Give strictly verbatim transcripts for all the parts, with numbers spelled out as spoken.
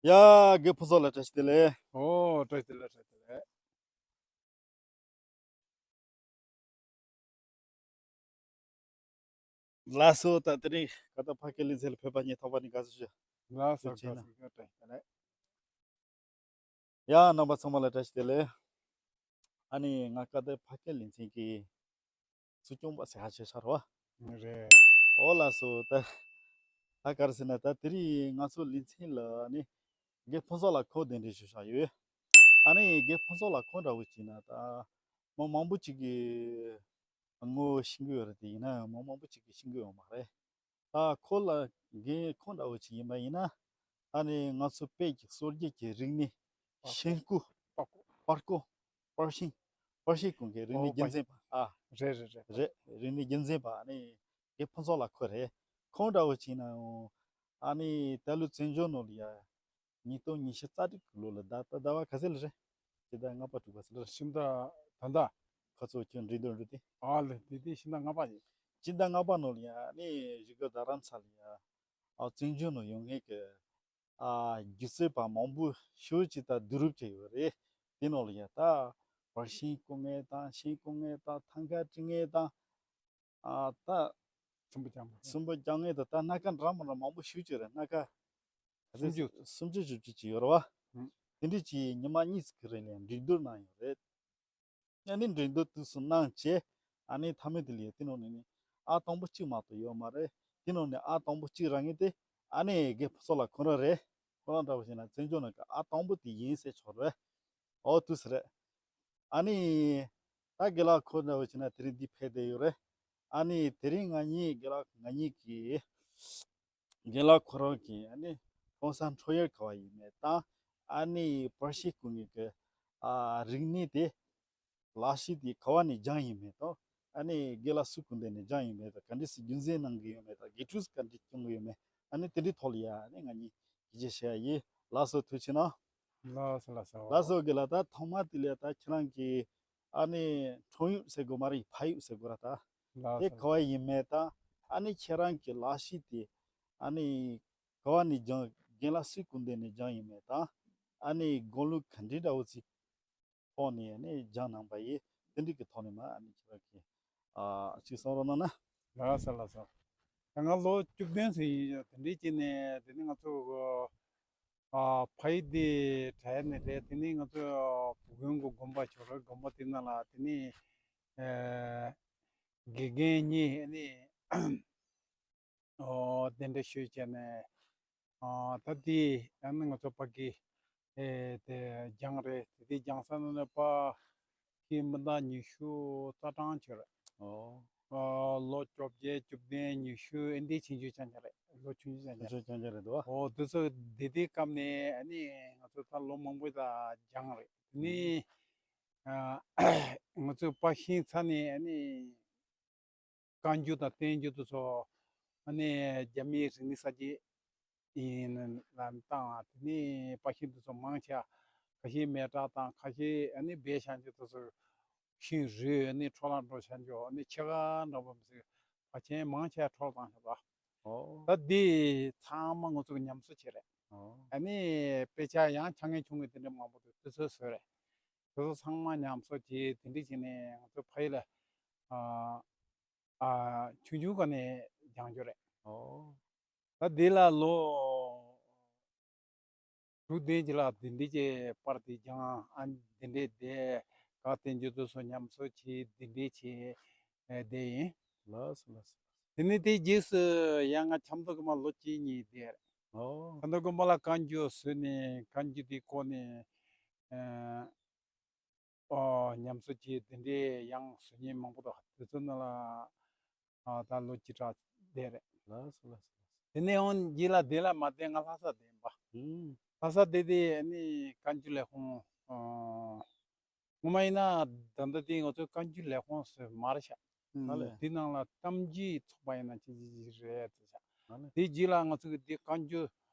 ཡ། རྒན་ཕུན་ཚོགས་ལགས། བཀྲ་ཤིས་བདེ་ལེགས། ཨོ། བཀྲ་ཤིས་བདེ་ལེགས། བཀྲ་ཤིས་བདེ་ལེགས། ལགས་སོ། ད་དེ་རིང་ཀ་ཏོག་ཕ་སྐད་ལེ་ཚན་ལ་ཕེབས་པ་ཉིད་ཐོག་མ་ནས་དགའ་བསུ་ཞུ། ལགས་སོ། ཞུ་ཆེན་ན། དགའ་བསུ་ཞུ། བཀྲ་ཤིས་བདེ་ལེགས། ཡ། རྣམ་པ་ཚང་མ་ལ་བཀྲ་ཤིས་བདེ་ལེགས། ཨ་ནི་ང་ཀ་ཏོག་ཕ་སྐད་ལེ་ཚན་གྱི་ཚོགས་སྐྱོང་པ་ཟེར་ཧ་ཆེ་ཤར་བ། རེད། ཨོ་ལགས་སོ། ད་ད་ག་རེ་ཟེར་ན། ད་དེ་རིང་ང་ཚོ་ལེ་ཚན་ལ་ཨ་ནི་རྒན་ཕུན་ཚོགས་ལགས་ཁོ་གདན་འདྲེན་ཞུ་བཞག་ཡོད། ཨ་ནི་རྒན་ཕུན་ཚོགས་ལགས་ཁོ་འདྲ་བོ་ཅིག་ན་ད་མི་མང་པོ་ཅིག་གིས་ངོ་ཤེས་ཀྱི་ཡོད་རེད། དེ་ཡིན་ན་མི་མང་པོ་ཅིག་གིས་ཤེས་ཀྱི་ཡོད་མ་རེད། ད་ཁོ་ལ་རྒན་ཁོ་འདྲ་བོ་ཅིག་ཡིན་པ་ཡིན་ན། ཨ་ནི་ང་ཚོ་བོད་ཀྱི་སྲོལ་རྒྱུན་གྱི་རིག་གནས། པར་ཤིང་ཀུ། པར་ཀོ། པར་ཀོ། པར་ཤིང་། པར་ཤིང་ཀུན་གྱི་རིག་གནས། ཨོ། རྒྱུན་འཛིན་པ། ཨ། རེད་རེད་རེད། རེད། རིག་གནས་རྒྱུན་འཛིན་པ་ཨ་ནི་རྒན་ཕུན་ཚོགས་ལགས་ཁོ་རེད། ཁོང་འདྲ་བོ་ཅིག་ན་ཡང་ཨ་ནི་ད་ལོ་བཙན་བྱོལ་ནང་ལ་ཡ་ཉིས་སྟོང་ཉི་ཤུ་རྩ་དྲུག་གི་ལོ་ལ་ཟླ་ཟླ་བ་ག་ཚོད་ལ་རེད། སྤྱི་ཟླ་ལྔ་པ་དྲུག་པ་ཚོད་ལ་རེད། ཕྱི་ཟླ་ད་ལྟ། ཁོ་ཚོ་ཁྱོད་འགྲིག་འདུག་འགྲོ་དེ། ཨ་ལེ། དེ་དེ་ཕྱི་ཟླ་ལྔ་པ་ཡིན། ཕྱི་ཟླ་ལྔ་པ་ནང་ལ་ཡ་ཨ་ནི་གཞིས་ཀ་རྡ་རམ་ས་ལ་ཡ། ཨ། བཙན་བྱོལ་ནང་ཡོད་མཁན་གྱི་ཨ་སྒྱུ་རྩལ་པ་མང་པོ་ཞེ་ཅིག་ད་བསྡུ་རུབ་བྱས་ཡོད་རེད། དེ་ནང་ལ་ཡ་ད་པར་ཤིང་བརྐོ་མཁན་དང་། ཤིང་བརྐོ་མཁན་དང་། ཐང་ག་བྲི་མཁན་དང་། ཨ། ད་སུམ་པ་རྐྱང་པ། སུམ་པ་རྐྱང་མཁན་དང་། ད་སྣ་ཁ་འདྲ་མི་འདྲ་མང་པོ་ཞེ་ཅིག་རེད། སྣ་ཁ་ག་ཚོད། སུམ་ཅུ། སུམ་ཅུ་བཞི་བཅུ་ཅིག་ཡོད་རེད་བ། ཨང་། དེ་འདྲ་ཅིག་ཉི་མ་གཉིས་ཙམ་གྱི་རིང་ལ་འགྲན་བསྡུར་གནང་ཡོད་རེད། ཨ་ནི་འགྲན་བསྡུར་དུས་སུ་གནང་བྱས། ཨ་ནི་མཐའ་མའི་དེ་ལ་ཡ་དེ་ནང་ནས་ནི་ཨ་དང་པོ་གཅིག་མ་གཏོགས་ཡོད་མ་རེད། དེ་ནང་ནས་ཨ་དང་པོ་གཅིག་རག་མཁན་དེ་ཨ་ནི་རྒན་ཕུན་ཚོགས་ལགས་ཁོ་རང་རེད། ཁོ་རང་འདྲ་བོ་བྱས་ན་བཙན་བྱོལ་ནང་གི་ཨ་དང་པོ་དེ་ཡིན་ཟེར་ཆོག་རེད། ཨོ། དུས་སུ་རེད། ཨ་ནི་ད་རྒན་ལགས་ཁོ་འདྲ་བོ་བྱས་ན་དེ་རིང་འདི་ཕེབས་བསྡད་ཡོད་རེད། ཨ་ནི་དེ་རིང་ང་གཉིས་རྒན་ལགས་ང་གཉིས་ཀྱིས་རྒན་ལགས་ཁོ་རང་གིས་ཨ་ནི་ཀྲོང་གསར་འཕྲོད་ཡུལ་ག་བ་ཡིན་མིན་དང་། ཨ་ནི་པར་ཤིང་བརྐོ་མཁན་གྱི་ཨ་རིག་གནས་དེ། ལག་ཤེས་དེ་ག་བ་ནས་སྦྱངས་ཡིན་མིན་དང་། ཨ་ནི་རྒན་ལགས་སུའི་སྐུ་མདུན་ནས་སྦྱངས་ཡིན་མིན་དང་། ག་འདྲ་སེ་རྒྱུན་འཛིན་གནང་གི་ཡོད་མེད་དང་། དགེ་ཕྲུག་ག་འདྲ་སྐྱོང་གི་ཡོད་མེད། ཨ་ནི་དེ་འདྲའི་ཐོག་ལ་ཡ་ཨ་ནི་ང་གཉིས་སྐད་ཆ་བཤད་ཡ་ཡིན། ལགས་སོ། ཐུགས་རྗེ་གནང་། ལགས་སོ། ལགས་སོ། ལགས་སོ། རྒན་ལགས། ད་ཐོག་མ་དེ་ལ་ད་ཁྱེད་རང་གིས་ཨ་ནི་འཕྲོད་ཡུལ་ཟེར་དགོས་མ་རེད། ཕ་ཡུལ་ཟེར་དགོས་ར། ད་ལགས་དེ་སོ། ག་བ་ཡིན་མིན་དང་། ཨ་ནི་ཁྱེད་རང་གི་ལག་ཤེས་དེ་ཨ་ནི་ག་བ་ནས་སྦྱངས། རྒན་ལགས་སུའི་སྐུ་མདུན་ནས་སྦྱངས་ཡིན་མིན་དང་། ཨ་ནི་དགུང་ལོ་ག་འདྲའི་འདྲ་བོ་ཅིག་ཐོག་ནས་ཨ་ནི་སྦྱངས་གནང་པ་ཡིན། དེ་འདྲའི་གི་ཐོག་ནས་མར་ཨ་ནི་ཁྱེད་རང་གིས་ཨ་ཅིག་གསུང་རོགས་གནང་ན། ལགས་སོ། ལགས་སོ། ད་ང་ལོ་བཅུ་བདུན་ཙམ་ཡིན། དེ་འདྲའི་ཅིག་ནས་དེ་ནས་ང་ཚོ་ཨ་ཕ་ཡུལ་དེ་གྲས་ནས་རེད། དེ་ནས་ང་ཚོ་བུ་དགོན་གྱི་དགོན་པ་ཞིག་རེད། དགོན་པ་དེ་ནང་ལ་དེ་ནས་ཨ་དགེ་རྒན་གཉིས་ཨ་ནི་ཨོ་གདན་འདྲེན་ཞུས་བྱས་ནས། ཨ་ད་དེ་ཡང་ན་ང་ཚོ་ཕ་གི་ཨེ་དེ་སྦྱངས་རེད། དེ་དེ་སྦྱངས་ས་ནང་ནས་ཕ་གི་མི་ད་ཉི་ཤུ་རྩ་གྲངས་ཅིག་རེད། ཨོ། ཨ་ལོ་བཅོ་བརྒྱད། བཅུ་བདུན། ཉི་ཤུ། ཨེ་འདི་ཆུང་ཆུང་རྐྱང་རྐྱང་རེད། ལོ་ཆུང་ཆུང་རྐྱང་རྐྱང་། ཆུང་ཆུང་རྐྱང་རྐྱང་རེད་འདུག་ཨ། ཨོ། དེ་ཚོ་དེ་དེ་སྐབས་ནས་ཨ་ནི་ང་ཚོ་ད་ལོ་མང་པོ་ད་སྦྱངས་རེད། དེ་ནས་ཨ་ང་ཚོ་པར་ཤིང་ཚ་ནས་ཨ་ནི་བཀའ་འགྱུར་དང་བསྟན་འགྱུར་དེ་ཚོ་ཨ་ནི་རྒྱ་མིའི་རིག་གནས་གསར་བརྗེ་ཡིན་ལ་བཏང་། དེ་ནས་པར་ཤིང་དེ་ཚོ་མང་ཆེ་ཁ་ཤས་མེ་སྲེག་དང་། ཁ་ཤས་ཨ་ནི་སྦས་བཞག་རྒྱུ་དེ་ཚོ་ཤིང་རུལ་ཨ་ནི་འཕྲོ་བརླག་འགྲོ་བཞག་རྒྱུ། ཨ་ནི་ཕྱེད་ཀ་འདྲ་པོ་མི་ཚད་ཕལ་ཆེར་མང་ཆེ་འཕྲོ་བརླག་བཏང་ཤག་པ། ཨོ། ད་འདི་ཚང་མ་ང་ཚོ་གི་ཉམས་གསོ་བྱས་རེད། ཨོ། ཨ་ནི་དཔེ་ཆ་ཡང་ཆ་ངན་ཆུང་ངུ་དེ་འདྲ་མང་པོ་འདུག་དེ་ཚོ་བཟོས་རེད། དེ་ཚོ་ཚང་མ་ཉམས་གསོ་བྱས། དེ་འདྲ་བྱས་ནས་ང་ཚོ་ཕ་ཡུལ་ལ་ཨ་ཨ་ཆུང་ཆུང་སྒང་ནས་སྦྱང་རྒྱུ་རེད། ཨོ། ད་འདི་ལ་ལོ་དྲུག་བདུན་ཅིག་ལ་དེ་འདྲའི་ཅིག་པར་དེ་སྦྱངས། ཨ་དེ་འདྲའི་བསྡད། ག་བསྟན་འགྱུར་དེ་ཚོ་ཉམས་གསོ་བྱས། དེ་འདྲའི་བྱས་ཨ་བསྡད་ཡིན། ལགས་སོ། ལགས་སོ། དེ་ནས་དེའི་རྗེས་སུ་ཡང་ང་ཆབ་མདོ་དགོན་པ་ལོ་གཅིག་གཉིས་བསྡད་རེད། ཨོ། ཆབ་མདོ་དགོན་པ་ལ་བཀའ་འགྱུར་བཟོས་ནས་བཀའ་འགྱུར་དེ་བརྐོས་ནས་ཨ་ཨོ་ཉམས་གསོ་བྱས། དེ་འདྲའི་ཡང་བཟོ་མཁན་མང་པོ་འདུག་དེ་ཚོ་ནང་ལ་ཨ་ད་ལོ་གཅིག་གྲངས་བསྡད་རེད། ལགས་སོ། ལགས་སོ། དེ་ནས་འོང་རྗེས་ལ་དེ་ལ་མ་བསྡད། ང་ལྷ་ས་བསྡད་ཡིན་པ། ཨུམ། ལྷ་ས་བསྡད་དེ་ཨ་ནི་བཀའ་འགྱུར་ལས་ཁུངས་ཨ་ངོ་མ་ཡིན་ན་ད་ལྟ་དེ་ང་ཚོའི་བཀའ་འགྱུར་ལས་ཁུངས་ཟེར་མ་རེད་ཤག་ཨ་ལས། དེ་ནང་ལ་གཏམ་རྒྱུད་ཚོགས་པ་ཡིན་ན་ཅི་ཅི་ཅི་རེད་ཟེར་ཤག་ཨ་ལས། དེ་རྗེས་ལ་ང་ཚོ་གི་དེ་བཀའ་འགྱུར་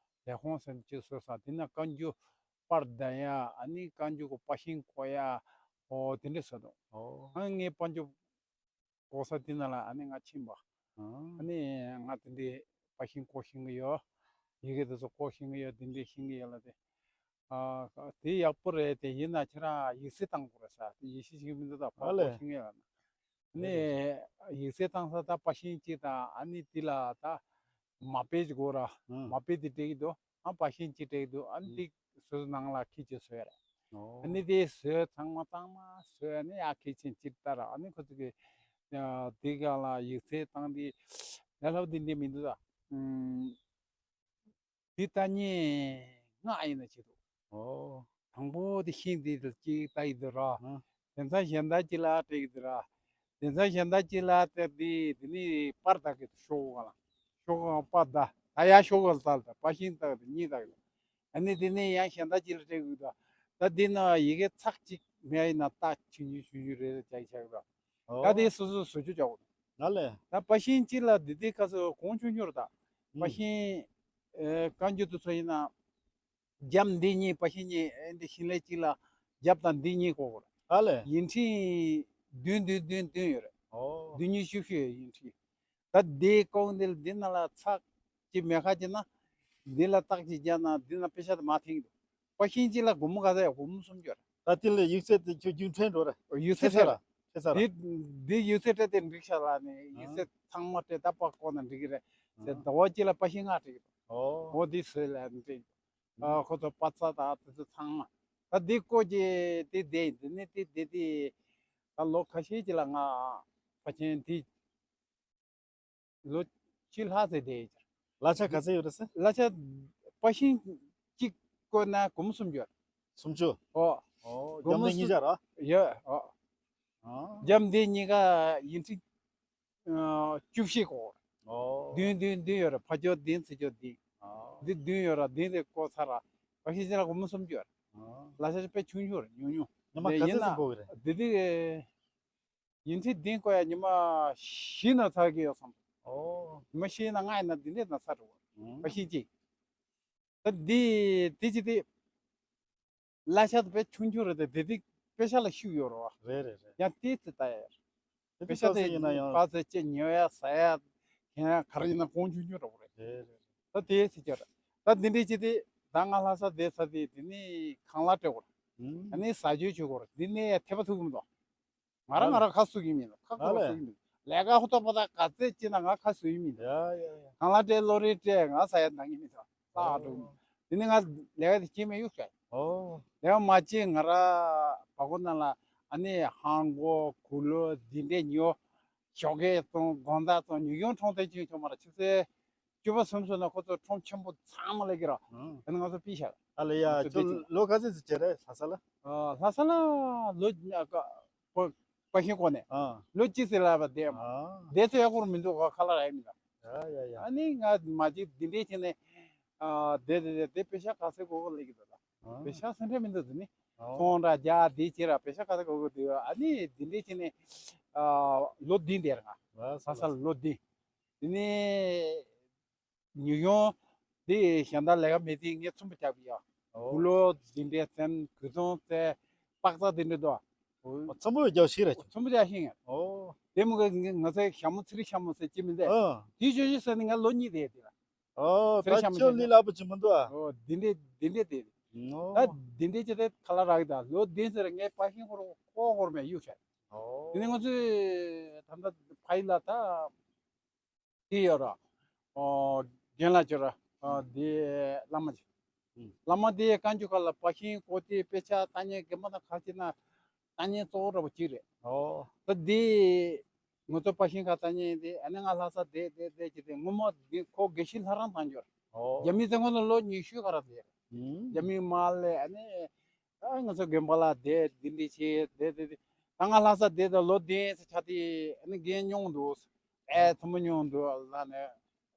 ལས་ཁུངས་ཟེར་ཅིག་བཟོས་ས། དེ་ན་བཀའ་འགྱུར་པར་བརྡབ་ཡ། ཨ་ནི་བཀའ་འགྱུར་གྱི་པར་ཤིང་བརྐོ་ཡ། ཨོ་དེ་འདྲ་བཟོས་འདུག་ཨོ། ཨ་ངའི་པར་འགྱུར་བརྐོ་ས་དེ་ན་ལ་ཨ་ནི་ང་ཕྱིན་པ། ཨ། ཨ་ནི་ང་དེ་འདྲའི་པར་ཤིང་བརྐོ་ཤེས་ཀྱི་ཡོད། ཡི་གེ་དེ་ཚོ་ཀོ་ཤེས་ཀྱི་ཡོད། འདི་འདྲས་ཤེས་ཀྱི་ཡོད་ལབ་དེ། ཨ། དེ་ཡག་པོ་རེད། དེ་ཡིན་ན་ཁྱེད་རང་ཡིག་ཚད་བཏང་དགོས་རེད་ཟེར། དེ་ཡིག་ཚད་ཤེས་ཀྱི་མི་འདུག་ད་ཕར་ཨ་ལས། ཀོ་ཤེས་ཀྱི་ཡོད་ན། ཨ་ནི་ཡིག་ཚད་བཏང་ས་ད་པ་ཤིང་གཅིག་དང་། ཨ་ནི་དེ་ལ་ད་མ་དཔེ་ཅིག་དགོས་ར། ཨང་། མ་དཔེ་དེ་སྤྲད་ཀྱི་འདུག་ཨ། པ་ཤིང་གཅིག་སྤྲད་ཀྱི་འདུག་ཨ་ནི་ཨང་། དེ་སོ་སོ་ནང་ལ་ཁྱེར་བྱས་བཟོས་རེད། ཨོ། ཨ་ནི་དེ་བཟོས། ཚང་མ་ཚང་མ་བཟོས། ཨ་ནི་ཡར་ཁྱེར་བྱས་ཕྱིར་ལྟ་ར། ཨ་ནི་ཁོ་ཚོ་གི་ཨ། དེ་ག་ལ་ཡིག་ཚད་བཏང་དེ་ལས་སླ་པོ་དེ་འདྲས་མི་འདུག་ད། ཨུམ། འདི་ལྟ་ཉེས་ལྔ་ཡིན་ན་བྱེད་འདུག་ཨོ། དང་པོ་དེ་ཤིང་འདི་ལ་གཅིག་ལྟ་ཡི་འདུག་ར། ཨ། དེ་ཚོ་གཞན་དག་གཅིག་ལ་སྤྲད་ཀྱི་འདུག་ར། དེ་ཚོ་གཞན་དག་གཅིག་ལ་སྤྲད་དེ། དེ་ནི་པར་བཏགས་ཀྱི་འདུག་ཤོག་གུ་ག་ལ། ཤོག་གུ་ག་པར་བཏགས། ད་ཡར་ཤོག་གུ་ག་ལ་བཏགས། ད་པ་ཤིང་བཏགས། དེ་གཉིས་བཏགས་ཀྱི་འདུག་ཨ་ནི་དེ་ནི་ཡང་གཞན་དག་གཅིག་ལ་སྤྲད་ཀྱི་འདུག་ད་འདི་ན་ཡི་གེ་ཚེག་གཅིག་མེད་ཡིན་ན་རྟགས་ཆུང་ཆུང་ཆུང་ཆུང་རེ་རེ་བྱས་བྱས་འདུག་ད་ཨོ། དེ་སོ་སོ་བཟོ་བཅོས་བྱ་དགོས། ང་ལས། ད་པ་ཤིང་གཅིག་ལ་འདི་དེ་ག་ཚོད་གོང་ཆུང་ཆུང་རེད་ད། པ་ཨུམ། ཤིང་ཨེ། བཀའ་འགྱུར་དུ་ཚོ་ཡིན་ན། རྒྱབ་འདི་གཉིས། པ་ཤིང་གཉིས། ཨེ། འདི་ཤིང་ལེབ་གཅིག་ལ་རྒྱབ་དང་འདི་གཉིས་བཀོག་དགོས་རེད། ཨ་ལས། ཡིག་ཕྲེང་བདུན་བདུན་བདུན་བདུན་ཡོད་རེད། ཨོ། བདུན་ཉི་ཤུ་བཞི་ཡོད། ཡིག་ཕྲེང་། ད་འདི་བཀོག་འདི་ལ། འདི་ནང་ལ་ཚེག་གཅིག་མེད་ཁ་ཅིག་ན། འདི་ལ་རྟགས་གཅིག་བརྒྱབ་ན་འདི་ནང་དཔེ་ཆ་དེ་མར་འཐེན་གྱི་འདུག་པ་ཤིང་གཅིག་ལ་སྒོར་མོ་ག་ཚོད་ཡོད། སྒོར་མོ་སུམ་ཅུ་རེད། ད་དེ་ལས་ཡིག་ཚད་དེ་ཁྱོད་རྒྱུན་འཕྲད་འགྲོ་རེད། ཡིག་ཚད། ཁྱད་མཚར་ར། ཁྱད་མཚར་ར། འདི་འདི་ཡིག་ཚད་སྤྲད་དེ་འགྲིག་ཤག་ལབ་ནས་ཡིག་ཚད་ཚང་མ་སྤྲད། ད་པར་བཀོག་ན་འགྲིག་གི་རེད་ཟེར། ཟླ་བ་གཅིག་ལ་པ་ཤིང་ལྔ་སྤྲད་ཀྱི་འདུག་ཨོ། འོ་འདི་བཟོས་ལབ་ནས་སྤྲད། ཨ། ཁོ་ཚོ་པ་ཚྭ་དང་དེ་ཚོ་ཚང་མ། ད་འདི་བཀོག་གི་དེ་བསྡད། འདི་ནས་དེ་བསྡད་དེ། ད་ལོ་ཁ་ཤས་ཅིག་ལ་ང་ཕ་ཆེན་དེ་ལོ་བཅུ་ལྷག་ཙམ་བསྡད་ཡོད། གླ་ཆ་ག་ཚད་ཡོད་རེད་ཟེར། གླ་ཆ་པ་ཤིང་གཅིག་བཀོག་ན་སྒོར་མོ་སུམ་ཅུ། སུམ་ཅུ། ཨོ། ཨོ། སྒོར་མོ་རྒྱབ་འདི་གཉིས་ཆ་ར། ཡོད། ཨོ། ཨོ། རྒྱབ་འདི་གཉིས་ཀ་ཡིག་ཕྲེང་ཨ། བཅུ་བཞི་བཀོག་ཨོ། བདུན་བདུན་བདུན་ཡོད་རེད། ཕར་ཕྱོགས་བདུན་ཚུར་ཕྱོགས་བདུན། ཨོ། འདི་བདུན་ཡོད་རེད། བདུན་དེ་བཀོག་ཚར་ར། པ་ཤིང་གཅིག་ལ་སྒོར་མོ་སུམ་ཅུ་ཡོད་རེད། ཨོ། གླ་ཆ་དཔེ་ཆུང་ཆུང་རེད། ཉུང་ཉུང་། ཉི་མ་ག་ཚོད་ཙམ་བཀོག་གི་རེད། འདི་དེ་ཡིག་ཕྲེང་བདུན་བཀོག་ཡ་ཉི་མ་བཞི་ན་ཚར་གྱི་ཡོད་བསམ། ཨོ། ཉི་མ་བཞི་ན་ལྔ་ཡིན་ན་འདི་འདྲས་ན་ཚར་འགྲོ་གི་རེད། ཨང་། པ་ཤིང་གཅིག་ད་འདི་དེ་གཅིག་དེ། གླ་ཆ་དེ་དཔེ་ཆུང་ཆུང་རེད་དེ། དེ་དེ་དཔེ་ཆ་ལ་ཤུགས་ཡོད་རེད་བ། རེད་རེད་རེད། ཡང་དེ་ཚོ་ལྟ་ཡ་རེད། དེ་དཔེ་ཆ་དེ་ཡིན་ན་ཡང་པ་ཚོ་ཅེ་ཉོ་ཡ་ཟ་ཡ་གན་ཡ་ག་རེ་ཡིན་ན་གོང་ཆུང་ཆུང་འདྲ་པོ་རེད། རེད་རེད། ད་དེ་ཚོ་ཅེ་རེད། ད་འདི་འདྲའི་ཅིག་དེ་ད་ང་ལྷ་ས་བསྡད་ས་དེ། དེ་ནས་ཁང་གླ་སྤྲད་དགོས་རེད། ཨང་། ཨ་ནི་ཟ་སྤྱོད་བྱེད་དགོས་རེད། དེ་ནས་འཐས་པ་ཐུག་གི་མི་འདུག་ང་རང་ང་རང་ཁ་གསོ་གི་མིན། ཁ་ཁོ་རང་གསོ་གི་མིན། ལས་ཀ་ཧུར་ཐག་པ་ཐག་ག་ཚད་བྱེད་ན་ང་ཁ་གསོ་གི་མིན། ཡ་ཡ་ཡ། ཁང་གླ་སྤྲད། གློག་རིན་སྤྲད། ང་ཟ་ཡ་འདང་གི་མིན། ད་ཨ་འགྲོ་གི་མིན། དེ་ནི་ང་ལས་ཀ་དེ་བྱེད་མི་གཡུག་ཤག་ཨོ། ལས་ཀ་མ་བྱེད། ང་རང་བ་གོ་ནང་ལ་ཨ་ནི་ཧང་གོ་གུ་ལོ་འདི་འདྲས་ཉོ། ཞོགས་ཀས་བཙོང་། དགོང་དག་བཙོང་། ཉིན་གུང་ཁྲོམ་ཐེངས་གཅིག་ཆོག་མ་རེད། ཆུ་ཚོད་བཅུ་པ་གསུམ་སོང་ན་ཁོ་ཚོ་ཁྲོམ་ཆེན་པོ་ཚང་མ་སླེབས་ཀྱི་རེད། ཨང་། ཨ་ནི་ང་ཚོ་ཕུད་ཤག་ཨ་ལས་ཡ། ང་ཚོ་ཁྱོད་ཕུད་ཀྱི། ལོ་ག་ཚོད་ཙམ་བྱས་རེད་ལྷ་ས་ལ། ཨ། ལྷ་ས་ལ་ལོ་ཉ་ཀ་པ་པ་ཤིང་བཀོག་ནས། ཨ། ལོ་གཅིག་ཙམ་ལ་བ་བསྡད་མ། ཨ། བསྡད་ཚོད་ཡག་པོ་མི་འདུག་ག་ཁ་ལག་རག་ཡ་མི་འདུག་ཡ་ཡ་ཡ། ཨ་ནི་ང་མ་གཅིག་འདི་འདྲས་བྱས་ནས། ཨ། བསྡད་བསྡད་བསྡད། དེ་པེ་ཤག་ག་ཚོད་དགོས་གོ་སླེབས་ཀྱི་འདུག་ད། ཨ། པེ་ཤག་སེ་འབྲས་མི་འདུག་འདི་ནི། ཨ། ཚོང་ར་རྒྱག་འདི་བྱེད་ར། པེ་ཤག་ག་ཚོད་དགོས་གོ་འདུག་ཨ་ནི་འདི་འདྲས་བྱས་ནས། ཨ། ལོ་བདུན་བསྡད་ར་ང་། ལྷ་ས་ལ་ལོ་བདུན། དེ་ནས་ཉིན་གུང་དེ་གཞན་དག་ལས་ཀ་མེད་དུས་ངས་ཚོམ་བུ་རྒྱག་གི་ཡོད། ཨོ། གུ་ལོ་འདི་འདྲས་བཙེམ། གོས་ཐུང་བཙེམ། པགས་ཚང་འདི་འདྲས་འདུག་ཨོ། ཚོམ་བུ་རྒྱག་ཤེས་རེད། ཚོམ་བུ་རྒྱག་ཤེས་ངས། ཨོ། དེ་མོ་གི་ང་ཚོའི་ཞྭ་མོ། ཚེ་རིང་ཞྭ་མོ་ཟེར་གྱི་མི་འདུག་ཨ། དེ་ཅོ་ཅོ་ཟེར་ནས་ང་ལོ་གཉིས་བསྡད་དེ་ལ། ཨོ། ཚེ་རིང་ད་ཞྭ་མོ་ཁྱོད་ཟེར་ནས། ལས་སླ་པོ་ཅིག་མི་འདུག་ཨ། ཨོ། འདི་འདྲས་འདི་འདྲས་བསྡད། ཨོ། ད་འདི་འདྲས་ཅིག་དེ་ཁ་ལག་རག་གི་ད། ལོ་བདུན་ཟེར། ངས་པ་ཤིང་ཁོ་རང་ཁོ་ཁོར་མེད་གཡུག་བྱས། ཨོ། དེ་ནས་ང་ཚོས་ད་ལྟ་ཕ་ཡུལ་ལ་ད། དེ་ཡོད་ར། ཨོ། རྒན་ལགས་ཅིག་ར། ཨ། ཨུམ། དེ་བླ་མ་ཅིག་ཨུམ། བླ་མ་དེ་བཀའ་འགྱུར་ཁ་ལ་པ་ཤིང་བཀོག་དེ་དཔེ་ཆ་ལྟ་མཁན་རྒན་པ་དང་ཁ་ཤས་ན་ལྟ་མཁན་གཙོ་བོ་འདྲ་པོ་ཅིག་རེད། ཨོ། ད་དེ་ང་ཚོ་པ་ཤིང་ཁ་ལྟ་མཁན་དེ། ཨ་ནི་ང་ལྷ་ས་བསྡད་བསྡད་བསྡད་ཀྱི་དེ། སྔོན་མ་དེ་ཁོ་དགེ་བཤེས་ལྷ་རམས་གཏོང་རྒྱུ་རེད། ཨོ། རྒྱ་མི་ཚོའི་སྔོན་ལ་ལོ་ཉི་ཤུ་ག་ར་བསྡད་རེད། ཨུམ། རྒྱ་མི་མར་སླེབས། ཨ་ནི། ཨ། ང་ཚོ་དགོན་པ་ལ་བསྡད། འདི་འདྲ་བྱས་བསྡད་བསྡད་བསྡད། ད་ང་ལྷ་ས་བསྡད་དང་ལོ་བདུན་ཙམ་ཆགས་དུས། ཨ་ནི་རྒན་ཉུང་འདུག་ཨེ། མཐོ་པོ་ཉུང་འདུག་ལབ་ནས་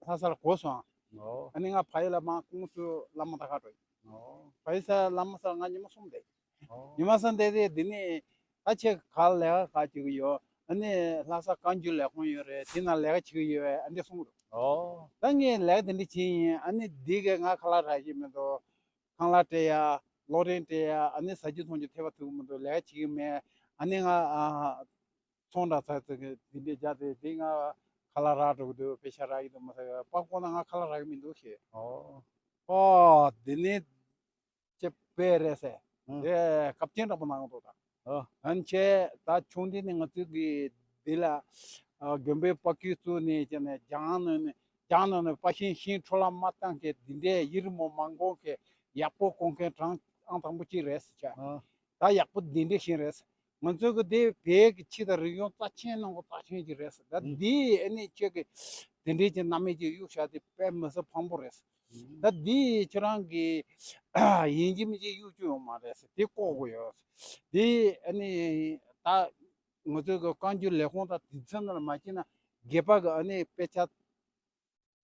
ལྷ་སར་གོ་སོང་། ཨོ། ཨ་ནི་ང་ཕ་ཡུལ་ལ་མར་ཀུང་སུ་བླ་མ་དང་ཁ་འགྲོ་ཡིན། ཨོ། ཕ་ཡུལ་ས་བླ་མ་སར་ང་ཉི་མ་གསུམ་བསྡད། ཨོ། ཉི་མ་གསུམ་བསྡད་དེ། འདི་ནས་ད་ཁྱེད་ག་ལས་ཀ་ག་བྱེད་ཀྱི་ཡོད། ཨ་ནི་ལྷ་ས་བཀའ་འགྱུར་ལས་ཁུངས་ཡོད་རེད། དེ་ན་ལས་ཀ་བྱེད་ཀྱི་ཡོད་པས། ཨ་འདྲས་གསུངས་འདུག་ཨོ། ད་ངས་ལས་ཀ་དེ་འདྲ་བྱེད་ཡིན། ཨ་ནི་འདི་གས་ང་ཁ་ལག་རག་གི་མི་འདུག་ཁང་གླ་སྤྲད་ཡ། གློག་རིན་སྤྲད་ཡ། ཨ་ནི་ཟ་རྒྱུ་འཐུང་རྒྱུ་འཐད་པ་ཐུག་གི་མི་འདུག་ལས་ཀ་བྱེད་ཀྱི་མེད། ཨ་ནི་ང་། ཨ། ཚོང་འདྲ་ཚ་ཚ་གི་འདི་འདྲས་རྒྱག་དེ། འདི་ང་ ཁ་ལག་རག་འགྲོ་གི་འདུག་པེ་ཤ་རག་གི་འདུག་མ་ཟེར་པ་ཀོ་ན་ང་ཁ་ལག་རག་གི་མི་འདུག་ཞེས། ཨོ། ཨོ་དེ་ནས་ཅེ་པེ་རེད་ཟེར། ཨང་། དེ་སྐབས་རྐྱེན་འདྲ་པོ་གནང་འདུག་ད། ཨོ། ཨན་ཆེ་ད་ཆུང་དུས་ནས་ང་ཚོའི་གི་འདི་ལ་ཨ་དགོན་པའི་པ་ཀི་བཙུགས་ནས་ཀྱང་ནས་རྒྱང་ནང་ནས་རྒྱང་ནང་ནས་པ་ཤིང་ཤིང་འཕྲོ་བརླག་མ་བཏང་མཁན་འདི་འདྲའི་ཡིད་རི་མོ་མ་འགོང་མཁན་ཡག་པོ་སྐོང་མཁན་གྲངས་ཨང་དང་པོ་གཅིག་རེད་ཟེར་ཆ། ཨོ། ད་ཡག་པོ་འདི་འདྲ་ཞིག་རེད། ང་ཚོའི་གི་དེ་བོད་ཀྱི་ཆོས་དང་རིག་གཞུང་རྩ་ཆེན་ནང་གི་རྩ་ཆེན་ཅིག་རེད། ད་ཨུ། འདི་ཨ་ནི་ཁྱེད་ཀྱི་དེ་འདྲའི་ཅིག་རྣམ་མེད་ཅིག་གཡུག་བཞག་དེ་དཔེ་མི་སྲིད་ཕངས་པོ་རེད། ཨུ། ད་འདི་ཁྱེད་རང་གི་ཡིན་གཅིག་མིན་གཅིག་གཡུག་རྒྱུ་ཡོད་མ་རེད། དེ་ལྐོག་གི་ཡོད། དེ་ཨ་ནི་ད་ང་ཚོའི་གི་བཀའ་འགྱུར་ལས་ཁུངས་དང་དེ་ཚོ་ནང་ལ་མ་ཕྱིན་ན་དགེ་བ་གི་ཨ་ནི་དཔེ་ཆ་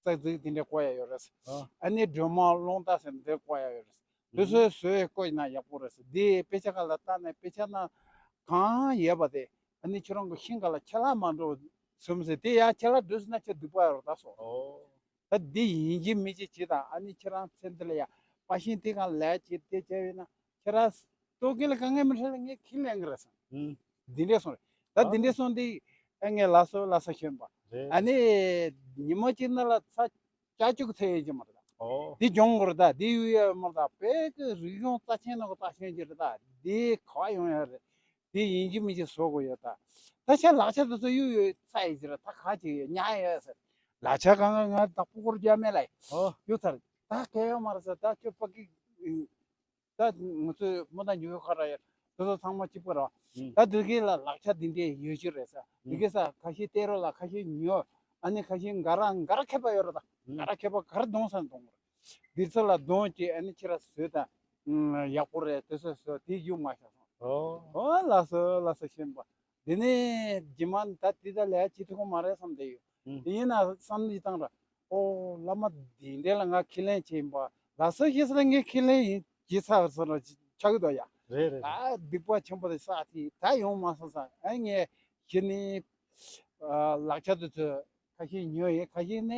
ཙག་ཙིག་དེ་འདྲ་བཀོད་ཡ་ཡོད་རེད། ཨ། ཨ་ནི་སྒྲོལ་མ་རླུང་རྟ་ཟེར་འདི་བཀོད་ཡ་ཡོད་རེད། དེ་ཚོའི་བཟོས་བཀོད་ན་ཡག་པོ་རེད། དེ་དཔེ་ཆ་ཁ་ལ་བལྟས་ནས་དཔེ་ཆ་ན་གང་ཡོད་པ་དེ་ཨ་ནི་ཁྱེད་རང་གི་ཤིང་ཁ་ལ་ཆད་ལྷག་མ་འགྲོ་བསམ་ཟེར། དེ་ཡ་ཆད་ལྷག་འགྲོ་ཟེར་ན་ཁྱེད་སྡིག་པ་ཡོད་རེད་ད་སོ། ཨོ། ད་འདི་ཡིན་གཅིག་མིན་གཅིག་བྱེད་དང་ཨ་ནི་ཁྱེད་རང་ཚེ་འདི་ལ་ཡ་པ་ཤིང་དེ་གང་ལས་བྱེད་དེ་བྱས་ཡོད་ན་ཁྱེད་རང་ལྟོ་གོས་ལ་དཀའ་ངལ་མི་འཕྲད་ལ་ངས་ཁས་ལེན་གི་རེད་བསམ། ཨུ། འདི་འདྲས་སོང་རེད། ད་འདི་འདྲས་སོང་དུས་ཨ་ངས་ལགས་སོ་ལགས་སོ་ཞུས་པ། རེད། ཨ་ནི་ཉི་མ་གཅིག་ནང་ལ་ཚ་ལྕགས་ཅུག་ཚད་ཡོད་ཀྱི་མ་རེད། ཨོ། འདི་སྦྱོང་དགོས་རེད། ད་འདི་ཡོད་ཡ་མ་རེད། ད་བོད་ཀྱི་རིག་གཞུང་རྩ་ཆེན་ནང་གི་རྩ་ཆེན་ཅིག་རེད། ད་འདི་ག་པར་ཡོང་ཡ་རེད། འདི་ཡིན་གཅིག་མིན་གཅིག་བཟོ་དགོས་ཡོད་ད། ད་ཆ་ལག་ཆ་དེ་ཚོ་གཡུག་ཡོད་ཚ་ཡི་ཅི་རེད། ད་ག་ཅིག་ཡོད་ཉག་ཡོད་ཟེར། ལག་ཆ་གང་ག་ང་ད་ཕྲུ་གུར་རྒྱག་མེད་ལ། ཨོ། གཡུག་ཚར། ད་གལ་ཡོད་མ་རེད་ཟེར། ད་ཁྱོད་ཕ་གི་ད་ང་ཚོའི་མོ་དང་ཉོ་ག་ར་ཡོད། དེ་ཚོ་ཚང་མ་གཅིག་པ་རེད། ཨུ། ད་དེ་གའི་ལ་ལག་ཆ་འདི་འདྲའི་ཡོད་ཀྱི་རེད་ཟེར། ཨུ། དེ་གའི་ས་ཁ་ཤས་སྟེར་རོགས་ལ་ཁ་ཤས་ཉོ། ཨ་ནི་ཁ་ཤས་འགའ་ར་འགའ་ར་མཁས་པ་ཡོད་རེད་ད། ཨུ། འགའ་ར་མཁས་པ་ག་རེ་གཏོང་ས་ནས་གཏོང་དགོས་རེད། འདི་ཚོ་ལ་གདོང་གཅིག་ཨ་ནི་ཁྱེད་ར་བཟོས་དང་། ཨུ། ཡག་པོ་རེད། དེ་ཚོ་བཟོས་དེ་གཡུག་མ་བཞག་སོང་། ཨོ། ཨོ་ལགས་སོ་ལགས་སོ་ཤེས་པ། འདི་ནས་རྗེས་མ་ད་དེ་ད་ལས་བྱེད་ཐུབ་ཀྱི་མ་རེད་བསམ་བསྡད་ཡོད། ཨུ། དེ་ཡིན་ན་བསམ་བློ་བཏང་ར། ཨོ་བླ་མ་འདི་འདྲ་ལ་ང་ཁས་ལེན་བྱེད་ཡིན་པ་ལ་སོ་ཤེས་ས་ངས་ཁས་ལེན་ཡིན་བྱེད་ཚར་སོང་ར་ཆགས་ཀྱི་འདུག་ཡ། རེད་རེད་རེད། ད་སྡིག་པ་ཆེན་པོ་དེ་བསགས་དེ་ད་ཡོང་མ་སོང་ས། ཨ་ངས་གཞི་ནས་ལག་ཆ་དེ་ཚོ་ཁ་ཤས་ཉོས་ཡིན། ཁ་ཤས་ནས་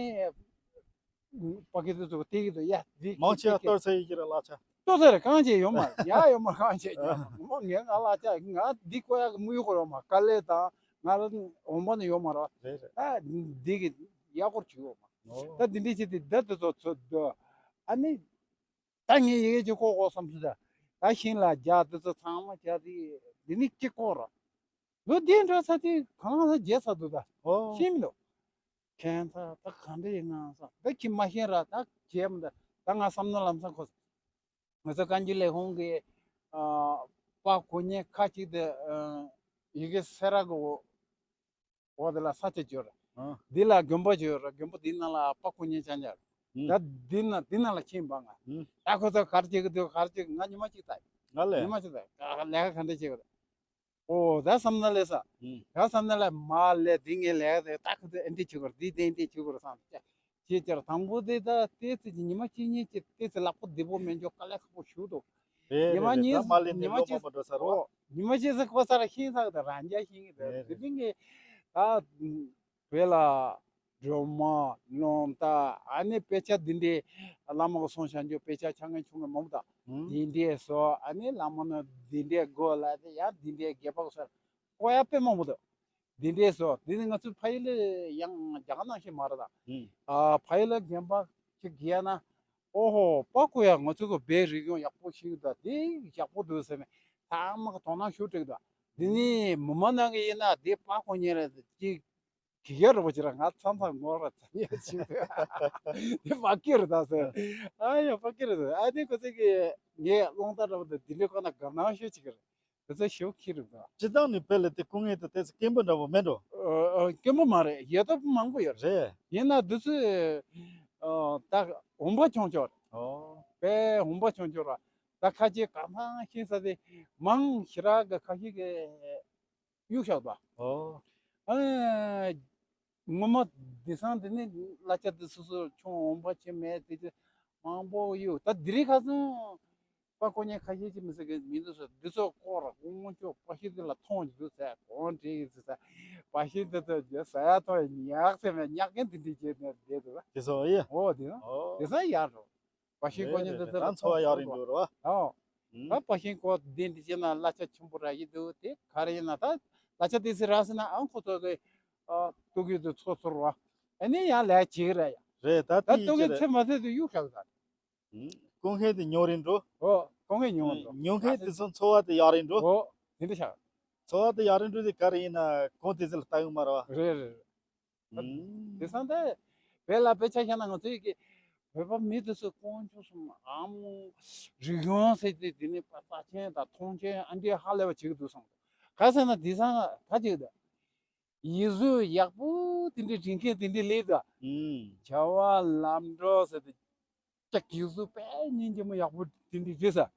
པ་ཀི་དེ་ཚོ་སྟེར་གྱི་འདུག་ཡ། འདི་མང་ཆེ་བ་གཏོར་ཚར་ཡི་གི་རེད་ལག་ཆ། ཏོ་ཟེར་གང་བྱས་ཡོད་མ་རེད། ཡ་ཡོད་མ་གང་བྱས་ཡོད་མ་རེད། ངས་ང་ལ་ཅག་ང་འདི་བཀོད་ཡག་གི་དམིགས་ཡུལ་ཁོ་ཡོད་མ་རེད། དཀའ་ལས་དང་ང་ལ་འོང་པ་ནི་ཡོད་མ་རེད། རེད་རེད། ད་འདི་གི་ཡག་སྐོར་བྱུང་ཡོད་མ་རེད། ད་འདི་འདྲ་བྱས་ཏེ་ད་དེ་ཚོ་ཚོ་འདུག་ཨ་ནི་ད་ངས་ཡི་གེ་ཅིག་བཀོད་དགོས་བསམ་ཚུལ་ད། ད་ཤིང་ལ་རྒྱག་དེ་ཚོ་ཚང་མ་རྒྱག་དེ་འདི་ནི་གཅིག་བཀོད་རོགས། ལོ་བདུན་འགྲོ་ཚར་དུས་གང་ལ་བརྗེད་ཚར་འདུག་ད། ཨོ། ཤེས་མི་འདུག་ཁྱད་མཚར་ད་ག་འདྲ་ཡིན་ན་བསམ། ད་ཁྱི་མ་ཤེས་ར་ད་བརྗེད་མི་འདུག་ད་ང་བསམ་ན་ལམ་སང་ཁོ། ང་ཚོ་བཀའ་འགྱུར་ལས་ཁུངས་ཀྱི་ཨ་པ་གོ་ཉེ་ཁ་ཅིག་དེ་ཨ་ཡི་གེ་སེ་ར་གི་འོག་འོག་དེ་ལ་ས་ཆ་བཅོལ་ར། ཨ། འདི་ལ་དགོན་པ་བཅོལ་ར། དགོན་པ་འདི་ནང་ལ་པ་གོ་ཉེ་ཆ་འཇག་ཨུ། ད་འདི་ན་འདི་ནང་ལ་ཁྱིམ་པ་ང་། ཨུ། ད་ཁོ་ཚོ་ག་རེ་བྱེད་ཀྱི་འདུག་ག་རེ་བྱེད་ཀྱི། ང་ཉི་མ་གཅིག་ལྟ་ཡི། ང་ལས། ཉི་མ་གཅིག་ལྟ་ཡི། ལས་ཀ་ག་འདྲ་བྱེད་ཀྱི་འདུག་ཨོ་ད་བསམ་ན་ལས་ས། ཨུ། ད་བསམ་ན་ལས་མ་ལས་འདི་ངས་ལས་ཀ་ད་ཁོ་ཚོ་ཨེ་འདྲ་བྱེད་དགོས་རེད། འདི་འདི་འདི་བྱེད་དགོས་རེད་བསམ་སྟེ། ཅེས་ཅར་དང་པོ་དེ་ད་ཏོག་ཙམ་ཉི་མ་གཅིག་གཉིས་ཀྱི་ཏོག་ཙམ་ལག་པ་བདེ་པོ་མེད་འཇོག་དཀའ་ལས་ཁག་པོ་ཞིག་འདུག་རེད་ཉི་མ་རེད་རེད། གཉིས་ད་མ་ལས་ཉི་མ་ནས་ལོ་གཅིག་མང་པོ་འགྲོ་ས་རེད་བ། ཨོ་ཉི་མ་གཅིག་ཙམ་ཁོ་ཚར་ཤེས་ཚར་གི་ད་རང་རྐྱ་ཤེས་གི་ད། རེད་རེད། དེ་རིང་གི་ད་བོད་ལ་སྒྲོལ་མ་རླུང་རྟ་ཨ་ནི་དཔེ་ཆ་འདི་འདྲའི་བླ་མ་གི་གསུང་བྱང་ཆུབ་དཔེ་ཆ་ཆ་ངན་ཆུང་ངན་མང་པོ་དང་། ཨུ། འདི་འདྲའི་བཟོ། ཨ་ནི་བླ་མ་ནི་འདི་འདྲའི་དགོས་ལ་དེ་ཡང་འདི་འདྲའི་དགེ་བ་གི་སར་ཀོ་ཡ་དཔེ་མང་པོ་འདུག་འདི་འདྲའི་བཟོ། འདི་ནི་ང་ཚོའི་ཕ་ཡུལ་ལ་ཡང་རྒྱ་གར་ནང་བཞིན་མ་རེད་ད། ཨུ། ཨ་ཕ་ཡུལ་ལ་རྒན་པ་ཞིག་གིས་ན། ཨོ་ཧོ་པ་ཀོ་ཡ་ང་ཚོ་གི་བོད་རིག་གཞུང་ཡག་པོ་ཞིག་འདུག་འདི་ཡག་པོ་འདུག་ཟེར་ནས་ཚང་མ་གི་དོ་སྣང་ཤུགས་སྤྲད་འདུག་འདི་ནི་མི་མང་ནང་གི་ཡིན་ན་འདི་པ་ཀོ་ཉེ་རེད་ཅིག་གི་ཡ་ར་བ་ཅི་ར་ང་མཚམས་མཚམས་ངོ་ར་ཚ་ཡ་ཅིག་འདི་པ་ཀི་རེད་ད་ཟེར། ཨ་ཡ་པ་ཀི་རེད་ཟེར། ཨ་ནི་ཁོ་ཚོ་གི་ངའི་རླུང་རྟ་འདྲ་བོ་འདི་འདི་འདྲའི་ཁོ་ན་དགའ་སྣང་ཤུགས་ཅིག་རེད། དེ་ཚོ་ཞེ་པོ་ཁྱི་རེད་ད། སྤྱིར་བཏང་ནི་བོད་ལ་དེ་སྐུ་ངལ་དེ་ཏོག་ཙམ་དཀོན་པོ་འདྲ་བོ་མེད་འགྲོ། ཨ་ཨ་དཀོན་པོ་མ་རེད། ཡོད་ཐབས་མང་པོ་ཡོད་རེད། རེད། ཡིན་ན་དེ་ཚོས་ཨ་ད་འོང་འབབ་ཆུང་ཆུང་རེད། ཨོ། དཔེ་འོང་འབབ་ཆུང་ཆུང་རེད། ད་ཁ་ཆེ་གང་ཐང་ཤེས་ས་དེ་མང་ཞེ་དྲག་གི་ཁ་ཤས་ཀྱིས་གཡུག་བཞག་པ། ཨོ། ཨ། ངོ་མ་དེང་སང་དེ་ནི་གླ་ཆ་དེ་སོ་སོ་ཆུང་འོང་འབབ་ཆེ་མེད་དེ་ཚོ་མང་པོ་གཡུག་ད་དེ་རིང་ཁ་སང་པ་ཀོ་ཉེ་ཁ་ཤས་ཀྱིས་མི་ཟེར་གི་མི་འདུག་ཟེར། འདི་ཚོ་ཀོ་ར་དཀོན་མཆོག་པ་ཤིང་དེ་ལ་མཐོང་གི་འདུག་ཟེར། གོང་བྲིས་ཡིན་ཟེར། པ་ཤིང་དེ་ཚོ་རྒྱ་ཟ་ཡ་ཐོག་ཉག་ཟེར་ནས་ཉག་གན་དེ་འདྲ་བྱས་ནས་བསྡད་འདུག་དེ་ཚོ་ཨེ། ཨོ་དེ་ན་ཨོ། དེང་སང་ཡག་འགྲོ། པ་ཤིང་ཀོ་ཉེ་དེ་ཚོ་ལ་རང་འཚོ་བ་ཡག་རིང་འགྲོ་ར་བ། ཨོ། ཨུམ། ད་པ་ཤིང་ཀོ་དེ་འདྲ་བྱས་ན་གླ་ཆ་ཆེན་པོ་རག་གི་འདུག་དེ་ག་རེ་ཡིན་ན་ད་གླ་ཆ་དེ་ཚོ་རག་སོང་ན་ཨང་ཁོ་ཚོ་གི་ཨ་ལྟོ་གོས་དེ་ཚོ་ཚོར་བ། ཨ་ནི་ཡང་ལས་བྱེད་ཀྱི་རེད་ཡ། རེད། ད་ད་དེ་ལྟོ་གོས་ཚེ་མ་ཚད་དུ་གཡུག་བཞག་ད། ཀུན་ཁེ་དེ་ཉོ་རིན་འགྲོ། ཨོ་ཀུན་ཁེ་ཉོ་འགྲོ། ཉོ་མཁན་དེ་ཚོ་འཚོ་བ་དེ་ཡག་རིན་འགྲོ། ཨོ་དེ་འདྲ་ཆགས། འཚོ་བ་དེ་ཡག་རིན་འགྲོ་དེ་ག་རེ་ཡིན་ན་ཁོང་དེ་ཚོ་ལ་ལྟ་གི་མ་རེད་བ། རེད་རེད། དེང་སང་དེ་བོད་ལ་དཔེ་ཆ་བཞག་ན་ང་ཚོའི་གི་བོད་པ་མི་དེ་ཚོ་དཀོན་མཆོག་གསུམ་ཨམ། རིག་གཞུང་ཟེར་ཏེ་དེ་ནི་དཔེ་རྩ་ཆེན་དང་མཐོང་ཆེན་ཨ་འདྲའི་ཧ་ལས་པ་བྱེད་ཀྱི་འདུག་བསམ་འདུག་ག་ཟེར་ན་དེང་སང་ད་ཅིག་ད་ཡིག་གཟུགས་ཡག་པོ་དེ་འདྲའི་འབྲི་མཁན་དེ་འདྲའི་སླེབས་འདུག་བྱ་བ་ལམ་འགྲོ་ཟེར་ཏེ། ཀྱག་ཡིག་གཟུགས་དཔེ་སྙིང་རྗེ་མོ་ཡག་པོ་དེ་འདྲ་བྲིས་ས།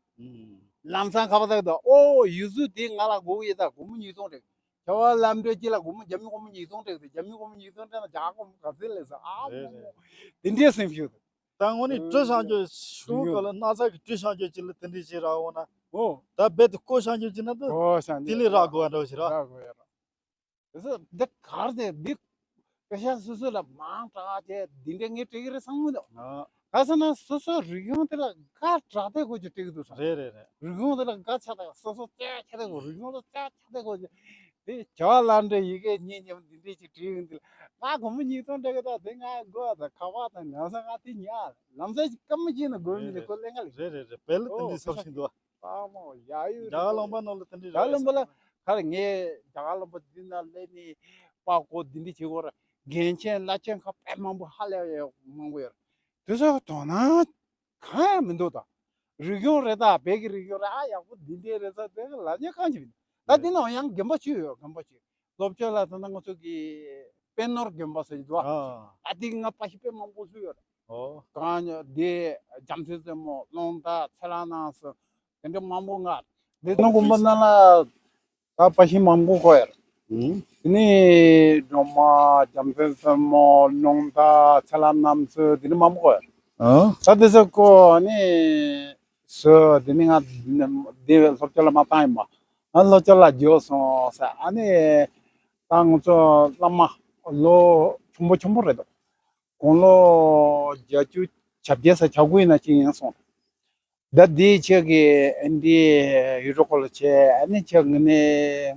ལམ་སང་ཁ་པར་བཏང་དུས་ཨོ་ཡིག་གཟུགས་དེ་ང་ལ་དགོས་ཀྱི་ཡོད་ད། སྒོར་མོ་ཉིས་སྟོང་སྤྲད། བྱ་བ་ལམ་འགྲོ་གཅིག་ལ་སྒོར་མོ་རྒྱ་མི་སྒོར་མོ་ཉིས་སྟོང་སྤྲད་དེ་རྒྱ་མི་སྒོར་མོ་ཉིས་སྟོང་སྤྲད་ན་རྒྱ་གར་སྒོར་མོ་ག་ཚོད་ལས་ས་ཨ་རེད་མོ་རེད། མོ་དེ་འདྲའི་སེམས་ཤུགས་དང་། ད་དངོས་གནས་སྤྲོ་བཤང་རྒྱུ་ཤུ་ག་ལ་སྣག་ཚ་གི་སྤྲོ་བཤང་རྒྱུ་ཅིག་ལ་དེ་འདྲའི་ཅིག་རག་འོང་ན། ཨོ་ད་རྦད་དེ་བཀོ་བཤང་རྒྱུ་ཅིག་ན་ད་ཨོ་བཤང་དེ་ལས་རག་དགོས་པ་འདྲ་བོ་ཞིག་རག་རག་དགོས་ཡ་རག་དེ་ཚོ་འདི་གར་དེ་འདི་སྐད་ཆ་སོ་སོ་ལ་མང་དྲགས་དེ་འདི་འདྲ་ངས་སྤྲད་ཀྱི་རེད་བསམ་གི་འདུག་ཨ། ག་ཟེར་ན་སོ་སོ་རིག་གཞུང་དེ་ལ་དགའ་དྲགས་དེ་ཁོ་ཅིག་སྤྲད་ཀྱི་འདུག་བསམ། རེད་རེད་རེད། རིག་གཞུང་དེ་ལ་དགའ་ཆགས་དེ་སོ་སོ་རྩེ་བ་ཆགས་དེ་ཁོ་རིག་གཞུང་དེ་རྩེ་བ་ཆགས་དེ་ཁོ་ཅིག་དེ་བྱ་བ་ལམ་འགྲོ་ཡི་གེ་རྙེད་ཉམས་འདི་འདྲས་ཅིག་བྲིས་ཡོང་དུས་ང་སྒོར་མོ་ཉིས་སྟོང་སྤྲད་ཀྱི་ད་དེ་ང་དགོས་པ་དང་ཁ་པར་དང་ལམ་སང་ང་དེ་ཉལ་ལམ་སང་སྐར་མ་གཅིག་ན་དགོས་མི་འདུག་ཁོ་ལེན་ག་ལེ། རེད་རེད་རེད། བལ་ལ་དེ་འདྲས་ཚབས་ཆེན་འདུག་ཨ། དཔའ་མོ་ཡ་ཡུ་རྒྱ་གར་ལུང་པ་ནང་ལ་དེ་འདྲ་རྒྱ་གར་ལུང་པ་ལ་ག་རེ་ངས་རྒྱ་གར་ལུང་པ་འདི་ན་སླེབས་ནས་པ་གོ་འདི་འདྲ་བྱེད་དགོས་ར་འགན་ཆེན་བླ་ཆེན་ཁ་དཔེ་མང་པོ་ཧ་ལས་ཡ་མང་པོ་ཡོད་ར། དེ་ཚོ་དོ་སྣང་གང་ཡང་མི་འདུག་ད། རིག་གཞུང་རེད་ད་བོད་ཀྱི་རིག་གཞུང་རེད་ཨ་ཡག་པོ་འདི་འདྲ་རེད་ས་དེ་ལ་ཉེ་གང་ཅིག་མི་འདུག་ད་འདི་ནང་ཡང་དགོན་པ་ཅིག་ཡོད་དགོན་པ་ཅིག་སློབ་ཆོས་ལ་ད་ལྟ་ང་ཚོ་གི་དཔལ་ནོར་དགོན་པ་ཟེར་གྱི་འདུག་ཨ། ཨ་དེ་ང་པ་ཤི་དཔེ་མང་པོ་བསུ་ཡོད་རེད། ཨོ། གང་ཉོ་དེ་རྒྱ་མཚོའི་རྩེ་མོ་རླུང་རྟ་ཚེ་ལྷ་ནང་སོ་དེ་འདྲ་མང་པོ་ང་དེ་ནང་དགོན་པ་ནང་ལ་ད་པ་ཤི་མང་པོ་གོ་ཡོད་རེད། ཨུ། དེ་ནས་སྒྲོལ་མ་རྒྱ་མཚོའི་རྩེ་མོ་རླུང་རྟ་ཚེ་ལྷ་ནང་སོ་དེ་འདྲ་མང་པོ་གོ་ཡོད་རེད། ཨོ། ད་དེ་ཚོ་གོ་ནས་སོ་དེ་ནས་ང་དེ་སློབ་གྲྭ་ལ་མ་བཏང་ཡིན་པ། ང་སློབ་གྲྭ་ལ་འགྱོ་སོང་ཟེར་ཨ་ནི་ད་ང་ཚོ་བླ་མ་ལོ་ཆུང་པོ་ཆུང་པོ་རེད་འདུག་དགུང་ལོ་བརྒྱད་ཅུ་གྱ་བརྒྱད་ས་གྱ་དགུ་ཡིན་ན་ཅིག་ཡིན་སོང་། ད་འདི་ཁྱེད་ཀྱི་ཨ་འདི་ཡུལ་གྲུ་སྐོར་ལ་བྱས་ཨ་ནི་ཁྱེད་ངི་ནས་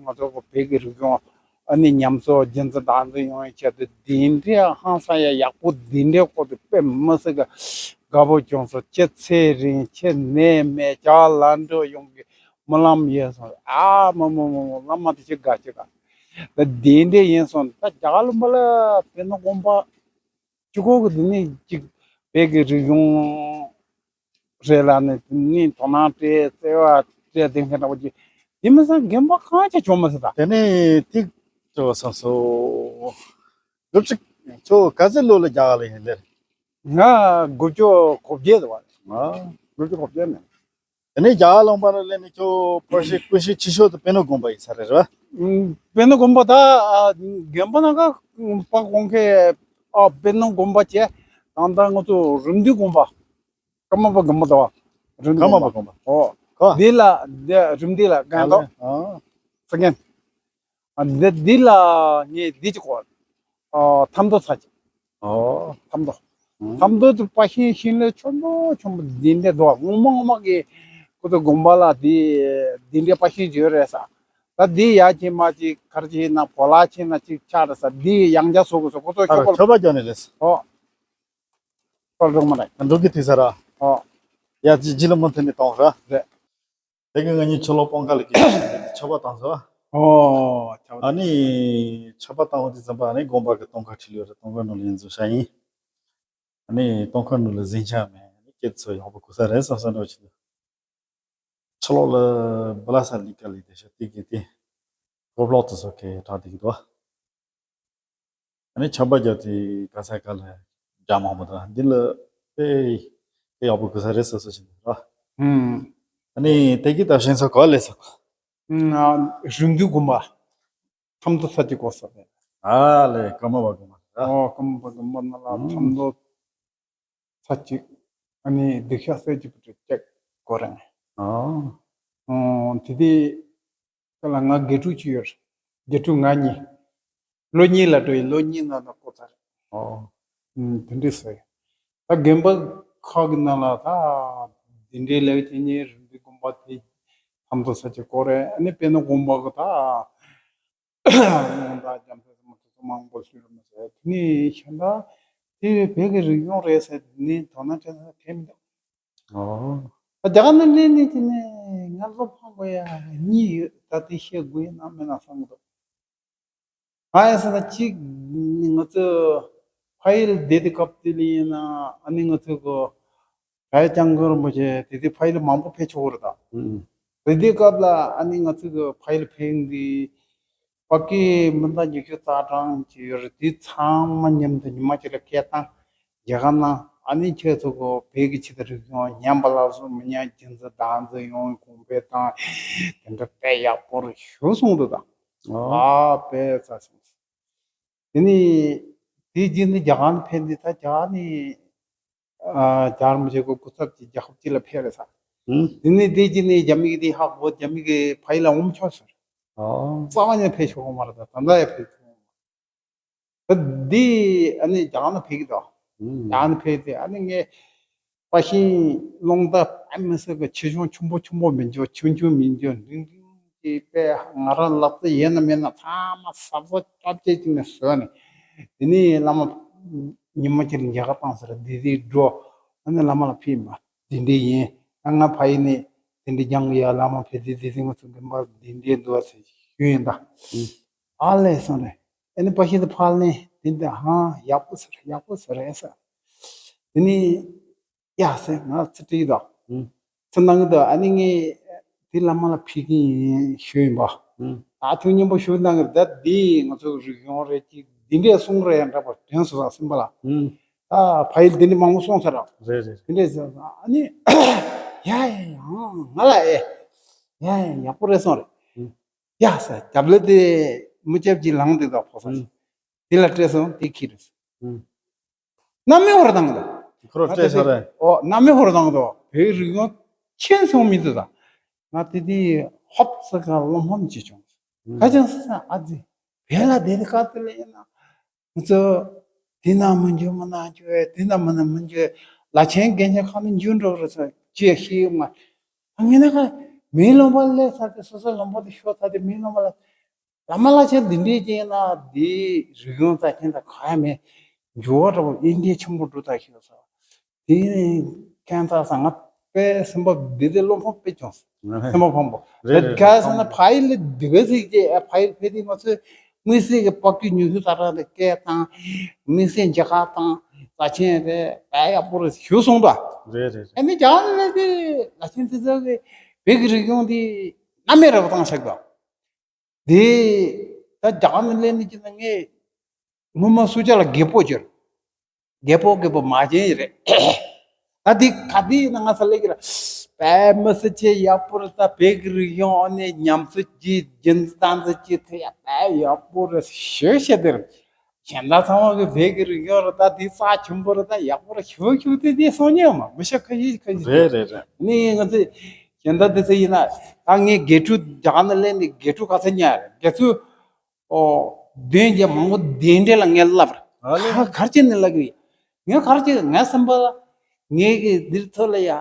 ང་ཚོ་གི་བོད་ཀྱི་རིག་གཞུང་ཨ་ནི་ཉམས་གསོ་རྒྱུན་འཛིན་དང་འཛིན་ཡོང་བའི་ཆེད་དུ་འདི་འདྲའི་ཧང་སང་ཡ་ཡག་པོ་འདི་འདྲའི་སྐོར་དུ་དཔེ་མི་སྲིད་གི་དགའ་པོ་བྱུང་སོང་། ཁྱེད་ཚེ་རིང་ཁྱེད་ནད་མེད་ཇ་ལ་འགྲོ་ཡོང་གི་སྨོན་ལམ་ཡོད་སོང་། ཨ་མ་མ་མ་མ་བླ་མ་དེ་ཁྱེད་དགའ་ཁྱེད་དགའ། ད་འདི་འདྲའི་ཡིན་སོང་ད་རྒྱ་གར་ལུང་པ་ལ་དཔེར་ན་དགོན་པ། གཅིག་པོ་གི་འདི་ནི་གཅིག་བོད་ཀྱི་རིག་གཞུང་རེད་ལ་ནི་དེ་ནི་དོ་སྣང་སྤྲད་བརྩེ་བ་སྤྲད་དེ་མཁན་འདྲ་པོ་ཅིག་དེ་མི་ཚང་རྒན་པ་གང་ཅི་བྱུང་མ་ཟེར་ད། དེ་ནས་ཐིག་ཅོ་བསམ་སོ། སྒྲུབ་ཅིག་ཁྱོད་ག་ཚོད་ལོ་ལ་རྒྱ་གར་ལ་ཡིན་ལེ། ང་དགུ་བཅུ་གོ་བརྒྱད་དུ་བ། ང་དགུ་བཅུ་གོ་བརྒྱད་ནས། དེ་ནས་རྒྱ་གར་ལུང་པ་ལ་སླེབས་ནས་ཁྱོད་ཕར་ཤི་ཀུ་ཤི་ཆི་ཤོ་དུ་པེ་ནོ་དགོན་པ་ཡིན་ས་རེད་ར། ཨུམ། པེ་ནོ་དགོན་པ་ད་ཨ་རྒན་པ་ན་ག་པ་གོང་ཁེ་ཨ་པེ་ནོ་དགོན་པ་བྱས་ད་ལྟ་ང་ཚོ་རིམ་བདུན་དགོན་པ་ཀརྨ་པ་དགོན་པ་དང་རིམ་བདུན་ཀརྨ་དགོན་པ་པ་དགོན་པ། ཨོ། ག་འདི་ལ་འདི་རིམ་བདུན་ལ་རྒན་ཏོ་ཨ་ས་རྒན། ཨ་འདི་འདི་ལ་ངས་འདི་ཅིག་གོ། ཨ་ཐམ་ཏོ་ཚ་ཅིག་ཨོ། ཐམ་ཏོ། ཨང་། ཐམ་ཏོ་དུ་པ་ཤིང་ཤིང་ལས་ཆོམ་པོ་ཆོམ་པོ་འདི་འདྲ་འདུག་ངོ་མ་ངོ་མ་གི་ཁོ་ཚོ་དགོན་པ་ལ་འདི་འདི་འདྲ་པ་ཤིང་ཡོད་རེད་ས། ད་འདི་ཡ་ཅིག་མ་ཅིག་གར་ཅིག་ན་བོ་ལ་ཅིག་ན་ཅིག་ཆགས་རེད་ས། འདི་ཡང་བསྐྱར་བཟོ་དགོས་ས་ཁོ་ཚོ་ཨ་ཁྱོད་པ། ཁྱོད་པ་རྒྱག་ནི་རེད་ས། ཨོ། པར་འགྲོ་མ་རེད། འགྲོ་གི་དེ་ས་ར། ཨོ། ཡ་ཅིག་ཇི་ལ་མོ་ཐེ་ནི་གཏོང་ར། རེད། དེ་གི་ང་གཉིས་ཕྱི་ལོགས་སྤང་ཁ་ལ་གི་ཆར་པ་བཏང་སོང་། ཨོ། ཆར་པ་ཨ་ནི་ཆར་པ་བཏང་བ་དེ་ཙམ་པ་ཨ་ནི་དགོན་པ་གི་སྟོན་ཁ་ཁྲིད་ཡོད་རེད། སྟོན་ཁ་ནང་ལ་ཡིན་ཚུལ་ཤ་ཡིན། ཨ་ནི་སྟོན་ཁ་ནང་ལ་གཟིམ་ཆ་མེད། ཨ་ནི་སྐྱིད་ཚོ་ཡག་པོ་གོ་ས་རེད་བསམ་བསམ་འདྲ་བྱེད་འདུག་ཕྱི་ལོགས་ལ་བ་ལ་ས་ལི་ཀ་ལི་དེ་ཤ་ཏི་གི་ཏི་གོ་བློག་ཏུ་སོ་ཁེ་དྲག་དེ་གི་འདུག་ཨ་ནི་ཆར་པ་བརྒྱབ་དེ་ག་ས་ག་ལ་རྒྱ་མང་པོ་དང་འདི་ལ་དཔེ་དཔེ་ཡག་པོ་གི་ས་རེད་ཟེར་སོ་ཞིག་འདུག་ར། ཨུམ། ཨ་ནི་དེ་གི་ད་ཞིང་ས་ག་ལས་ས་ག་ཨུམ། ཨ་རིམ་འདུས་དགོན་པ་ཐམ་ཏོ་ས་ཅིག་གོ་ས་རེད། ཨ་ལས་ཀརྨ་པ་དགོན་པ་ར། ཨོ་ཀརྨ་པ་དགོན་པ་ན་ལ་ཨུམ། ཐམ་ཏོ་ས་ཅིག་ཨ་ནི་སྡིག་བཤགས་སེ་ཅིག་པུ་ཅིག་ཅིག་གོ་རེད། ཨ། ཨོ་དེ་དེ། ད་ལ་ང་དགེ་ཕྲུག་ཅིག་ཡོད་རེད། དགེ་ཕྲུག་ང་གཉིས། ལོ་གཉིས་ལ་འགྲོ་ཡི་ལོ་གཉིས་ནང་ལ་སྐོར་ཚར་རེད། ཨོ། ཨུམ་དེ་འདྲས་ཟེར། ད་རྒན་པ་ཁག་གི་ནང་ལ་ད་འདི་འདྲའི་ལས་བྱེད་ཉེ་རིམ་པའི་དགོན་པ་དེ་ཐམ་ཏོ་ས་ཆ་སྐོར་རེད། ཨ་ནི་དཔེར་ན་དགོན་པ་གི་ད་ད་རྒྱ་མཚོ་སི་མ་ཐུ་སི་ མང་པོ་ཞུ་རུ་མ་ཟད་དེ་ནི་གཞན་དག་དེ་བོད་ཀྱི་རིག་གཞུང་རེད་ཟེར་དེ་ནི་དོ་སྣང་བྱེད་ས་གང་མི་འདུག་ཨོ། ད་རྒྱ་གར་ནས་སླེབས་ནས་དེ་ནས་ང་སློབ་ཁང་གི་ཡ་གཉིས་ཡོད། ད་དེ་བཤད་དགོས་ཡིན་ནམ་མེད་ན་བསམ་གི་འདུག་ང་ཡང་ཟེར་ན་གཅིག་ང་ཚོ་ཕ་ཡུལ་བསྡད་དུས་སྐབས་དེ་ལ་ཡིན་ན་ཨ་ནི་ང་ཚོ་གི་ག་ཡ་ལྕང་སྐྱོང་རིན་པོ་ཆེ་དེ་དུས་ཕ་ཡུལ་མང་པོ་ཕེབས་ཆོག་གི་རེད་ད། ཨུ། དེ་དུས་སྐབས་ལ་ཨ་ནི་ང་ཚོ་གི་ཕ་ཡུལ་ཕེབས་འདི་པ་ཀི་མི་ཟླ་ཉི་ཤུ་རྩ་གྲངས་ཅིག་ཡོད་རེད། དེ་ཚང་མ་མཉམ་དུ་ཉི་མ་གཅིག་ལ་སྐད་བཏང་། རྒྱ་གར་ནང་ཨ་ནི་ཁྱེད་ཚོ་གི་བོད་ཀྱི་ཆོས་དང་རིག་གཞུང་ཉམས་པ་སླར་གསོ་མི་ཉམས་རྒྱུན་འཛིན་བདག་འཛིན་ཡོང་གོང་འཕེལ་བཏང་། དེ་འདྲ་དཔེ་ཡག་པོ་རེད་ཞུ་གསུངས་འདུག་ད། ཨོ། ཨ་དཔེ་ཚ་སོང་། དེ་ནི་དེའི་རྗེས་ནི་རྒྱ་གར་ནས་ཕེབས་འདི་ད་རྒྱ་གར་ནས་ཨ་རྒྱ་གར་མི་ཆོས་གི་སྐུ་ཚབ་ཀྱི་རྒྱལ་ཁབ་གཅིག་ལ་ཕེབས་རེད་ས། ཨུ། དེ་ནི་དེའི་རྗེས་ནས་རྒྱ་མི་གི་དེ་ཧ་གོ་རྒྱ་མི་གི་ཕ་ཡུལ་ལ་འོང་མི་ཆོག་ཟེར། ཨོ། རྩ་བ་ནས་ཕེབས་ཆོག་གི་མ་རེད། ད་ད་ལྟ་ཡང་ཕེབས་ཆོག་གི་མ་རེད། ད་འདི་ཨ་ནི་རྒྱ་གར་ནས་ཕེབས་ཀྱི་འདུག་ཨུ། རྒྱ་གར་ནས་ཕེབས་ཏེ་ཨ་ནི་ངས་པ་ཤིང་སློང་ད་ཨ་མི་སེར་གྱི་ཆེ་ཆུང་ཆེན་པོ་ཆེན་པོ་མི་འཇོག་ཆུང་ཆུང་མི་འཇོག་འབྲིང་འབྲིང་གི་དཔེ་ང་རང་ལག་རྩལ་ཡོད་ན་མེད་ན་ཚང་མ་གཟབ་གཟབ་སྟབས་བདེ་ཅིག་ནས་བཟོས་ནས། དེ་ནས་བླ་མ་ཉི་མ་གཅིག་ལ་མཇལ་ཁ་བཏང་ཟེར། འདི་འདི་འགྲོ། ཨ་ནི་བླ་མ་ལ་ཕེབས་མ་འདི་འདྲ་ཡིན། ཨ་ང་ཕ་ཡུལ་ནས་དེ་འདྲ་རྒྱང་གི་ཡ་བླ་མ་ཕེབས་ཏེ་འདི་འདི་ང་ཚོ་དགོན་པ་འདི་འདྲ་འདུག་ཟེར་ཞུས་ཡིན་ད། ཨ་ལས་སོང་རེད། ཨ་ནི་པ་ཤིང་དེ་ཕར་ལེན་དེ་འདི་ཧང་ཡག་པོ་ཟེར་ཡག་པོ་ཟེར་རེད་ཟེར། དེ་ནི་ཡ་ཟེར་ང་ཚེ་བྲིས་དང་། ཚེ་ནང་གི་དང་ཨ་ནི་ངས་དེ་བླ་མ་ལ་ཕུལ་གྱི་ཡིན་ཞུས་ཡིན་པ། ད་ཐུགས་མཉེས་པོ་ཞུ་གནང་གི་ད་འདི་ང་ཚོ་རིག་གཞུང་རེད་ཅིག་འདི་འདྲས་གསུང་རེད་ཡང་འདྲ་པར་དྲན་སོང་ཟེར་སེམས་པ་ལ། ད་ཕ་ཡུལ་འདི་འདྲ་མང་པོ་སོང་ཚར་ར། རེད་རེད། དེ་འདྲས་ཟེར་སོང་ཨ་ནི་ཡ་ཡ་ཡ་ང་ལ་ཨེ་ཡ་ཡ་ཡག་པོ་རེད་སོང་རེད། ཡ་ས་རྒྱབ་ལོ་དེ་མི་སྐྱབས་ཀྱི་ལངས་དེ་དག་ཕོ་ས་ཨུམ། དེ་ལ་སྤྲད་སོང་དེ་ཁྱི་རེད། ཨུམ། གནམ་མེད་ཧོར་དང་དོ། ཁོ་རང་སྤྲད་ས་རེད། ཨོ་གནམ་མེད་ཧོར་དང་དོ་བོད་རིག་གཞུང་ཆེན་སོང་མི་འདུག་ད། ང་དེ་དེ་ཧོབ་ས་ག་ལོ་ཧོམ་བྱེད་བྱུང་། ཨུམ། ཁ་ཅང་ས་ས་ཨ་ཙི་བོད་ལ་བསྡད་དེ་ག་ཚོད་ལ་ཡིན་ན། ང་ཚོ་དེ་ན་མི་འཇུ་མི་ན་འཇུ་དེ་ན་མི་ན་མི་འཇུ་ལ་ཆེན་རྒན་ཆེན་ཁ་ན་འཇུ་འགྲོ་རེད་ས་ཅེས་ཤེས་མ། ངས་ན་ཁ་མི་ལོང་པ་ལས་ས་དེ་སོ་སོ་ལོང་པ་དེ་ཤོར་ས་དེ་མི་ལོང་པ་ལ་ལ་མ་ལ་ཆེན་འདི་འདྲའི་ཅན་ན་དེ་རིག་གཞུང་ས་ཆེན་ད་ག་ཡ་མེད་འཇུ་བ་འགྲོ་ཨིན་ཌི་ཆེན་པོ་འགྲོ་ད་ཤེས་ས། དེ་ནས་ཁྱད་མཚར་ས་ང་དཔེ་སེམས་པ་འདི་དེ་བློ་ཕམ་དཔེ་བྱུང་། སེམས་པ་ཕམ་པོ། རེད་རེད་ག་ས་ན་ཕ་ཡིལ་ལ་འདི་ག་ཟིག་ཅེས་ཕ་ཡིལ་ཕེ་དེ་ང་ཚོས་དམིགས་བསལ་གྱི་པགས་ཀྱི་ཉུང་ཤུ་ས་ར་དེ་སྐད་བཏང་། དམིགས་བསལ་མཇལ་ཁ་བཏང་ས་ཆེན་རེད་དཔེ་ཡག་པོ་རེད་ཞུ་སོང་ད། རེད་རེད། ཨ་ནི་རྒྱ་ནས་དེ་ལ་ཆེན་ཙི་ཙི་གི་བོད་ཀྱི་རིག་གཞུང་དེ་གནམ་མེད་རབ་བཏང་ཤག་ད། དེ་ད་རྒྱ་གར་ནས་སླེབས་ནས་ཀྱི་ན་ངས་ངོ་མ་སུ་ཅག་ལ་རྒད་པོ་གྱུར། རྒད་པོ་རྒད་པོ་མ་བྱན་ཡི་རེད། ད་དེ་ག་དེ་ཡིན་ན་ང་ས་སླེབས་ཀྱི་ར། དཔེ་མི་སྲིད་ཆེ་ཡག་པོ་རེད། ད་བོད་ཀྱི་རིག་གཞུང་ཨ་ནི་ཉམས་སྲིད་ཀྱི་རྒྱུན་འཛིན་སྟངས་འཛིན་གྱི་ཐད་ཡ་དཔེ་ཡག་པོ་རེད་ཞུ་བཤད་དེ་རེད། གཞན་དག་ཚང་མ་གི་བོད་ཀྱི་རིག་གཞུང་རེད། ད་དེ་རྩ་ཆེན་པོ་རེད། ད་ཡག་པོ་རེད་ཞུ་ཞུ་དེ་དེ་སོང་ཉེ་མ་མི་ཤ་ཁ་ཤས་ཁ་ཤས་རེད་རེད་རེད། ནི་ང་ཚོས་གཞན་དག་དེ་ཚོ་ཡིན་ན་ད་ངས་དགེ་ཕྲུག་རྒྱ་གར་ནས་སླེབས་ནས་དགེ་ཕྲུག་ག་ཚོད་ཉར་དགེ་ཚུལ། ཨོ། བདུན་བརྒྱ་མང་པོ་གདན་འདྲེན་ལ་ངས་བསླབ་ར། ཨ་ལེ། ག་གར་ཅི་ནས་བསླབ་གི་ཡིན། ངས་གར་ཅི་ངའི་སེམས་པ་ལ་ངས་གི་འདིར་ཐོ་ལ་ཡ་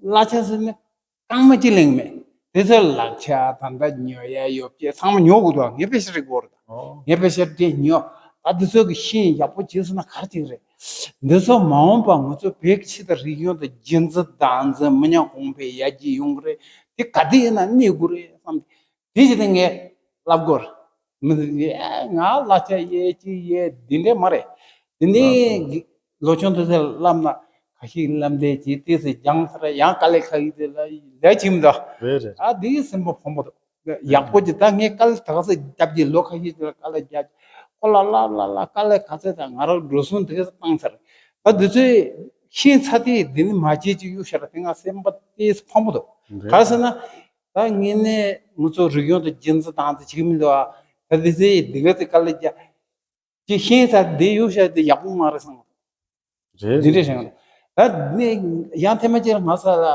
གླ་ཆ་ཟེར་ནས་རྐང་མ་ཅི་ལེན་མེད། དེ་ཚོ་ལག་ཆ་ད་ལྟ་ཉོ་ཡ་ཡོད་ཀྱི་ཚང་མ་ཉོ་དགོས་འདུག་ངས་པེ་ཤ་རིག་གོ་ར། ཨོ། ངས་པེ་ཤ་དེ་ཉོ། ད་འདི་ཚོ་གི་ཤིང་ཡག་པོ་བྱས་སོང་ན་གར་ཅིག་རེད། འདི་ཚོ་མ་འོངས་པ་ང་ཚོ་བོད་ཀྱི་ཆོས་དང་རིག་གཞུང་དང་རྒྱུན་འཛིན་བདག་འཛིན་མི་ཉམས་གོང་འཕེལ་ཡར་རྒྱས་ཡོང་གི་རེད། དེ་ག་དུས་ཡིན་ན་གནས་དགོས་རེད་བསམ། དེ་བཞིན་དུ་ངས་བསླབ་དགོས། མི་ཚེ་ཨེ་ང་གླ་ཆ་ཡས་ཅི་ཡས་འདི་འདྲས་མ་རེད། དེ་ནས་ལོ་ཆུང་དུས་ཚོད་བསླབ་ན་ཁ་ཤས་བསླབ་འདས་ཀྱི་དུས་སུ་སྦྱངས་ཚར་ཡང་དཀའ་ལས་ཁག་ཡིན་དེ་ལ་ལས་བྱེད་མི་འདུག་རེད་རེད། ཨ་དེའི་སེམས་པ་ཕམ་པོ་འདུག་ཡག་པོ་ཅིག་ད་ངས་དཀའ་ལས་ད་ག་ཚོད་བརྒྱབ་ཀྱི་ལོ་ཁ་ཤས་ཅིག་ལ་དཀའ་ལས་བརྒྱབ་ཀྱི་ཁོ་ལ་ལ་ལ་ལ་དཀའ་ལས་ག་ཚོད་དང་ང་རང་འགྲོ་སོང་དེ་ག་ཚོད་བཏང་ཚར། ད་འདི་ཚོས་ཤེས་ཚར་དེ་འདི་ནི་མ་བྱེད་ཅིག་གཡུག་ཤར་དེ་ང་སེམས་པ་དེ་ཕམ་པོ་འདུག་རེད། ག་ཟེར་ན། ད་ངས་ནས་ང་ཚོ་རིག་གཞུང་དང་རྒྱུན་འཛིན་དང་དེ་བྱེད་ཀྱི་མི་འདུག་ཨ། ད་དེ་ཚེ་འདི་ག་ཚེ་དཀའ་ལས་རྒྱག་ཅིག་ཤེས་ཚར་དེ་གཡུག་ཤར་དེ་ཡག་པོ་མ་རེད་བསམ། རེད་འདི་འདྲས་རེད། བཤད་ད་ནས་ཡང་ཐེངས་མ་ཅིག་ང་ས་ལ་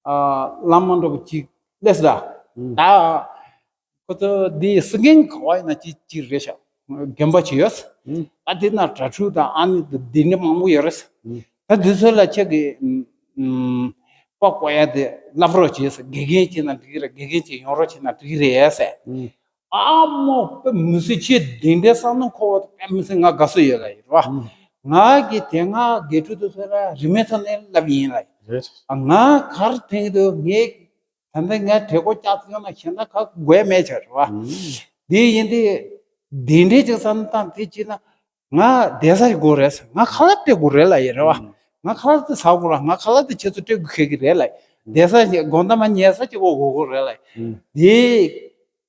ཨ་བླ་མ་འགྲོ་བ་ཅིག་སླེབས་ལ། ཨུ། ད་ཁོ་ཚོ་འདི་སི་གིང་ག་བ་ཡིན་ན་ཅིག་ཅིག་རེད་ཤག་རྒན་པ་ཅིག་ཡོད། ཨུ། ད་དེ་ན་གྲྭ་ཕྲུག་དང་ཨ་ནི་འདི་འདྲ་མང་པོ་ཡོད་རེད། ཨུ། ད་འདི་ཚོ་ལ་ཁྱེད་ཀྱི་ཨུམ་ཨུམ་པ་བསྐོ་ཡ་དེ་བསླབ་རོགས་བྱེད་ཟེར། དགེ་རྒན་ཅིག་ན་འགྲིག་གི་རེད། དགེ་རྒན་ཅིག་ཡོང་རོགས་བྱེད་ན་འགྲིག་གི་རེད་ཟེར། ཨུ། ཨ་མོ་དཔེ་མི་སྲིད་ཆེ་དེ་འདྲའི་བསམ་བློ་འཁོར་བ་དཔེ་མི་སྲིད་ང་དགའ་བསུ་ཡོད་ལ་ཡིན་ར། ང་གི་དེ་སྔ་དགེ་ཕྲུག་དེ་ཚོ་ལ་རིན་མེད་ཐོག་ནས་ལབ་ཡིན་ལ་ཡིན། རེད། ཨ་ང་གར་ཐེངས་དུ་ངས་ད་ལྟ་ངས་གྲལ་སྒོ་བཀྱག་ཡོང་ན་ཤེས་ན་ཁ་དགོས་མེད་ཆ་རེད་བ། དེ་ཡིན་དེ་དེ་འདྲའི་ཅིག་བསམ་བློ་བཏང་དེ་ཅི་ན། ང་བསྡད་ས་ཞིག་དགོས་རེད་ཟེར། ང་ཁ་ལག་སྤྲད་དགོས་རེད་ལ་ཡིན་རེད་བ། ང་ཁ་ལག་དེ་ཟ་དགོས་ར། ང་ཁ་ལག་དེ་ཁྱེད་ཚོ་སྤྲད་དགོས་ཁེལ་གི་རེད་ལ། བསྡད་ས་ཞིག་དགོང་དག་མ་ཉལ་ས་ཅིག་དགོས་དགོས་རེད་ལ། དེ་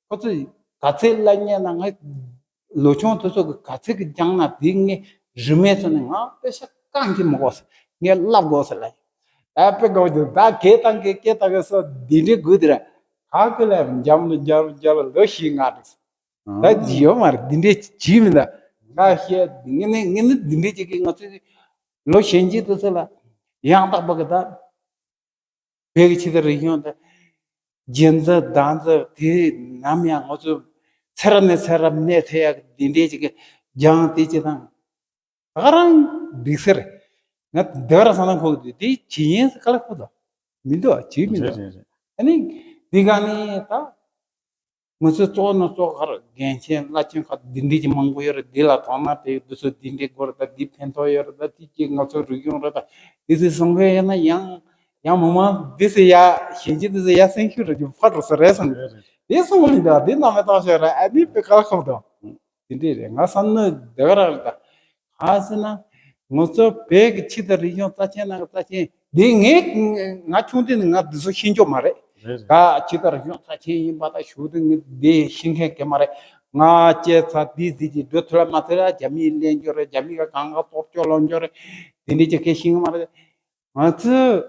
ཁོ་ཚོ་ག་ཚད་ལབ་ཉན་ན། ང་ལོ་ཆུང་དེ་ཚོ་གི་ག་ཚད་གི་སྦྱངས་ན་དེ་ངས་རིན་མེད་ཚོ་ནས་ང་དཔེ་ཤ་རྐང་གི་མི་དགོས་ཟེར། ངས་བསླབ་དགོས་ཟེར་ལ། ད་དཔེ་དགོས་འདུག་ད་སྐད་བཏང་གི་སྐད་བཏང་གི་སོ་འདི་འདྲའི་དགོས་དེ་ར། ག་གི་ལ་འཇམ་ལ་འཇམ་འཇམ་ལ་ལོ་བཞི་ལྔ་འགྲིག་ད་ཡོད་མ་རེད། འདི་འདྲའི་བྱིས་མི་འདུག་ཁ་བཤད་ངས་ནི་ངས་ནི་འདི་འདྲའི་ཅིག་གིས་ང་ཚོའི་ལོ་གཞོན་སྐྱེས་དེ་ཚོ་ལ་ཡང་དག་པ་གི་ད་བོད་ཀྱི་ཆོས་དང་རིག་གཞུང་དང་རྒྱན་རྩ་གདངས་རྩ་དེ་ནམ་ཡང་ང་ཚོ་ཚེ་རབས་ནས་ཚེ་རབས་གནས་ཐུབ་ཡག་གི་འདི་འདྲའི་ཅིག་གི་སྦྱངས་དེ་ཅི་དང་། ད་ག་རང་འགྲིག་ཟེར། ང་དེ་ག་རང་བསམ་བློ་འཁོར་གི་འདུག་དེ་ཇི་ཡིན་ཟེར་ག་ལ་ཁུག་དང་མི་འདུག་ཇི་མི་འདུག་རེད་རེད་རེད། ཨ་ནི་འདི་ག་ནི་ད་ང་ཚོའི་གཙོ་བོ་ནི་གཙོ་གར་རྒན་ཆེན་བླ་ཆེན་ཁག་འདི་འདྲས་ཀྱི་མང་པོ་ཡོད་རེད། འདི་ལ་དོ་སྣང་དེ་འདི་ཚོ་འདི་འདྲས་དགོས་རེད། ད་འདི་ཕན་ཐོགས་ཡོད་རེད། ད་འདི་ཀྱི་ང་ཚོའི་རིག་གཞུང་རེད། ད་འདི་ཚོ་གསུང་མཁན་ཡོད་ན་ཡང་ཡང་མི་མང་འདི་ཚོ་ཡ་གཞན་གྱི་འདི་ཚོ་ཡ་སེམས་ཤུགས་རེད་ཀྱི་ཕར་འགྲོ་ས་རེད་བསམ་གི་རེད། འདི་གསུང་མི་འདུག་འདི་རྣམ་པ་བཏང་ཤོད་ར། ཨ་ནི་དཔེ་དཀའ་ལ་ཁག་འདུག་དེ་འདྲས་རེད། ང་བསམ་ན་དེ་ག་རང་རེད། ད་ག་ཟེར་ན་ང་ཚོ་བོད་ཀྱི་ཆོས་དང་རིག་གཞུང་རྩ་ཆེན་ནང་གི་རྩ་ཆེན་འདི་ངས་ང་ཆུང་དུས་ནས་ང་འདི་ཚོ་ཤེས་ཀྱི་མ་རེད། རེད་རེད། ད་ཆོས་དང་རིག་གཞུང་རྩ་ཆེན་ཡིན་པ་དང་ཞུ་དུས་ངས་འདི་ཤེས་མཁན་གང་མ་རེད། ང་སྐྱེས་ཚར་དུས་ཟིག་གི་འགྲོ་ཐུབ་ལ་མ་ཐུབ་ལ་རྒྱ་མིས་ལེན་རྒྱུ་རེད། རྒྱ་མི་ག་གང་ག་གཏོར་སྐྱོན་ལོག་རྒྱུ་རེད། དེ་འདྲས་ཀྱི་སྐད་ཤེས་ཀྱི་མ་རེད། ང་ཚོས་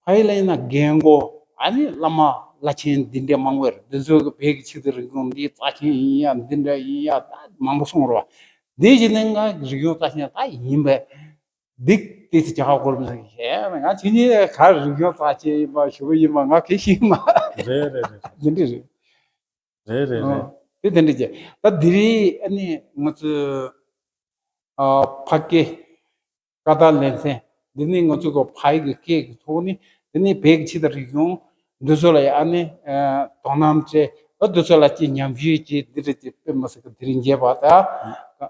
ཕ་ཡུལ་ལ་ཡིན་ན་རྒན་གོག་ཨ་ནི་བླ་མ་བླ་ཆེན་འདི་འདྲས་མང་པོ་ཡོད་རེད། འདི་ཚོ་གི་བོད་ཀྱི་ཆོས་དང་རིག་གཞུང་འདི་རྩ་ཆེན་ཡིན་ཡ་འདི་འདྲ་ཡིན་ཡ་ད་མང་པོ་གསུངས་རེད་བ། འདི་བཞིན་ནས་ང་རིག་གཞུང་རྩ་ཆེན་ད་ཡིན་པས་འདི་ཏི་སི་ཇ་ཁ་གོར་མི་ཟེར་གི་ང་ཆོས་ཉིད་ག་རིག་གཞུང་རྩ་ཆེན་ཡིན་པ་ཞུ་གི་ཡིན་པ་ང་གི་ཤེས་མ་རེད་རེད་རེད། འདི་འདྲས་རེད། རེད་རེད་རེད། དེ་དེ་འདྲས་ཀྱི་ད་འདི་རིགས་ཨ་ནི་ང་ཚོའི་ཨ་ཕ་སྐད་ཀ་དག་ལེ་ཚན་འདི་ནི་ང་ཚོ་གི་ཕ་ཡུལ་གྱི་སྐད་ཀྱི་ཐོག་ནས་འདི་ནི་བོད་ཀྱི་ཆོས་དང་རིག་གཞུང་འདི་ཚོ་ལ་ཡང་ཨ་ནི་དོ་སྣང་བྱས། ཨ་འདི་ཚོ་ལ་ཅིག་ཉམས་ཞིབ་ཅིག་འདི་འདྲ་ཅིག་དཔེ་མི་སྲིད་གི་དེ་རིང་མཇལ་བ་དང་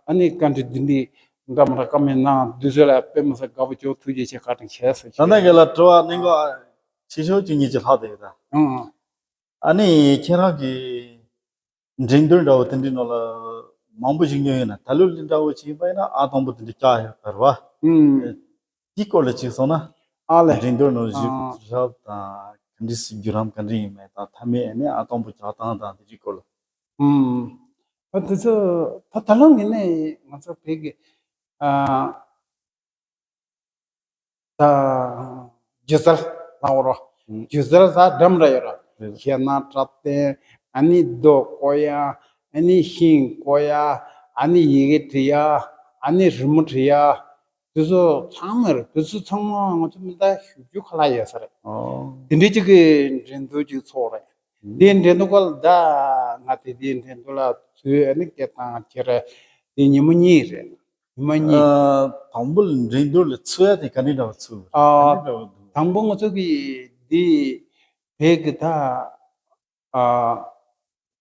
ཨ་ནི་བཀའ་འདྲི་འདི་འདྲའི་འདྲ་མི་འདྲ་བཀའ་མོལ་གནང་འདི་ཚོ་ལ་དཔེ་མི་སྲིད་དགའ་པོ་བྱུང་། ཐུགས་རྗེ་ཆེ། བཀའ་དྲིན་ཆེ་ཟེར་ད་ཞུ་ལྟ་ཡ་གི་ལ་དྲི་བ་གནང་གོ་ཆེ་ཤོས་ཅིག་གཉིས་ཅིག་ལྷག་བསྡད་ཡོད་ད། ཨང་། ཨ་ནི་ཁྱེད་རང་གི་འགྲན་བསྡུར་འདྲ་བོ་དེ་འདྲའི་ནང་ལ་མང་པོ་ཞིག་ཉོས་ཡོད་ན། ད་ལོ་འདི་འདྲ་བོ་ཞིག་ཡིན་པ་ཡིན་ན་ཨ་དང་པོ་དེ་འདྲ་བཀྱག་ཡོད་གར་བ། ཨུམ། དེའི་སྐོར་ལ་ཅིག་གསུངས་ན། ཨ་ལས། འགྲན་བསྡུར་ནང་ཞུགས་ཨ་རབས་དང་ག་འདྲ་སེ་བརྒྱུད་རིམ་ག་འདྲ་ཡིན་མིན་དང་མཐའ་མའི་ཨ་ནི་ཨ་དང་པོ་བཀྱག་སྟངས་དང་དེ་འདྲའི་སྐོར་ལ། ཨུམ། ཨ་དེ་ཚོ་ད་ད་ལོ་ངས་ནས་ང་ཚོ་བོད་ཀྱི་ཨ། ད་སྒྱུ་རྩལ་ལབ་དགོས་རེད། ཨུམ། སྒྱུ་རྩལ་ད་འདྲ་མི་འདྲ་ཡོད་རེད། རེད། གཞས་སྣ་སྒྲ་ལྡན། ཨ་ནི་རྡོ་བརྐོ་ཡ། ཨ་ནི་ཤིང་བརྐོ་ཡ། ཨ་ནི་ཡི་གེ་འབྲི་ཡ། ཨ་ནི་རི་མོ་འབྲི་ཡ། དེ་ཚོ་ཚང་མ་རེད། དེ་ཚོ་ཚང་མ་ང་ཚོ་མི་ད་བཞི་བཅུ་ཁ་ལྷག་ཡོད་ས་རེད། ཨོ། དེ་འདྲའི་ཅིག་གི་འགྲན་བསྡུར་ཅིག་ཚོགས་རེད། ཨུམ། དེ་འགྲན་བསྡུར་སྐབས་ལ་ད་ང་དེ་དེའི་འགྲན་བསྡུར་ལ་ཚུད། ཨ་ནི་སྐད་བཏང་བྱས་རེད། དེ་ཉི་མ་གཉིས་རེད། ཉི་མ་གཉིས། ཨ། དང་པོ་ལ་འགྲན་བསྡུར་ལ་ཚུད་ཡ་དེ་ག་འདྲ་འདྲ་བ་ཚུད་རེད། ཨ། ག་འདྲ་འདྲ་བ་འདུག་དང་པོ་ང་ཚོ་གི་འདི་བོད་ཀྱི་ད་ཨ་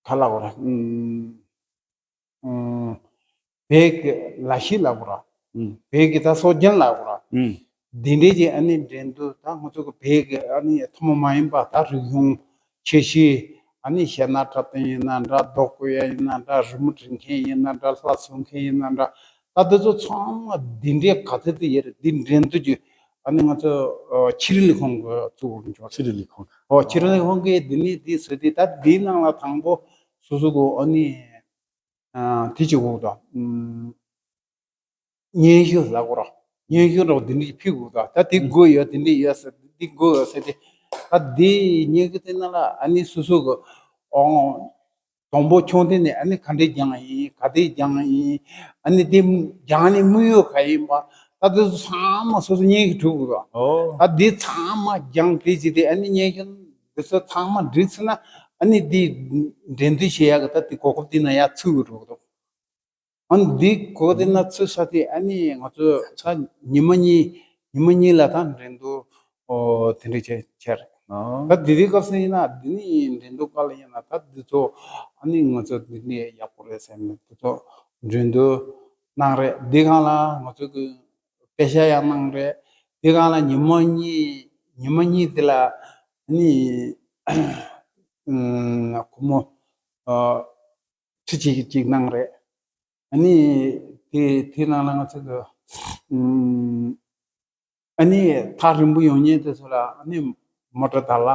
ག་ལབ་དགོས་རེད། ཨུམ། ཨུམ། བོད་ཀྱི་ལ་གཞས་ལབ་དགོས་རེད། ཨུམ། བོད་ཀྱི་ད་སྲོལ་རྒྱུན་ལབ་དགོས་རེད། ཨུམ། འདི་འདྲའི་ཅིག་ཨ་ནི་འགྲན་བསྡུར་ད་ང་ཚོ་གི་བོད་ཀྱི་ཨ་ནི་ཐུན་མོང་མ་ཡིན་པ་ད་རིག་གཞུང་ཆེ་ཤོས་ཨ་ནི་གཞས་སྣ་སྒྲ་ལྡན་ཡིན་ན་འདྲ། རྡོ་བརྐོ་ཡ་ཡིན་ན་འདྲ། རི་མོ་འབྲི་མཁན་ཡིན་ན་འདྲ། ལྷ་བཟོ་མཁན་ཡིན་ན་འདྲ། ད་དེ་ཚོ་ཚང་མ་འདི་འདྲའི་ག་ཚོད་དེ་ཡོད་རེད། འདི་འགྲན་བསྡུར་གྱི་ཨ་ནི་ང་ཚོ་ཨ་ཕྱི་དྲིལ་ལས་ཁུངས་ཀྱིས་བཙུགས་འཇོག་ཕྱི་དྲིལ་ལས་ཁུངས། ཨོ་ཕྱི་དྲིལ་ལས་ཁུངས་ཀྱིས་འདི་ནས་འདི་བཟོས་ཏེ་ད་འདིའི་ནང་ལ་དང་པོ་སོ་སོ་གི་ཨ་ནི་ཨ་དེ་བྱེད་དགོས་འདུག་ཨུམ། སྙན་ཞུ་ལབ་དགོས་རེད། སྙན་ཞུ་འདྲ་བོ་འདི་འདྲ་ཞིག་ཕུལ་དགོས་འདུག་ད་འདི་དགོས་ཡོད། འདི་འདྲ་ཡོད་ཟེར། འདི་དགོས་ཡོད་ཟེར་ཏེ། ད་འདི་སྙན་ཞུ་དེ་ནང་ལ་ཨ་ནི་སོ་སོ་གི་ཨོ་དང་པོ་ཆུང་དུས་ནས་ཨ་ནི་ག་འདྲས་སྦྱངས་ཡིན། ག་དུས་སྦྱངས་ཡིན། ཨ་ནི་དེ་སྦྱངས་ནས་དམིགས་ཡུལ་ག་ཡིན་པ། ད་དེ་ཚོ་ཚང་མ་སོ་སོ་སྙན་ཞུ་སྒྲུབ་དགོས་རེད། ཨོ། ད་འདི་ཚང་མ་སྦྱངས་དེ་བྱས་ཏེ་ཨ་ནི་སྙན་ཞུ་འདི་ཚོ་ཚང་མ་འབྲི་ཚར་ན་ཨ་ནི་འདི་འགྲན་བསྡུར་བྱེད་ཡག་གི་ད་འདི་གོ་སྐབས་འདི་ནང་ཡར་ཚུད་དགོས་འགྲོ་གི་འདུག་ཨ་ནི་འདི་གོ་དེ་ན་ཚུད་ས་དེ་ཨ་ནི་ང་ཚོ་ཚ་ཉི་མ་གཉིས་ཉི་མ་གཉིས་ལ་ད་འགྲན་བསྡུར་ཨོ་དེ་འདྲ་བྱས་བྱས་རེད། ཨོ། ད་དེ་དུས་སྐབས་སུ་ཡིན་ན་འདི་ནི་འགྲན་བསྡུར་སྐབས་ལ་ཡིན་ན་ད་འདི་ཚོ་ཨ་ནི་ང་ཚོ་འདི་ནི་ཡག་པོ་རེད་ཟེར་ནས་འདི་ཚོ་འགྲན་བསྡུར་གནང་རེད། འདི་སྒང་ལ་ང་ཚོ་གི་དཔེ་ཆ་ཡང་གནང་རེད། འདི་སྒང་ལ་ཉི་མ་གཉིས་ཉི་མ་གཉིས་དེ་ལ་ཨ་ནི་ཨམ་སྒོར་མོ་ཨ་ཁྲི་གཅིག་གཅིག་གནང་རེད། ཨ་ནི་དེ་དེ་ནང་ལ་ང་ཚོ་གི་ཨམ། ཨ་ནི་ཐག་རིང་པོ་ཡོང་མཁན་དེ་ཚོ་ལ་ཨ་ནི་མོ་ཊ་དང་ལ་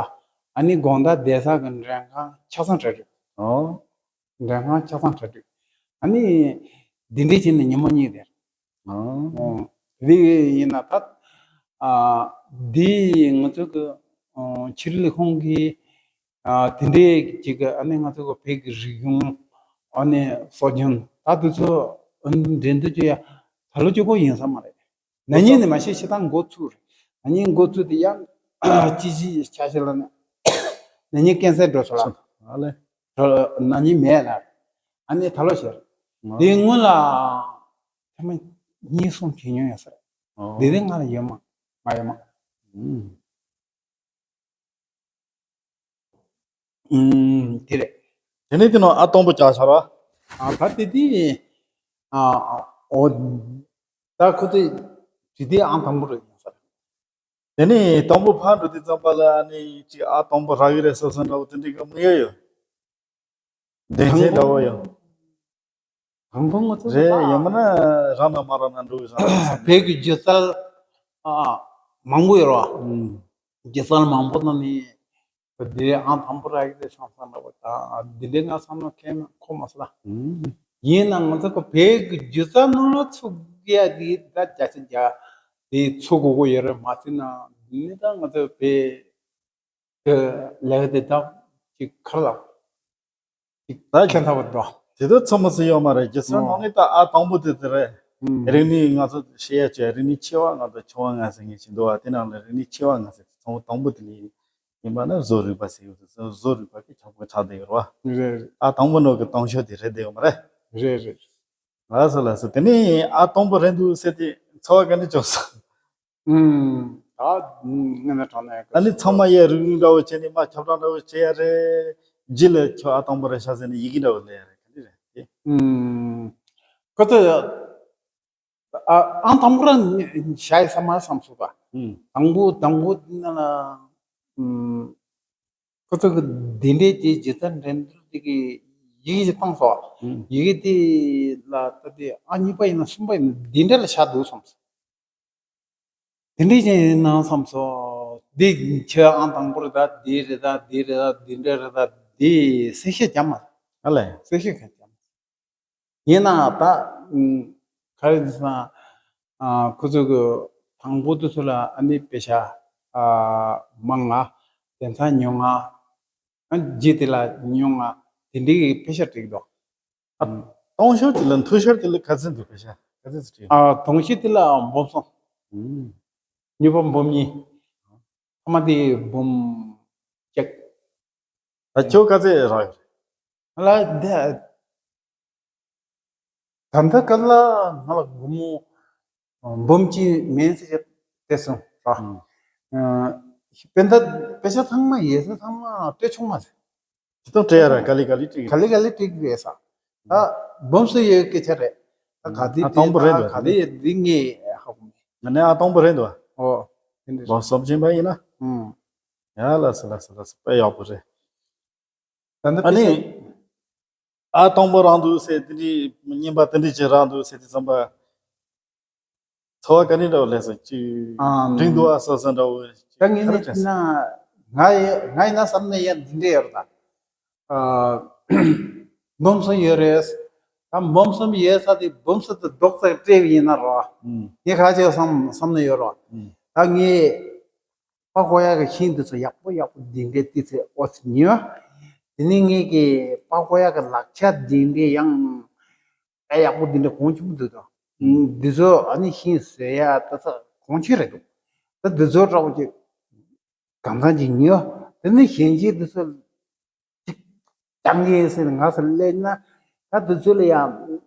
ཨ་ནི་དགོང་དག་བསྡད་ས་གི་མགྲོན་ཁང་ཆ་ཚང་གྲ་སྒྲིག་ཨོ། མགྲོན་ཁང་ཆ་ཚང་གྲ་སྒྲིག་ཨ་ནི་འདི་འདྲའི་བྱས་ནས་ཉི་མ་གཉིས་དེར། ཨོ། ཨོ། དེ་ཡིན་ན་ད་ཨ་འདི་ང་ཚོ་གི་ཨོ་ཕྱི་དྲིལ་ཁང་གི་ཨ་དེ་འདྲའི་ཅིག་གི་ཨ་ནི་ང་ཚོ་གི་བོད་ཀྱི་རིག་གཞུང་ཨ་ནི་སྲོལ་རྒྱུན་ད་དེ་ཚོ་འགྲན་བསྡུར་བྱེད་ཡ་ད་ལོ་གཅིག་པོ་ཡིན་ས་མ་རེད། ན་ནིང་ནས་མ་གཞི་ཤི་ཐང་འགོ་ཚུགས་རེད། ན་ནིང་འགོ་ཚུགས་དེ་ཡང་ཅི་ཅི་ཆ་ཤས་ལ་ནི་ན་ནིང་ཀན་སར་འགྲོ་སོང་ལ། ཨ་ལེ། ན་ནིང་མེད་ལ། ཨ་ནི་ད་ལོ་ཤར། ང་དེ་སྔོན་ལ་ཐེངས་མ་གཉིས་གསུམ་བྱེད་མྱོང་ཡོད་ས་རེད། ཨོ། དེ་རིང་ང་ལ་ཡོད་མ་མ་ཡོད་མ། ཨུམ། ཨུམ། དེ་རེད། དེ་ནས་དེ་ནང་ཨ་དང་པོ་བཅར་ཤག་ར། ཨ་ད་དེ་དེ། ཨ་ཨོ། ད་ཁོ་ཚོས་དེ་དེ་ཨང་དང་པོ་རེད་ཡིན་ས་རེད། དེ་ནས་དང་པོ་ཕར་འགྲོ་དུས་ཙམ་པ་ལ་ཨ་ནི་ཅིག་ཨ་དང་པོ་རག་གི་རེད་བསམ་བསམ་འདྲ་བོ་དེ་འདྲའི་གི་དམིགས་ཡུལ་ཡོད། གདེང་ཚོད་འདྲ་བོ་ཡོད། དང་པོ་ང་ཚོ་རེད་ཡང་མིན་ན་རག་ན་མ་རག་ན་འགྲོ་གི་བསམ། བོད་ཀྱི་སྒྱུ་རྩལ་ཨ་མང་པོ་ཡོད་རེད་བ། ཨུམ། སྒྱུ་རྩལ་མང་པོ་ནང་ནས་འདི་ཨང་དང་པོ་རག་གི་རེད་བསམ་བསམ་འདྲ་བོ་དང་འདི་འདྲའི་ང་བསམ་བློ་འཁོར་མ་སོང་ལ། ཨུམ། ཡིན་ན་ང་ཚོ་གི་བོད་ཀྱི་སྒྱུ་རྩལ་ནང་ལ་ཚུགས་ཡ་དེ་ད་བརྒྱ་ཆ་བརྒྱ་དེ་ཚུགས་དགོས་ཀྱི་ཡོད་རེད། མ་ཚུགས་ན་འདི་ནི་ད་ང་ཚོ་བོད་ཀྱི་ལས་ཀ་དེ་དག་ཅིག་ཁར་ལ་ཅིག་ད་ཁྱད་མཐའ་བ་འདུག་དེ་ཚོ་ཚང་མ་ཚོ་ཡོད་མ་རེད། སྒྱུ་རྩལ་ནང་ནས་ད་ཨ་དང་པོ་དེ་དེ་རེད། ཨུམ། རིག་གནས་ང་ཚོ་བཤད་ཡ་བྱས་རིག་གནས་ཆེ་བ་ལྔ་དང་ཆུང་བ་ལྔ་ཟེར་མཁན་ཞིག་འདུག་བ། དེ་ནང་ལ་རིག་གནས་ཆེ་བ་ལྔ་ཟེར་དེ་ཚང་མ་དང་པོ་དེ་ནས་ཡིན་པ་ན་བཟོ་རིག་པ་ཟེར་ཡོད་དེ་ཚོ་བཟོ་རིག་པ་གི་ཁྱབ་ཁོངས་ཆགས་བསྡད་ཡོད་རེད་བ། རེད། ཨ་དང་པོ་ནང་གི་དང་ཤོས་དེ་རེད་བསྡད་ཡོད་མ་རེད། རེད་རེད། ལགས་སོ་ལགས་སོ། དེ་ནས་ཨ་དང་པོ་རེད་འདུག་ཟེར་དེ་ཚོར་བ་ག་འདྲ་བྱུང་སོང་། ཨུམ། ད་ངས་ན་དྲང་ནས་ཨ་ནི་ཚང་མ་ཡས་རིག་རིག་འདྲ་བོ་བྱས་ནས་མ་ཁྱབ་བསྒྲགས་འདྲ་བོ་བྱེད་ཡ་རེད། རྗེས་ལ་ཁྱོད་ཨ་དང་པོ་རེད་ཤག་ཟེར་ནས་ཡི་གེ་འདྲ་བོ་སླེབས་ཡ་རེད། ག་འདྲ་རེད་དེ། ཨུམ། ཁོ་ཚོ་ཨ་ཨང་དང་པོ་རང་བཞག་ཡ་ས་མ་བསམ་སོང་པ། ཨུམ། དང་པོ་དང་པོ་ན་ལ་ཨུམ། ཁོ་ཚོ་གི་དེ་འདྲའི་དེ་སྒྱུ་རྩལ་འགྲན་བསྡུར་དེ་གི་ཡི་གེ་ཞིག་བཏང་སོང་། ཨུམ། ཡི་གེ་དེ་ལ་ད་དེ་ཨང་གཉིས་པ་ཡིན་ན་གསུམ་པ་ཡིན་ན་དེ་འདྲ་ལ་ཆགས་འདུག་བསམ་སོང་། དེ་འདྲའི་ཅན་ཡིན་ན་བསམ་སོང་། འདི་ཁྱོད་ཨང་དང་པོ་རེད་ད་འདི་རེད་ད་འདི་རེད་ད་འདི་འདྲ་རེད་ད་འདི་གསལ་བཤད་རྒྱབ་མ། ཨ་ལས། གསལ་བཤད་ག་རྒྱབ་མ། ཡིན་ནའང་ད་ཨུམ། ག་རེ་ཟེར་ན་ཨ་ཁོ་ཚོ་གི་དང་པོ་དེ་ཚོ་ལ་ཨ་ནི་དཔེ་ཆ་ཨ་མང་ང་དེང་སང་ཉུང་ང་ཨ་རྗེས་དེ་ལ་ཉུང་ང་དེ་འདྲའི་གི་དཔེ་ཆ་བསྒྲིགས་འདུག་ཨ་ཨུམ། དང་ཤོས་དེ་ལ་མཐོ་ཤོས་དེ་ལ་ག་ཚོད་འདུག་དཔེ་ཆ་ག་ཚོད་ཅིག་བསྒྲིགས། ཨ་དང་ཤོས་དེ་ལ་འབུམ་གསུམ། ཨུམ། གཉིས་པ་འབུམ་གཉིས། ཐ་མ་དེ་འབུམ་གཅིག་ད་ཁྱོད་ག་ཚོད་རག་ཡོད་རེད། ང་ལ་འདི། ད་ལྟ་ག་ལ་ང་ལ་སྒོར་མོ་འབུམ་གཅིག་མིན་ཟེར་བྱས་བལྟས་སོང་ར། ཨུམ། ཨ་དཔེ་ད་དཔེ་ཆ་ཚང་མ་ཡོད་ས་ཚང་མ་སྤྲད་ཆོག་མ་རེད། ཇི་ལྟར་སྤྲད་ཡ་ར་ག་ལེ་ག་ལེ་སྤྲད་ཀྱི། ག་ལེ་ག་ལེ་སྤྲད་ཀྱི་རེད་ས། ད་འབུམ་སུ་ཡོད་སྐད་ཆ་རེད། ད་ག་དེ་ཨ་དང་པོ་རེད་འདུག་ག་དེ་ཡོད་འདི་ངས་ཧ་གོ་མེད། ང་ནས་ཨ་དང་པོ་རེད་འདུག་ཨོ། དེ་འདྲ་རེད། འབུམ་གསུམ་ཕྱིན་པ་ཡིན་ན། ཨུམ། ཡ་ལགས་སོ་ལགས་སོ་ལགས་སོ། དཔེ་ཡག་པོ་རེད། ད་ལྟ་ཨ་ནི། ཨ་དང་པོ་རང་འདུག་ཟེར་དེ་འདྲའི་རྔན་པ་དེ་འདྲའི་ཅིག་རག་འདུག་ཟེར་དུས་ཙམ་པ། ཚོར་བ་ག་འདྲ་འདྲ་བོ་སླེབས་སོང་ཅིག་ཨ་འགྲིག་འདུག་ཨ་བསམ་བསམ་འདྲ་བོ་ཅིག་ད་ངས་ག་རེ་ནི་དྲན་སོང་། ན་ང་ཡི་ང་ཡིན་ན་བསམ་ན་ཡ་འདི་འདྲ་ཡོད་རེད་ད། ཨ་འབུམ་གསུམ་ཡོད་རེད། ད་འབུམ་གསུམ་ཡོད་ས་དེ་འབུམ་གསུམ་དེ་རྡོག་རྩ་སྤྲད་པ་ཡིན་ན་རོ། ཨུམ། ངས་ཁ་ཅིག་བསམ་བསམ་ན་ཡོད་རོ། ཨུམ། ད་ངས། པགས་ཀོ་ཡག་གི་ཤིང་འདི་ཚོ་ཡག་པོ་ཡག་པོ་འདི་འདྲའི་ཏི་ཚེ་ཨོ་ཚེ་ཉོས། དེ་ནས་ངེད་ཀྱི་པགས་ཀོ་ཡག་གི་ལག་ཆ་འདི་འདྲའི་ཡང་ཨ་ཡག་པོ་འདི་འདྲ་གོང་ཆེན་པོ་འདུག་དོ། འདི་ཚོ་ཨ་ནི་ཤིང་བཟོ་ཡག་ཏི་ཚེ་གོང་ཆེ་རེད་འདུག་ད་འདི་ཚོ་འདྲ་བོ་ཅིག་གང་ཚང་ཅིག་ཉོས། དེ་ནས་གཞན་གྱི་འདི་ཚོ་ཅིག་བཏང་གི་ཟེར་ནས་ང་ཚོ་སླེབས་ན་ད་དུས་ཚོད་ལ་ཡང་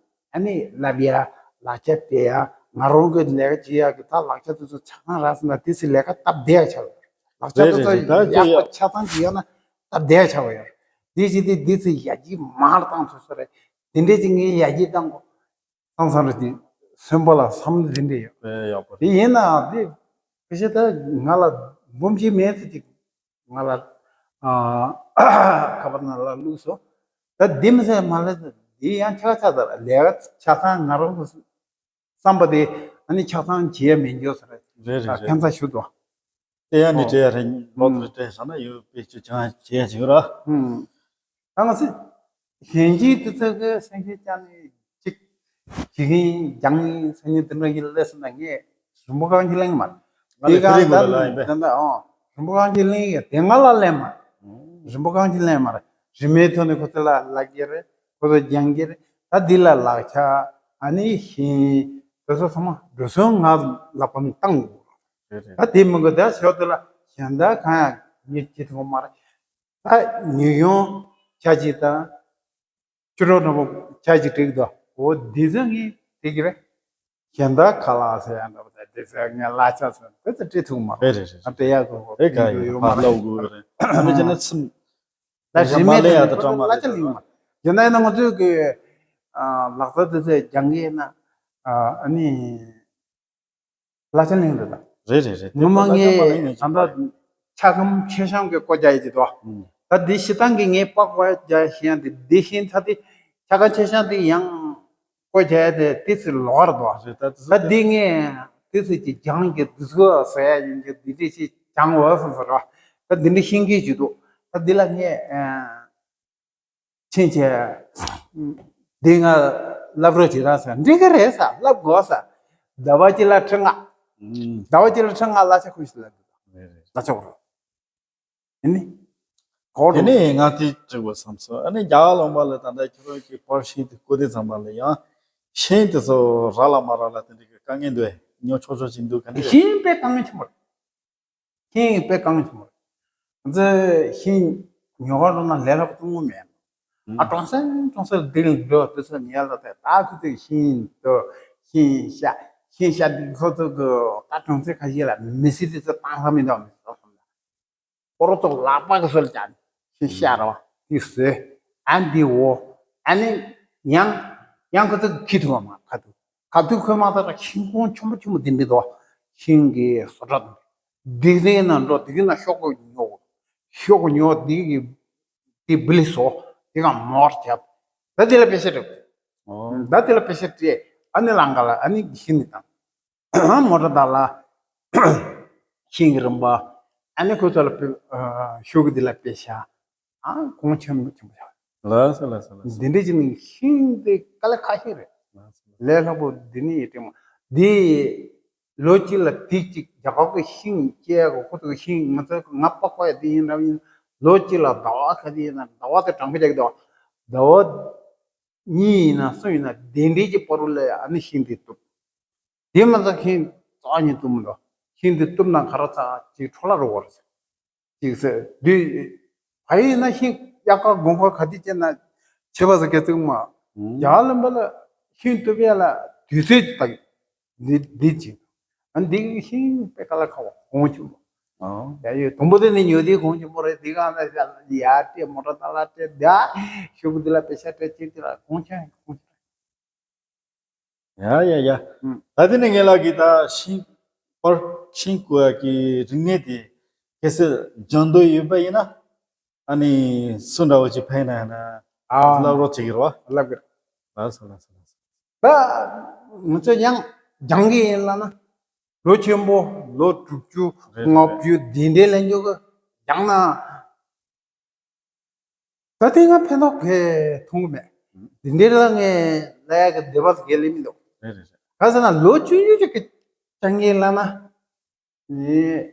ཨ་ནི་ལབ་ཡ་ལག་ཆ་སྤྲད་ཡ་ང་རང་གི་ལས་ཀ་བྱེད་ཡ་གི་ད་ལག་ཆ་དེ་ཚོ་ཆ་ཚང་རག་སོང་ན་དེ་ཚོའི་ལས་ཀ་སྟབས་བདེ་ཡ་ཆགས་ཡོད། ལག་ཆ་རེད་དེ་ཚོ་རེད་རེད། ད་ཡག་པོ་ཡག་ཆ་ཚང་ཅིག་ཡོད་ན་ད་བསྡད་ཆ་བ་ཡོད་རེད། དེ་བྱས་ཏེ་འདི་ཚོ་ཡར་རྒྱས་མར་བཏང་ཐུབ་ས་རེད། དེ་འདྲས་ཅིག་ངས་ཡར་རྒྱས་བཏང་དགོས། ཁང་སང་རེ་དེ་སོན་པ་ལ་བསམ་བློ་དེ་འདྲས་ཡོད། དེ་ཡག་པོ་རེད། དེ་ཡིན་ནའང་དེ་ཕལ་ཆེར་ད་ང་ལ་འབུམ་གཅིག་མེད་ཚེ་ཅིག་ང་ལ་ཨ་ཁ་པར་ནང་ལ་བླུགས་སོང་། ད་དེ་མི་ཚད་མ་ལས་དེ་ཡང་ཆག་ཆག་ད་ལས་ཀ་ཆ་ཚང་ང་རང་གི་བསམ་པ་དེ་ཨ་ནི་ཆ་ཚང་བྱེད་ཡ་མི་འགྱོ་ས་རེད། རེད་རེད་རེད། ཁྱད་མཚར་ཞུ་དོ། དེ་ཡང་ནི་ཨོ་བྲེལ་ཡ་རེད། ལོ་ཨུམ། དེར་བྲེལ་ས་ན་ཡོད་པའི་ཆུ་ཆང་བྱེད་ཡ་ཞིག་ར། ཨུམ། ད་ང་ཚོས་གཞན་གྱིས་དུས་ཚོད་ཀྱི་སེམས་ཤེས་ཀྱང་ནི་གཅིག་བྱེད་ཀྱིན་རྒྱང་ནི་སེམས་ཉིད་དུ་འགྲོ་གི་ལས་སུ་ན་ངས་རིན་པོ་གང་གི་གླེང་མ། ང་ལ་དེ་གང་ད་ལྟ་ཨོ་རིན་པོ་གང་གི་གླེང་ཡ་དེ་ང་ལ་གླེང་མ། རིན་པོ་གང་གི་གླེང་མ་རེད། རིན་མེད་ཐོག་ནས་ཁོ་ཚོ་ལ་ལབ་ཀྱི་རེད། ཁོ་ཚོ་སྦྱང་གི་རེད། ད་འདི་ལ་ལག་ཆ་ཨ་ནི་ཤིང་དེ་ཚོ་ཚང་མ་འགྲོ་སོང་ང་ལག་པ་ནས་བཏང་དགོས། རེད་རེད། ད་དེ་མི་དགོས། ད་ཞོར་དུ་ལ་གཞན་དག་གང་ཡང་ངས་བྱེད་ཐུབ་ཀྱི་མ་རེད། ད་ཉོས་ཡོང་ཆ་གཅིག་དང་ཕྱི་དྲོ་འདྲ་པོ་ཆ་གཅིག་སྒྲིག་འདུག་འོ་འདི་ཚོ་ངས་སྒྲིག་གི་རེད། གཞན་དག་ཁ་ལག་ཟེར་ཡ་འདྲ་པོ་དང་དེ་ཚོ་ངས་གླ་ཆ་ཟེར་དེ་ཚོ་སྤྲད་ཐུབ་ཀྱི་མ་རེད། རེད་རེད་རེད། ཨ་སྤྲད་ཡག་དགོས་དགོས་རེད། ག་ཡོད་ཡོད་མ་ཕར་རེད། ལབ་དགོས་རེད། ཨ་ནི་བྱས་ན་ཚིམ། ད་རིན་མེད་དང་ལ་ཆ་ལེན་ཡག་ད་ཡོད་མ་རེད། གྲ་མ་ལ་ཆ་ལེན་ཡོད་མ་རེད། ཡིན་ན་ཡིན་ན་ང་ཚོས་ཀྱི་ལག་རྩལ་དེ་ཚོ་སྦྱང་གི་ཡིན་ན་ཨ་ནི་གླ་ཆ་ལེན་འདུག་ད། རེད་རེད་རེད། ངོ་མ་ངས་ད་ལྟ་ཆ་སྒམ་ཆེ་ཤང་གི་སྐོར་རྒྱག་ཡས་ཀྱི་འདུག་ཨུམ། ད་འདི་ཤི་སྟངས་ཀྱི་ངས་པགས་པ་རྒྱག་ཤེས་ཡང་དེ་འདི་ཤེས་ཚ་དེ་ཆ་སྒམ་ཆེ་ཤང་དེ་ཡང་སྐོར་རྒྱག་ཡས་དེ་ཏི་སི་ལོག་ར་འདུག་རེད། ད་ད་འདི་ངས་ཏི་སི་ཀྱི་སྦྱང་གི་འདི་ཚོ་ཟེར་ཡ་ཡིན་གྱི་འདི་འདྲས་ཤིག་སྦྱང་འོས་སོང་ཟེར་ར། ད་འདི་འདྲས་ཤེས་ཀྱི་ཞིག་འདུག་ད་འདི་ལ་ངས་ཨ། ཕྱིན་ཆད། འདི་ང་བསླབ་རོགས་བྱེད་ར་ཟེར་འགྲིག་གི་རེད་ཟེར་བསླབ་དགོས་ཟེར། ཟླ་བ་གཅིག་ལ་ཁྲི་ལྔ། ཟླ་བ་གཅིག་ལ་ཁྲི་ལྔ་གླ་ཆ་ཁུར་ཞིག་ལ་འདུག་རེད་རེད། གླ་ཆ་ཁུར། ཨ་ནི། གོ་དེ་རུ་ནས་ང་དེ་དྲི་བ་བསམ་སོང་། ཨ་ནི་རྒྱ་གར་ལུང་པ་ལ་ད་ལྟ་ཁྱོད་རང་གི་པར་ཤིང་དེ་བརྐོས་དུས་ཙམ་པ་ལ་ཡང་ཤིང་དེ་ཚོ་རག་ལ་མ་རག་ལ་དེ་འདྲ་གི་དཀའ་ངལ་འདུག་ཉོ་ཆོག་ཆོག་ཅིག་འདུག་ག་འདི་རེད། ཤིང་དཔེ་དཀའ་ངལ་ཆེན་པོ་རེད། ཤིང་དཔེ་དཀའ་ངལ་ཆེན་པོ་རེད། ང་ཚོས་ཤིང་ཉོ་གར་འགྲོ་ན་ལས་སླ་པོ་གཏོང་གི་མེད། ཨ་གྲོང་གསེབ་གྲོང་གསེབ་འདི་ལ་འགྲོ་དུས་ཚོད་ཉལ་ལ་དེ་ད་ཁོ་ཚོས་ཤིང་དུ་ཤིང་ཤ་ཤིང་ཤ་འདི་ཁོ་ཚོ་གི་ད་གྲོང་གསེབ་ཁ་ཤས་ལ་མི་སྲིད་དུས་ཚོད་བཏང་ས་མི་འདུག་མི་སྲིད་སོང་ལ། ཨོ་རོ་ཏོག་ལག་པ་གི་སོལ་ཅན་ཤིང་ཤ་ར་བ་དེ་བཟོས། ཨ་འདི་འོ་ཨ་ནི་ཡང་ཡང་ཁོ་ཚོ་གི་ཁྱི་ཐུག་བ་མ་ཁ་ཐུག་ཁ་ཐུག་ཁོས་མ་ཐག་ཤིང་ཁོང་ཆེན་པོ་ཆེན་པོ་འདི་འདི་དོ་ཤིང་གི་སོ་ཏྲ་འདི་འདི་ན་འགྲོ་འདི་གི་ན་ཤོག་གུ་ཉོ་ཤོག་གུ་ཉོ་འདི་གི་དེ་བི་ལི་སོ་དེ་ག་མོར་བྱབ། ད་དེ་ལ་པེ་ཤ་སྤྲད། ཨོ། ད་དེ་ལ་པེ་ཤ་སྤྲད། ཨ་ནི་ལང་ག་ལ་ཨ་ནི་ཤིང་འདི་དང་མོ་ཊ་དག་ལ་ཤིང་གི་རིན་པ་ཨ་ནི་ཁོ་ཚོ་ལ་པེ་ཤོག་གི་འདི་ལ་པེ་ཤ་ཨ་གོང་ཆེན་པོ་ཆེན་པོ་ཆགས། ལགས་སོ་ལགས་སོ་ལགས་སོ། འདི་འདྲ་ཅིག་ནི་ཤིང་འདི་དཀའ་ལས་ཁག་ཤིང་རེད། ལགས་སོ། ལས་སླ་པོ་འདི་ནི་ཡིན་དྲན་མ་འདི། ལོ་གཅིག་ལ་དུས་གཅིག་རྒྱ་གར་གྱི་ཤིང་སྐྱེ་ཡག་གི་ཁོ་ཚོ་གི་ཤིང་ང་ཚོ་ང་པགས་པ་ཡ་དེ་ཡིན་རབས་ཡིན། ལོ་གཅིག་ལ་ཟླ་བ་ག་དེ་ཡིན་ན་ཟླ་བ་དེ་གྲངས་ཀ་རྒྱག་གི་འདུག་ཟླ་བ་གཉིས་ཡིན་ན་གསུམ་ཡིན་ན་དེ་འདྲའི་གི་བར་དུ་ལ་ཨ་ནི་ཤིང་དེ་གཏུབ། དེ་མ་ཚད་ཤིང་རྩ་བ་ཉིད་གཏུབ་མི་འདུག་ཤིང་དེ་གཏུབ་ན་ག་ར་ཚ་ཅིག་འཕྲོ་བརླག་འགྲོ་གི་རེད། ཅིག་ཟེར་དུས། ཕ་ཡིན་ན་ཤིང་དབྱར་ཁ་དགུན་ཁ་ག་དུས་བྱས་ན་བྱེད་པ་ཟེར་ག་ཚོད་མ། ཡར་ལོན་པ་ལ་ཤིང་གཏུབ་ཡ་ལ་དུས་ཚོད་ཅིག་ད་འདི་འདི་ཅིག་ཨ་འདི་གི་ཤིང་དཔེ་དཀའ་ལས་ཁག་པ་གོང་ཆེན་པོ། ཡ་ཡོད་དུམ་བུ་དེ་ནི་ཉོ་དེ་གོང་ཆེན་པོ་རེད། འདི་གང་ལ་ཡར་སྤྲད་མོ་ཊ་ད་ལ་སྤྲད་ད་ཤོག་བུ་འདི་ལ་པེ་ཤ་སྤྲད་ཅིག་དེ་ལ་གོང་ཆེན་གོང་ཆེན། ཡ་ཡ་ཡ། ད་དེ་ནས་ངེད་ལགས་ཀྱིས་ད་ཤིང་པར་ཤིང་བརྐོ་ཡག་གི་རིག་གནས་དེ་གལ་སྲིད་སྦྱང་འདོད་ཡོད་པ་ཡིན་ན་ཨ་ནི་སུ་འདྲ་བོ་ཅིག་ཕན་ན་ཡང་ན་ཨ་བསླབ་རོགས་བྱེད་ཀྱི་རེད་བ། བསླབ་ཀྱི་རེད། ལགས་སོ་ལགས་སོ་ལགས་སོ། ད་ང་ཚོ་ཡང་སྦྱང་གི་ཡིན་ལབ་ན་ལོ་ཆེན་པོ་ལོ་དྲུག་ཅུ་རེད་ལྔ་བཅུ་འདི་འདྲའི་ལས་མགྱོགས་ཀྱི་སྦྱང་ན། ད་ལྟའི་ང་ཕན་ཐོགས་གས་མཐོང་གི་མེད། འདི་འདྲའི་ལ་ངས་ལས་ཀྱི་བདེ་བ་གས་ལས་མི་འདུག་རེད་རེད་རེད། ག་ཟེར་ན་ལོ་ཆུང་ཆུང་ཅིག་གི་སྤྱང་ངན་ལ་ན། ངས་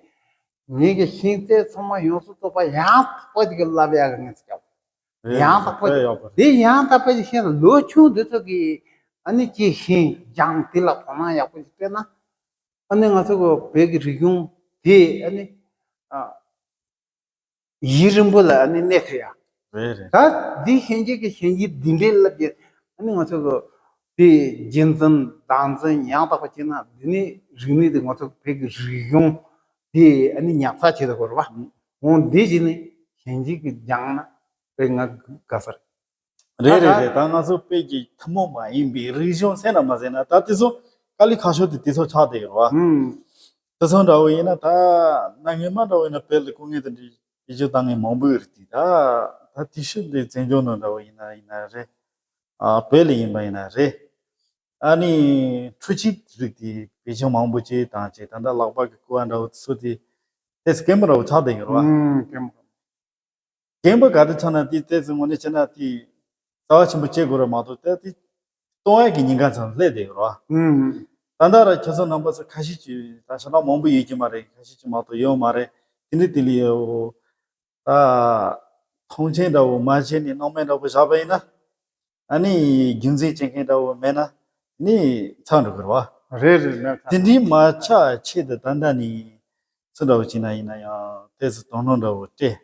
ངས་ཀྱི་ཤིང་རྟའི་ཚང་མ་ཡོངས་སུ་རྫོགས་པ་ཡང་དག་པ་ཅིག་གི་བསླབ་ཡག་གི་ངས་ཚིག་རྒྱབ། རེད་ཡང་དག་པ་རེད་ཡོད་པ་རེད། དེ་ཡང་དག་པ་ཅིག་ཤེས་ན་ལོ་ཆུང་འདི་ཚོ་གི་ཨ་ནི་ཅིག་ཤིང་སྦྱང་དེ་ལ་དོ་སྣང་ཡག་པོ་ཞིག་སྤྲད་ན། ཨ་ནི་ང་ཚོ་གི་བོད་ཀྱི་རིག་གཞུང་དེ་ཨ་ནི། ཡུན་རིང་པོ་ལ་ཨ་ནི་གནས་ཐུབ་ཡ། རེད་རེད། ད་འདི་ཤན་འབྱེད་ཀྱི་ཤན་འབྱེད་འདི་འདྲའི་ལབ་ཀྱི་ཨ་ནི་ང་ཚོ་གི་དེ་རྒྱུན་འཛིན་བདག་འཛིན་ཡང་དག་པ་བྱས་ན་འདི་ནི་རིག་གནས་དེ་ང་ཚོ་བོད་ཀྱི་རིག་གཞུང་ དེ་ཨ་ནི་ཉར་ཚགས་བྱེད་དགོས་རེད་བ། འོང་འདི་བྱས་ནས་གཞན་གཅིག་གིས་སྦྱངས་ན་དཔེ་ང་དགའ་ས་རེད། རེད་རེད་རེད། ད་ང་ཚོ་དཔེ་གི་ཐུན་མོང་མ་ཡིན་པའི་རིག་གཞུང་ཟེར་ན་མ་ཟེར་ན་ད་དེ་ཚོ་དཀའ་ལས་ཁག་ཤོས་དེ་དེ་ཚོ་ཆགས་བསྡད་ཡོད་རེད་བ། ཨུམ། དེ་ཚོ་འདྲ་བོ་ཡིན་ན་ད་གནའ་སྔོན་མ་འདྲ་བོ་ཡིན་ན་བོད་ལ་སྐུ་ངལ་དེ་འདྲའི་ཡིད་ཆེས་བཏང་མཁན་མང་པོ་ཡོད་རེད་དེ། ད་ད་དེ་ཤུལ་དེ་བཙན་བྱོལ་ནང་འདྲ་བོ་ཡིན་ན་ཡིན་ན་རེད། ཨ་བོད་ལ་ཡིན་པ་ཡིན་ན་རེད། ཨ་ནི་འཕྲུལ་ཆས་རིགས་དེ་བེད་སྤྱོད་མང་པོ་བྱས་བཏང་བྱས། ད་ལྟ་ལག་པ་གི་སྐུ་བ་འདྲ་བོ་དེ་ཚོ་དེ་ཏོག་ཙམ་སྐྱེན་པོ་འདྲ་བོ་ཆགས་བསྡད་ཡོད་རེད་བ། ཨུམ། སྐྱེན་པོ། སྐྱེན་པོ་ག་དུས་ཆགས་ན་དེ་ཏོག་ཙམ་དངོས་གནས་བྱས་ན་དེ་རྩ་བ་ཆེན་པོ་བྱེད་དགོས་རེད་མ་གཏོགས་ད་དེ་གཏོང་ཡག་གི་ཉེན་ཁ་ཙམ་སླེབས་བསྡད་ཡོད་རེད་བ། ཨུམ། ད་ལྟ་ར་ཁྱེད་ཚོ་རྣམ་པ་ཚོ་ཁ་ཤས་ཅིག་ད་ཞེ་དྲག་མང་པོ་ཡོད་ཀྱི་མ་རེད། ཁ་ཤས་ཅིག་མ་གཏོགས་ཡོད་མ་རེད། དེ་འདྲ་དེ་ལ་ཡོད། ད་མཐོང་ཆེན་འདྲ་བོ་མ་བྱས་ནས་སྣང་མེད་འདྲ་བོ་བཞག་པ་ཡིན་ན། ཨ་ནི་རྒྱུ་མཚན་བྱེད་མཁན་འདྲ་བོ་མེད་ན་ནི་ཚར་འགྲོ་གི་རེད་བ། རེད་རེད། མེད་ཚར། དེ་འདྲའི་མ་ཆགས་ཆེད་དུ་ད་ལྟ་ནས་སུ་འདྲ་བོ་བྱས་ན་ཡིན་ན་ཡང་ཏོག་ཙམ་དོ་སྣང་འདྲ་བོ་སྤྲད།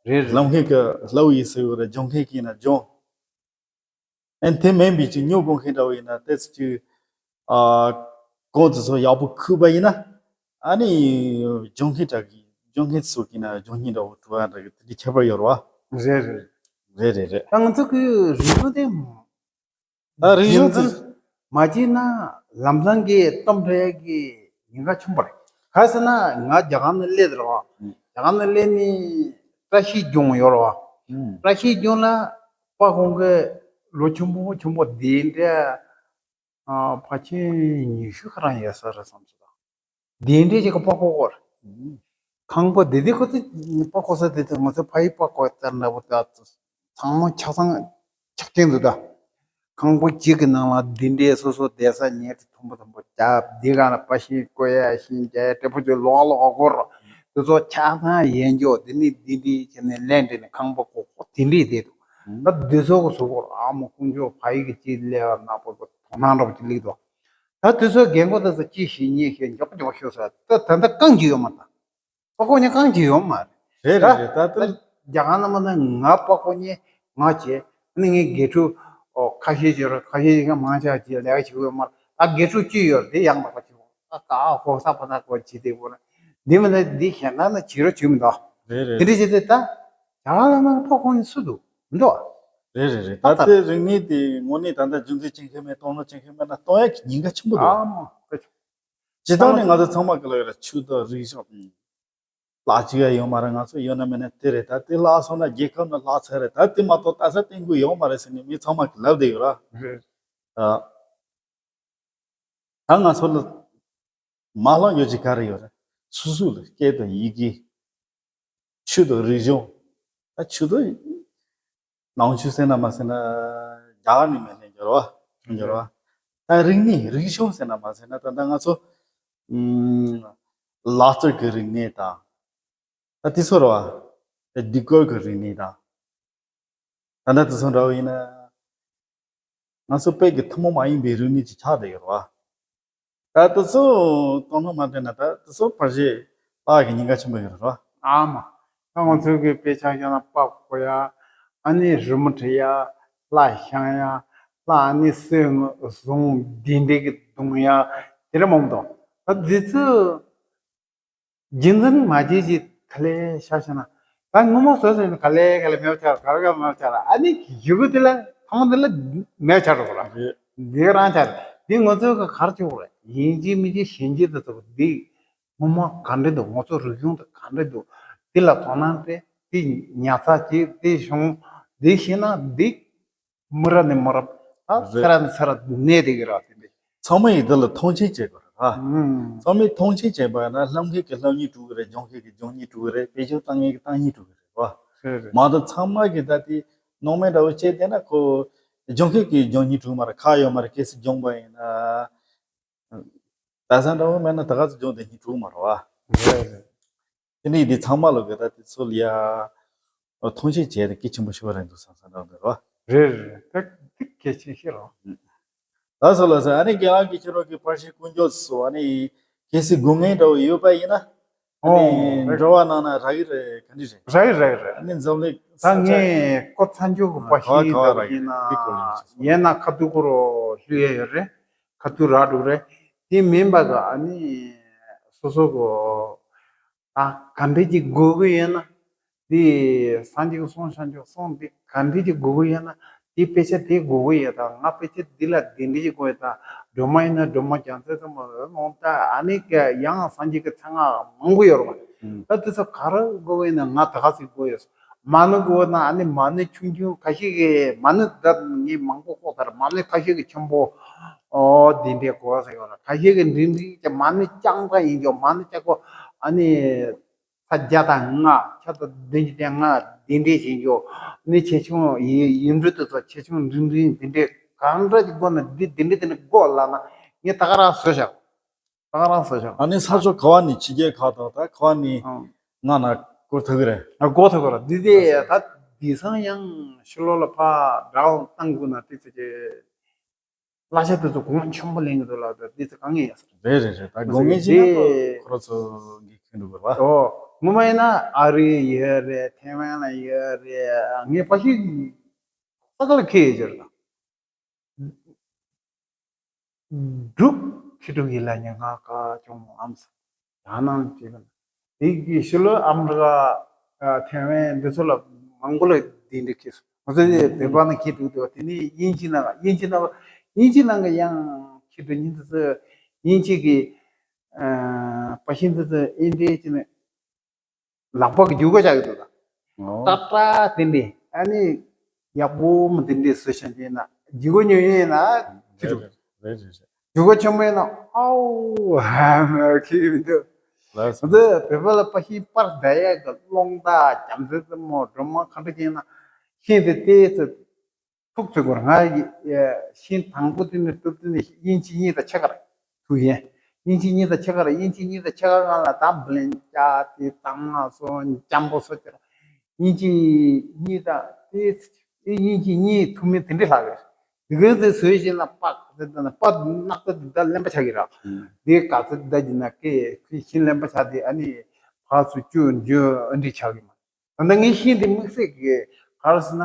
རེད་བ། རེད་རེད། ལབ་མཁན་གྱིས་ལབ་ཡིན་ཟེར་བ་རེད། སྦྱོང་མཁན་གྱིས་ན་སྦྱོང་། ཨན་དེ་མིན་པའི་ཅིག་སྨྱོ་དགོས་མཁན་འདྲ་བོ་ཡིན་ན་ཏོག་ཙམ་ཅིག་ཨ་གོང་དུ་སོགས་ཡག་པོ་ཁུར་པ་ཡིན་ན། ཨ་ནི་སྦྱོང་མཁན་དག་གིས་སྦྱོང་མཁན་ཚོ་གིས་ན་སྦྱོང་མཁན་འདྲ་བོ་འགྲོ་ཡ་འདྲ་གི་དེ་འདྲའི་ཁྱད་པར་ཡོད་རེད་བ། རེད་རེད། རེད་རེད་རེད། ད་ང་ཚོ་གི་རིག་གཞུང་དེ་ད་རིག་གཞུང་རྒྱུན་འཛིན་མ་བྱས་ན་ལམ་སང་གི་གཏོང་འཕྲོ་ཡ་གི་ཉེན་ཁ་ཆེན་པོ་རེད། ག་རེ་ཟེར་ན་ང་རྒྱ་གར་ནང་སླེབས་རེད་བ། རྒྱ་གར་ནང་སླེབས་ནས་བཀྲ་ཤིས་ལྗོངས་ཡོད་རེད་བ། བཀྲ་ཤིས་ལྗོངས་ལ་པ་ཁོང་གི་ལོ་ཆེན་པོ་ཆེན་པོ་དེ་འདྲ། ཨ་ཕལ་ཆེར་ཉི་ཤུ་ཁ་རང་ཡོད་ས་རེད་བསམ་སོང་། དེ་འདྲའི་ཅིག་གི་པགས་ཀོ་སྐོར། ཁང་པ་དེ་དེ་ཁོ་ཚོ་པགས་ཀོ་ས་དེ་དེ་ང་ཚོ་ཕ་ཡི་པགས་ཀོ་ལྟར་འདྲ་པོ་ད་ཚང་མ་ཆ་ཚང་ཆགས་ཀྱིན་འདུག་ད། ཁང་པ་གཅིག་གི་ནང་ལ་འདི་འདྲའི་སོ་སོ་བསྡད་ས་ཉལ་ཏེ་ཐོན་པ་ཐོན་པ་རྒྱབ་འདི་ག་ལ་པ་ཤིང་བརྐོ་ཡ་ཤིང་རྒྱག་ཡ་དྲེད་ཕོ་ཚོས་ལོག་ལོག་སྐོར། དེ་ཚོ་ཆ་ཚང་ཡན་འཇོག་དེ་ནི་འདི་འདྲའི་བྱས་ནས་ལན་འདྲེ་ནས་ཁང་པ་ཀོ་ཀོ་དེ་འདྲའི་བསྡད་འདུག་ད་འདི་ཚོ་གི་གཟུགས་པོར་ཨ་མ་དཀོན་མཆོག་ཕ་ཡི་གི་ཅི་སླེབས་པ་ན་པོ་དོ་སྣང་འདྲ་པོ་ཅིག་སླེབས་འདུག་ད་དེ་ཚོའི་རྒན་གོག་དེ་ཚོ་ཅི་ཞིག་ཉེས་ཞིག་མགྱོགས་པོ་མགྱོགས་པོ་ཤོད་ས་ད་ད་ལྟ་རྐང་གཅིག་ཡོད་མ་རེད། པགས་ཀོ་ཉིད་རྐང་གཅིག་ཡོད་མ་རེད། རེད་རེད་རེད། ད་ད་ལྟ་རྒྱ་གར་ནང་མ་ན་ང་པགས་ཀོ་ཉིད་ང་བྱས་ནི་ངའི་དགེ་ཕྲུག་ཨོ་ཁ་ཤས་ཅིག་རེད། ཁ་ཤས་ཅིག་མང་ཆེ་བ་ཅིག་ལས་ཀ་བྱེད་ཀྱི་ཡོད་མ་རེད། ད་དགེ་ཕྲུག་གཅིག་ཡོད་རེད། དེ་ཡང་དག་པ་བྱེད་དགོས། ད་ཀ་ཨ་ཁོ་ས་པ་ད་ཁོ་བྱེད་དེ་བོ་ན་འདི་མི་ན་འདི་གཞན་དག་ན་བྱེད་རོགས་བྱེད་མི་འདུག་རེད་རེད། དེ་འདྲ་བྱས་ཏེ་ད་རྒྱ་གར་ལ་ན་པགས་ཀོ་ཉིད་སུ་འདུག་མི་འདུག་ད་རེད་རེད་རེད། ད་ད་ལྟའི་རིག་གནས་དེ་དངོས་གནས་ད་ལྟ་རྒྱུན་འཛིན་བྱེད་མཁན་མེད། གཏོང་རོགས་བྱེད་མཁན་མེད་ན་གཏོང་ཡག་གི་ཉེན་ཁ་ཆེན་པོ་འདུག་ཨ་མ་ཁ་ཆུ། སྤྱིར་བཏང་ནས་ང་ཚོ་ཚང་མ་གི་ལ་ཡོད་ར་ཆོས་དང་རིག་གཞུང་ལ་གཅིག་ཡ་ཡོད་མ་རེད། ང་ཚོ་ཡོད་ན་མེད་ན་དེ་རེད། ད་དེ་བརླག་སོང་ན་རྒྱལ་ཁབ་ནི་བརླག་ཚར་རེད། ད་དེ་མ་གཏོགས་ལྟ་ས་བསྟན་དགོས་ཡོད་མ་རེད་ཟེར་ནས་མི་ཚང་མ་གི་ལབ་བསྡད་ཡོད་ར། རེད། ད་ད་ང་ཚོ་ལ་མ་ལྷག་ཡོད་ཅིག་ག་རེ་ཡོད་རེད། སོ་སོ་ལ་སྐད་དང་ཡི་གེ་ཆོས་དང་རིག་གཞུང་། ད་ཆོས་དང་ནང་ཆོས་ཟེར་ན་མ་ཟེར་ན་རྒྱ་གར་ནས་མེད་ལས་འགྱུར་བ་འགྱུར་བ། ད་རིག་གནས་རིག་གཞུང་ཟེར་ན་མ་ཟེར་ན་ད་ལྟ་ང་ཚོ་ཨུམ་ལག་རྩལ་གྱི་རིག་གནས་དང་། ད་དེ་ཚོ་རེད་བ། ད་ལྡི་སྐོར་གྱི་རིག་གནས་དང་། ད་ལྟ་དེ་ཚོ་འདྲ་བོ་ཡིན་ན། ང་ཚོ་བོད་ཀྱི་ཐུན་མོང་མ་ཡིན་པའི་རིག་གནས་ཅིག་ཆགས་བསྡད་ཡོད་རེད་བ། ད་དེ་ཚོ་གཏོང་སྣང་མ་སྤྲད་ན་ད་དེ་ཚོ་ཕར་ཞེ་བརླག་གི་ཉེན་ཁ་ཆེན་པོ་ཡོད་རེད་བ། ཨ་མ། ད་ང་ཚོ་གི་དཔེ་ཆ་བཞག་ན་པགས་ཀོ་ཡ། ཨ་ནི་རི་མོ་བྲིས་ཡ། ལྷ་བཤམས་ཡ། ལྷ་ཨ་ནི་སོན་བཟུང་འདི་འདྲའི་གི་བརྡུང་ཡ། དེ་འདྲ་མང་པོ་འདུག་ད་འདི་ཚོ་རྒྱུན་འཛིན་མ་བྱེད་ཅིག་ག་ལེ་ཤ་ཤ་ན། ད་སྔོན་མ་བཟོས་ཟིན་ག་ལེ་ག་ལེ་མེད་པ་ཆགས། ག་རེ་ག་མེད་པ་ཆགས། ཨ་ནི་གཞུག་གུ་དེ་ལ་ཐང་དེ་ལ་མེད་ཆགས་འགྲོ་གི་རེད། རེད། འདི་རང་ཆགས་རེད། འདི་ང་ཚོའི་ག་གར་བཅུག་རེད། ཡིན་གཅིག་མིན་གཅིག་གཞན་གཅིག་དེ་ཚོ་འདི་སྔོན་མ་ག་འདྲ་འདུག་ང་ཚོ་རིག་གཞུང་དེ་ག་འདྲ་འདུག་འདི་ལ་དོ་སྣང་སྤྲད། འདི་ཉར་ཚགས་བྱེད། འདི་གཞུང་འདི་ཤེས་ན་འདི་མི་རབས་ནས་མི་རབས་ད་རེད། ཚེ་རབས་ནས་ཚེ་རབས་གནས་བསྡད་ཀྱི་རེད་དེ་འདྲ། ཚང་མ་ཡིས་འདི་ལ་མཐོང་ཆེན་བྱེད་དགོས་རེད་ཨ། ཨང་། ཚང་མས་མཐོང་ཆེན་བྱེད་པ་ཡིན་ན་ལྷབ་མཁན་གྱིས་ལྷབ་སྙིང་བྲོ་གི་རེད། སྦྱོང་མཁན་གྱིས་སྦྱོང་སྙིང་བྲོ་གི་རེད། བེད་སྤྱོད་བཏང་མཁན་གྱིས་བཏང་སྙིང་བྲོ་གི་རེད་བ། རེད་རེད། མ་གཏོགས་ཚང་མ་གིས་ད་དེ་སྣང་མེད་འདྲ་བོ་བྱས་བསྡད་ན་ཁོ་སྦྱོང་མཁན་གྱིས་སྦྱོང་སྙིང་བྲོ་གི་མ་རེད། ཁག་ཡོད་མ་རེད། གལ་སྲིད་སྦྱོང་པ་ཡིན་ན། ད་ས་འདྲ་བོ་མེད་ན་ད་ག་ཚོད་སྦྱོང་དེ་སྙིང་བྲོ་གི་མ་རེད་བ། རེད་རེད། དེ་ནས་འདི་ཚང་མ་ལོ་གི་ད་དེ་ཚོ་ལ་ཡ་མཐོང་ཆེན་བྱས་ཏེ་གལ་ཆེན་པོ་ཞིག་རེད་འདུག་བསམ་བསམ་འདྲ་བོ་འདུག་རེད་བ། རེད་རེད། ད་འདི་གལ་ཆེན་ཞིག་རེད། ད་སོ་ལ་སོ་ཨ་ནི་རྒན་ལགས་ཀྱིས་ཁྱེད་རང་གི་པར་ཤིང་དཀོན་མཆོག་སོ་ཨ་ནི་གལ་སྲིད་དགོས་ངེས་འདྲ་བོ་ཡོད་པ་ཡིན་ན་ཨ་ནི་ཨོ་འགྲོ་བ་གནང་ན་རག་གི་རེད། ག་འདྲ་རེད། རག་གི་རག་གི་རེད། ཨ་ནི་འཛམ་གླིང་ད་ས་ཆ་ངས་ཀོ་ཚ་འཇོག་གི་པར་ཤིང་ག་བ་ཡིན་ན་འདི་སྐོར་ལ་ཡིན་ན་ཡིན་ན་ཁ་ཐུག་ཁོ་རོ་ལྷུ་ཡ་ཡོད་རེད། ཁ་ཐུག་རག་འགྲོ་རེད། དེ་མིན་པ་གི་ཨ་ནི་སོ་སོ་གི་ད་ག་འདྲས་ཀྱི་དགོས་ཀྱི་ཡོད་ན། དེ་སངས་རྒྱས་ཀྱི་གསུང་བྱང་ཆུབ་གསུང་དེ་ག་འདྲས་ཀྱི་དགོས་ཀྱི་ཡོད་ན། དེ་དཔེ་ཆ་དེ་དགོས་ཀྱི་ཡོད་ད། ང་དཔེ་ཆ་འདི་ལ་དེ་འདྲས་ཀྱི་དགོས་ཡོད་ད། སྒྲོལ་མ་ཡིན་ན་སྒྲོལ་མ། རྒྱལ་མཚན་ཟེར་མོ་ལོང་ད། ཨ་ནི་ཀྱི་ཡང་སངས་རྒྱས་ཀྱི་མཚན་སྔགས་མང་པོ་ཡོད་རེད་པ། ད་དེ་ཚོ་ག་རེ་དགོས་ཀྱི་ཡོད་ན། ང་ད་ག་ཚོད་དགོས་ཡོད། མ་ཎི་དགོས་ན་ཨ་ནི་མ་ཎི་ཆུང་ཆུང་ཁ་ཤས་ཀྱིས། མ་ཎི་ད་ངས་མང་པོ་བཀོག་ཚར། མ་ཎི་ཁ་ཤས་ཀྱིས་ཆེན་པོ་ཨོ་དེ་འདྲས་དགོས་ཟེར་ཡོད་ལ། ཁ་ཤས་ཀྱིས་འབྲིང་འབྲིང་གི་མ་ཎི་རྐྱང་པ་ཡིན་ཀྱང་། མ་ཎི་རྐྱང་པོ་ཨ་ནི་ས་བརྒྱ་དང་ལྔ། ཆ་ད་བདུན་ཅུ་དོན་ལྔ་དེ་འདྲས་ཡིན་ཀྱང་། ཨ་ནི་ཆེ་ཆུང་ཡིག་ཡིག་འབྲུ་དེ་ཚོ་ཆེ་ཆུང་འབྲིང་འབྲིང་དེ་འདྲས་གང་འདྲ་ཅིག་དགོས་ན། འདི་དེ་འདྲས་དེ་འདྲས་དགོས་ལབ་ན་ངས་ད་ག་རང་བཟོས་བཞག་ད་ག་རང་བཟོས་བཞག་ཨ་ནི་ས་ཕྱོགས་ག་བ་ནས། ཕྱི་རྒྱལ་ཁག་དང་ད་ག་བ་ནས་ཨང་ང་ན་སྐོར་ཐུབ་ཀྱི་རེད། ཨ་སྐོར་ཐུབ་ཀྱི་རེད། འདི་དེ་ད་དེང་སང་ཡང་ཕྱི་ལོགས་ལ་ཕར་སྒྲ་དབང་བཏང་དགོས་ན་དེ་ཚོ་གི་གླ་ཆ་དེ་ཚོ་གོང་ཆེན་པོ་ལེན་གྱི་འདུག་ལབ་དུས། དེ་ཚོ་གང་ཡིན་ཡ། རེད་རེད་རེད། ད་དགོས་ངེས་ཅིག་ན་དེ་ཁོ་རང་ཚོ་གི་མཁྱེན་འགྲོ་དགོས་པ། ཨོ་ངོ་མ་ཡིན་ན་ཨ་རི་ཡོད་རེད། ཐའེ་ཝན་ལ་ཡོད་རེད། ངས་ཕ་ཤི་ས་ག་ལ་ཁེལ་ཡོད་ཅེར་ལ། འབྲུག་ཁེ་འབྲུག་ཡིན་ལ་ཉེ་ང་ཀ་ཅུང་ཨམ་ས། ཡང་ནང་ཅིག་ལ། དེ་གི་ཕྱི་ལོ་ཨ་མི་རི་ཀ་ཨ་ཐའེ་ཝན་འདི་ཚོ་ལ་མང་པོ་ལ་དེ་འདྲ་ཁེལ་སོང་། ང་ཚོ་དེ་བོད་པ་ནང་ཁེལ་འདུག་དེ་ནི་དབྱིན་ཇི་ནང་། དབྱིན་ཇི་ནང་། དབྱིན་ཇི་ནང་གི་ཡང་ཁེ་འབྲུག་ཉིན་དུ་ཚོ། དབྱིན་ཇི་གི་ཨ་པ་ཤིན་དུ་ཚོ་ཨེ་འདྲའི་ཅི་ནས། ལག་པ་གི་རྒྱུག་ག་བྱ་གི་འདུག་ད། ཨོ། ཏག་ཏག་དེ་འདྲས། ཨ་ནི་ཡག་པོ་མོ་དེ་འདྲས་བཟོས་བཞག་ན། རྒྱུག་ག་ཉོ་ཡས་ན་ཁེ་འབྲུག་རེད་རེད་རེད། རྒྱུག་ག་ཆེན་པོ་ཡིན་ན་ཨའོ་ཧ་མ་ཁེ་མི་འདུག་ལགས་སོ། ང་ཚོ་བོད་པ་ལ་པ་ཤིན་པར་བསྡད་ཡས་ཀྱི་རླུང་རྟ་རྒྱ་མཚོའི་རྩེ་མོ་སྒྲོལ་མ་ག་འདྲ་ཅིག་ཡིན་ན། ཤིང་དེ་ལྟས་ཚེ་ཐུག་ཚེ་སྐོར། ང་ཡི་ཤིང་དང་པོ་དེ་ནི་གཏུབ་དེ་ནི་དབྱིན་ཇི་གཉིས་དང་ཕྱེད་ཀ་རེད། ཐུག་ཡས། དབྱིན་ཇི་གཉིས་དང་ཕྱེད་ཀ་རེད། དབྱིན་ཇི་གཉིས་དང་ཕྱེད་ཀ་སྒང་ལ་ད་བུ་ལོན་བཅག་དེ་གཙང་མ་བཟོ། འཇམ་པོ་བཟོ་ཅེར། དབྱིན་ཇི་གཉིས་དང་དེ་དབྱིན་ཇི་གཉིས་ཐུག་མིན་དེ་འདྲས་ལྷག་རེད། དེ་ག་ཚོད་བཟོས་བྱས་ན་པག་ཚོད་ད་ན་པག་སྣག་ཚ་དེ་ད་ལེན་པ་ཆགས་ཀྱི་ར། ཨང་། དེ་ག་ཚོད་ད་ཀྱི་ན་ཀེ་ཤིང་ལེན་པ་ཆགས་དེ་ཨ་ནི་ཕར་ཚུར་བསྐྱུར་འགྱུར་ཨ་འདྲས་ཆགས་ཀྱི་མ། ད་ལྟ་ངའི་ཤིང་དེ་དམིགས་བསལ་གྱི་ག་རེ་ཟེར་ན།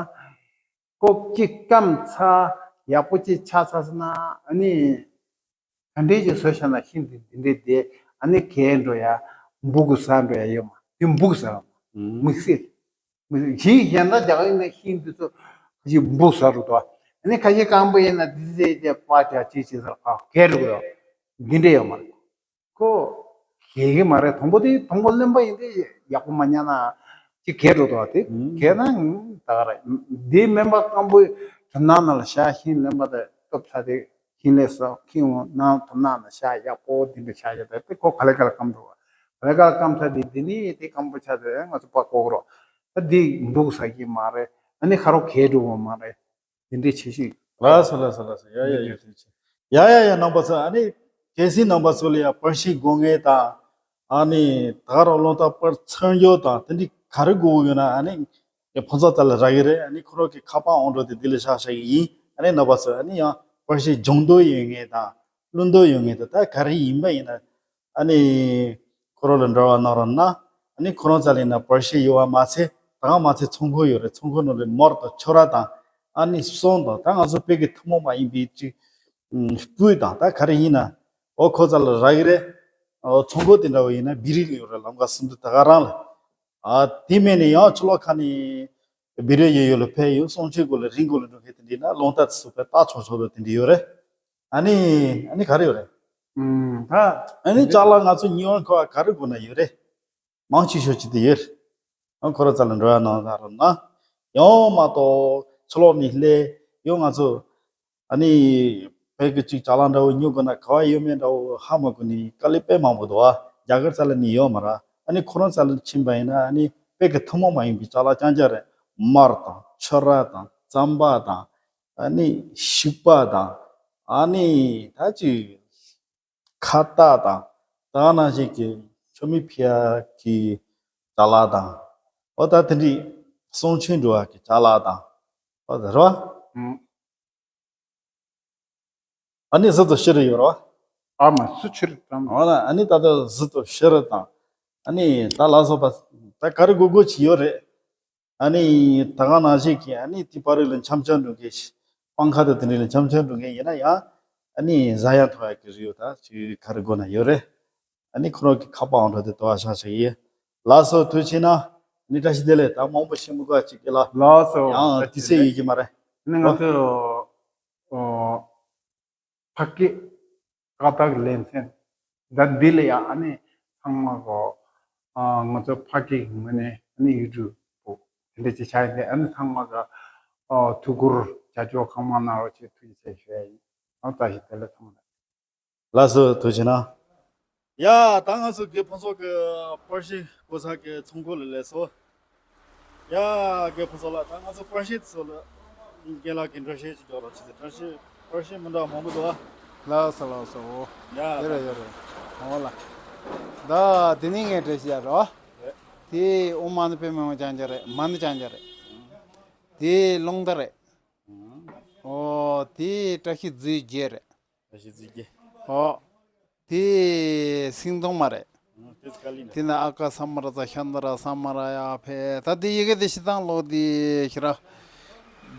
ཀོ་གཅིག་སྐམ་ཚར། ཡག་པོ་ཅིག་ཆགས་ཚར་སོང་ན་ཨ་ནི་ག་འདྲས་ཅིག་བཟོས་བཞག་ན་ཤིང་དེ་འདི་འདྲས་དེ་ཨ་ནི་གས་འགྲོ་ཡ། འབུ་གུ་ཟ་འགྲོ་ཡ་ཡོད་མ། དེ་འབུ་གུ་ཟ་ར་མ། ཨང་། དམིགས་བསལ། ཤིང་གཞན་དག་རྒྱག་ཡིན་ན་ཤིང་འདི་ཚོ་ཞིག་འབུ་ཟ་རུ་དོ། ཨ་ནི་ཁ་ཤས་སྐམ་པོ་ཡིན་ན་དེ་ཚོ་དེ་པ་ཅག་ཅིག་བྱེད་ས་ལ་གས་འགྲོ་གི་ར། འདི་འདྲས་ཡོད་མ་རེད། ཁོ་གས་གི་མ་རེད། དང་པོ་དེ་དང་པོ་ལེན་པ་ཡིན་དེ་ཡག་པོ་མ་ཉར་ན་ཅིག་གས་འགྲོ་འདུག་བ། དེ་ཨང་། གས་ན་ད་ག་རེད། དེ་སྨན་པ་སྐམ་པོའི་གྲུ་ནང་ན་ལ་བཞག་ཤིང་ལེན་པ་དེ་སྟོབས་ཚ་དེ་ཤིང་ལས་སོ་ཁྱིམ་ནང་གྲུ་ནང་ན་བཞག་ཡག་པོ་དེ་འདྲ་བཞག་ཡོད་དེ། དེ་ཁོ་ག་ལེ་ག་ལེ་སྐམ་འགྲོ་བ། ག་ལེ་ག་ལེ་སྐམ་ཚ་དེ་དེ་ནི་དེ་སྐམ་པོ་ཆ་དེ་ང་ཚོ་པགས་ཀོག་རོ། ད་དེ་འབུ་ཟ་གི་མ་རེད། ཨ་ནི་ཁ་རོག་གས་འགྲོ་བ་མ་རེད། དེ་འདྲའི་ཆེ་ཤོས། ལགས་སོ་ལགས་སོ་ལགས་སོ། ཡ་ཡ་ཡ། ཐུགས་རྗེ་ཆེ། ཡ་ཡ་ཡ། རྣམ་པ་ཚོ་ཨ་ནི་གལ་སྲིད་རྣམ་པ་ཚོ་ལ་ཡ་པར་ཤིང་དགོས་ངེས་དང་། ཨ་ནི་ད་ག་རང་རླུང་རྟ་པར་འཚོལ་རྒྱུ་དང་དེ་འདྲའི་ག་རེ་དགོས་ཡོད་ན་ཨ་ནི་ཕོ་ཚོད་ལྟ་ལ་རག་གི་རེད། ཨ་ནི་ཁོ་རང་གི་ཁ་པར་ཨང་གྲངས་དེ་འདི་ལ་བཞག་བཞག་གི་ཡིན། ཨ་ནི་རྣམ་པ་ཚོ་ཨ་ནི་ཡང་པར་ཤིང་སྦྱོང་འདོད་ཡོད་ངེས་དང་བླུག་འདོད་ཡོད་ངེས་དང་། ད་ག་རེ་ཡིན་པ་ཡིན་ན། ཨ་ནི་ཁོ་རང་ལ་འབྲེལ་བ་གནང་རོགས་གནང་། ཨ་ནི་ཁོ་རང་རྩ་ལ་ཡིན་ན་པར་ཤིང་ཡོད་པ་མ་ཚད། ད་ག་མ་ཚད་ཚོང་ཁང་ཡོད་རེད། ཚོང་ཁང་ནང་ལ་མར་དང་ཕྱུར་ར་དང་ཨ་ནི་གསུམ་དང་། ད་ང་ཚོ་བོད་ཀྱི་ཐུན་མོང་མ་ཡིན་པའི་ཅིག་སྤོས་དང་ད་ག་རེ་ཡིན་ན། འོ་ཁོ་རྩ་ལ་རག་གི་རེད། འོ་ཚོང་ཁང་དེ་འདྲ་བོ་ཡིན་ན་བི་རི་ལ་ཡོད་རེད། ལམ་ཁ་གསུམ་དུ་ད་ག་རང་ལ། ཨ་དེ་མིན་ནས་ཡང་ཕྱི་ལོགས་ཁ་ནས་བི་རི་ཡོད་ཡོད་ལ་ཕེབས་ཡོད། གསུང་ཆོས་སྐོར་ལ་རིང་སྐོར་ལ་འགྲོ་མཁན་དེ་འདྲ་ཡིན་ན་རླུང་རྟ་དེ་ཚོ་དཔེ་རྟགས་ཆོག་ཆོག་ཏུ་དེ་འདྲ་ཡོད་རེད། ཨ་ནི་ཨ་ནི་ག་རེ་ཡོད་རེད། ཨུམ། ད་ཨ་ནི་ཅ་ལག་ང་ཚོ་ཉི་ཧོང་ཁ་བ་ག་རེ་དགོས་ན་ཡོད་རེད། མང་ཆེ་ཤོས་ཅིག་དེ་ཡོད་རེད། ཨ་ཁོ་ར་རྩ་ལ་འགྲོ་ཡ་གནང་ད་རོགས་གནང་། ཡང་མ་གཏོགས་ཕྱི་ལོགས་ནས་སླེབས་ཡོང་ང་ཚོ་ཨ་ནི་བོད་ཀྱི་ཅིག་ཅ་ལག་འདྲ་བོ་ཉོ་དགོས་ན་ག་བ་ཡོད་མེད་འདྲ་བོ་ཧ་མ་གོ་ནི་དཀའ་ལས་དཔེ་མང་པོ་འདུག་ཨ། རྒྱ་གར་རྩ་ལ་ནི་ཡོད་མ་རེད། ཨ་ནི་ཁོ་རང་རྩ་ལ་ཕྱིན་པ་ཡིན་ན་ཨ་ནི་བོད་ཀྱི་ཐུན་མོང་མ་ཡིན་པའི་ཅ་ལག་རྐྱང་རྐྱང་རེད། མར་དང་ཕྱུར་ར་དང་རྩམ་པ་དང་། ཨ་ནི་བྱུག་པ་དང་། ཨ་ནི་ད་ཅིག་ཁ་བཏགས་དང་། ད་ག་ནང་བཞིན་གྱི་མཆོད་མེ་ཕུལ་ཡག་གི་ཅ་ལག་དང་། འོ་ད་དེ་འདྲའི་གསུང་ཆོས་འགྲོ་ཡག་གི་ཅ་ལག་དང་། འོ་ད་རེད་བ། ཨ་ནི་གཟི་དང་བྱུ་རུ་ཡོད་རེད་བ། ཨ་མ་སུ་ཆུ་རུ་དང་། འོ་ན་ཨ་ནི་ད་ལྟ་གཟི་དང་བྱུ་རུ་དང་། ཨ་ནི་ད་ལ་སོགས་པ་ད་ག་རེ་དགོས་དགོས་ཅིག་ཡོད་རེད། ཨ་ནི་ད་ག་ནང་བཞིན་གྱི་ཨ་ནི་དེ་བར་རེ་ལ་འཆམ་འཆམ་འགྲོ་མཁན་ཞིག་སྤང་ཁ་དང་དེ་འདྲ་ལ་འཆམ་འཆམ་འགྲོ་མཁན་ཡིན་ན་ཡང་། ཨ་ནི་ཟ་ཡང་ཐོ་ཡ་གི་རིགས་ཡོད་ད་ཅིག་ག་རེ་དགོས་ན་ཡོད་རེད། ཨ་ནི་ཁོ་རང་གི་ཁ་པར་ཨང་གྲངས་དེ་དོ་བ་ཤ་ཤ་ཡིན། ལགས་སོ་ཐུགས་རྗེ་གནང་། ཨ་ནི་བཀྲ་ཤིས་བདེ་ལེགས། ད་མང་པོ་ཞིག་མི་དགོས་ཅིག་གི་ལ། ལགས་སོ། ཡང་དུས་ཚོད་ཡོད་ཀྱི་མ་རེད། ཨ་ནི་ང་ཚོ་ཨོ། ཕ་སྐད་ཀ་དག་ལེ་ཚན། ད་འདི་ལ་ཡང་ཨ་ནི་ཚང་མ་གོ་ཨ་ང་ཚོ་ཕ་སྐད་ཀྱི་ངོས་ནས་ཨ་ནི་ཡུ་ཊུབ་པོ་དེ་འདྲ་ཅིག་བྱ་ཡི་ཨ་ནི་ཚང་མ་ག་ཨ་ཐུགས་ཁུར་ཅ་ཅོ་གང་མང་གནང་རོགས་ཅེས་ཐུགས་རྗེ་ཆེ་ཞུ་ཡ་ཡིན། ཨ་བཀྲ་ཤིས་བདེ་ལེགས་ཚང་མ་ལ། ལགས་སོ་ཐུགས་རྗེ་གནང་། ཡ་ད་ང་ཚོ་རྒན་ཕུན་ཚོགས་ཀྱི་པར་ཤིང་བརྐོ་ས་གི་ཚོང་ཁང་ལ་སླེབས་སོང་། ཡ་རྒན་ཕུན་ཚོགས་ལགས། ད་ང་ཚོ་པར་ཤིང་ཚོ་ལ་རྒན་ལགས་ཀྱིས་འགྲེལ་བཤད་ཅིག་རྒྱག་རོགས་བྱེད་དེ། པར་ཤིང་པར་ཤིང་མི་འདྲ་མང་པོ་འདུག་ཨ། ལགས་སོ་ལགས་སོ། ཡ་ཡོད་རེད་ཡོད་རེད། འོ་ལ། ད་དེ་ནི་ངས་འགྲེལ་བཤད་རྒྱག་རོགས། དེ་ཨོཾ་མ་ཎི་པདྨེ་ཧཱུྃ་ལྕང་སྐྱ་རེད། མ་ཎི་ལྕང་སྐྱ་རེད། དེ་རླུང་རྟ་རེད། ཨོ་དེ་བཀྲ་ཤིས་རྫས་བརྒྱད་རེད། བཀྲ་ཤིས་རྫས་བརྒྱད། ཨོ། དེ་སེང་གདོང་མ་རེད། ཨང་། དེ་ཚོ་ག་ལེ་ན། དེ་ན་ཨ་ཀ་ས་མ་ར་ཙ་ཤ་ན་ར་ས་མ་ར་ཡ་ཕེ། ད་དེ་ཡི་གེ་དེ་ཤི་ཐང་ལོ་དེ་ཤི་ར།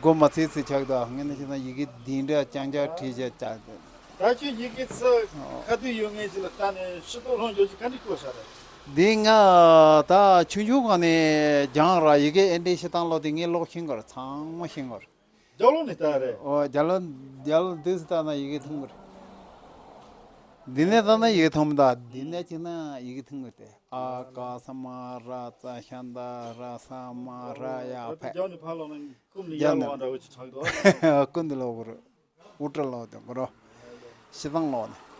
མགོ་མ་ཚེ་ཚེ་ཆགས་ད་ངས་ན་ཤི་ཐང་ཡི་གེ་དེ་འདྲ་ཅང་ཅང་བྲིས་བྱས་ཅག་དེ། ད་ཁྱོད་ཡི་གེ་ཚོ་ཁ་ཐུག་ཡོད་ངེས་ཅི་ལ་ལྟ་ནས་ཤི་ཏོ་ལྷོང་འཇོག་ཅི་ག་འདྲ་བཀོད་ཤག་རེད། འདི་ང་ད་ཆུང་ཆུང་སྒང་ནས་སྦྱངས་ར་ཡི་གེ་ཨེ་འདྲའི་ཤི་ཐང་ལོ་དེ་ངས་ཀློག་ཤེས་གི་རེད། ཚང་མ་ཤེས་གི་རེད། རྒྱབ་ལོགས་ནས་ལྟ་རེད། ཨོ་རྒྱབ་ལོགས་རྒྱབ་ལོགས་འདི་ཚོ་ལྟ་ན་ཡི་གེ་མཐོང་གི་རེད། འདི་ནས་ལྟ་ན་ཡི་གེ་མཐོང་མི་འདུག་འདི་ནས་བྱས་ན་ཡི་གེ་མཐོང་གི་རེད་དེ། ཨ་ཀ་ས་མ་ར་ཙ་ཤ་ན་ར་ས་མ་ར་ཡ་ཕེ། རྒྱབ་ནས་ཕར་ལོག་ན་ཀུན་ནས་ཡར་ལོག་འདྲ་བོ་ཅིག་ཆགས་འདུག་ཀུན་ནས་ལོག་གི་རེད། དབུ་སྐྲ་ལོག་དེ་གོ་རོ། ཤི་ཐང་ལོག་ནས།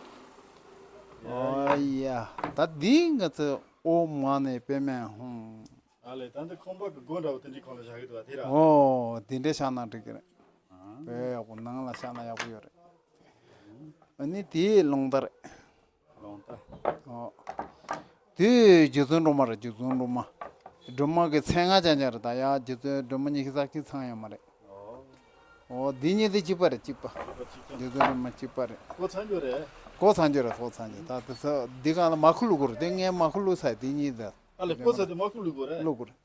ཨོ་ཡ། ད་འདི་ང་ཚོ་ཨོཾ་མ་ཎི་པདྨེ་ཧཱུྃ། ཨ་ལས། ད་འདི་ཁང་པ་གི་སྒོ་འདྲ་བོ་དེ་འདྲའི་སྒང་ལ་བཞག་གི་འདུག་བ་དེ་ར། ཨོ་དེ་འདྲའི་བཞག་ན་འགྲིག་གི་རེད། ཨ། དཔེ་ཡག་པོ་ནང་ལ་བཞག་ན་ཡག་པོ་ཡོད་རེད། ཨ་ནི་དེའི་རླུང་རྟ་རེད། རླུང་རྟ། ཨོ། དེ་རྗེ་བཙུན་སྒྲོལ་མ་རེད། རྗེ་བཙུན་སྒྲོལ་མ། སྒྲོལ་མ་གི་མཚན་སྔགས་ཅན་ཅན་རེད། ད་ཡ་རྗེ་བཙུན་སྒྲོལ་མ་ཉི་ཤུ་རྩ་གཅིག་ཚང་ཡོད་མ་རེད། ཨོ། འོ་འདི་གཉིས་དེ་གཅིག་པ་རེད། གཅིག་པ། གཅིག་པ་གཅིག་པ། རྗེ་བཙུན་སྒྲོལ་མ་གཅིག་པ་རེད། བརྐོ་ཚར་རྒྱུ་རེད། བརྐོ་ཚར་རྒྱུ་རེད། བརྐོ་ཚར་རྒྱུ། ད་དེ་ཚོ་འདི་སྒང་ལ་མར་ཁུ་བླུག་དགོས་རེད། དེ་ངས་མར་ཁུ་བླུག་ཚར། དེ་གཉིས་དེ། ཨ་ལས། བརྐོ་ཚར་དེ་མར་ཁུ་བླུག་དགོས་རེད། བླུག་དགོས་རེད།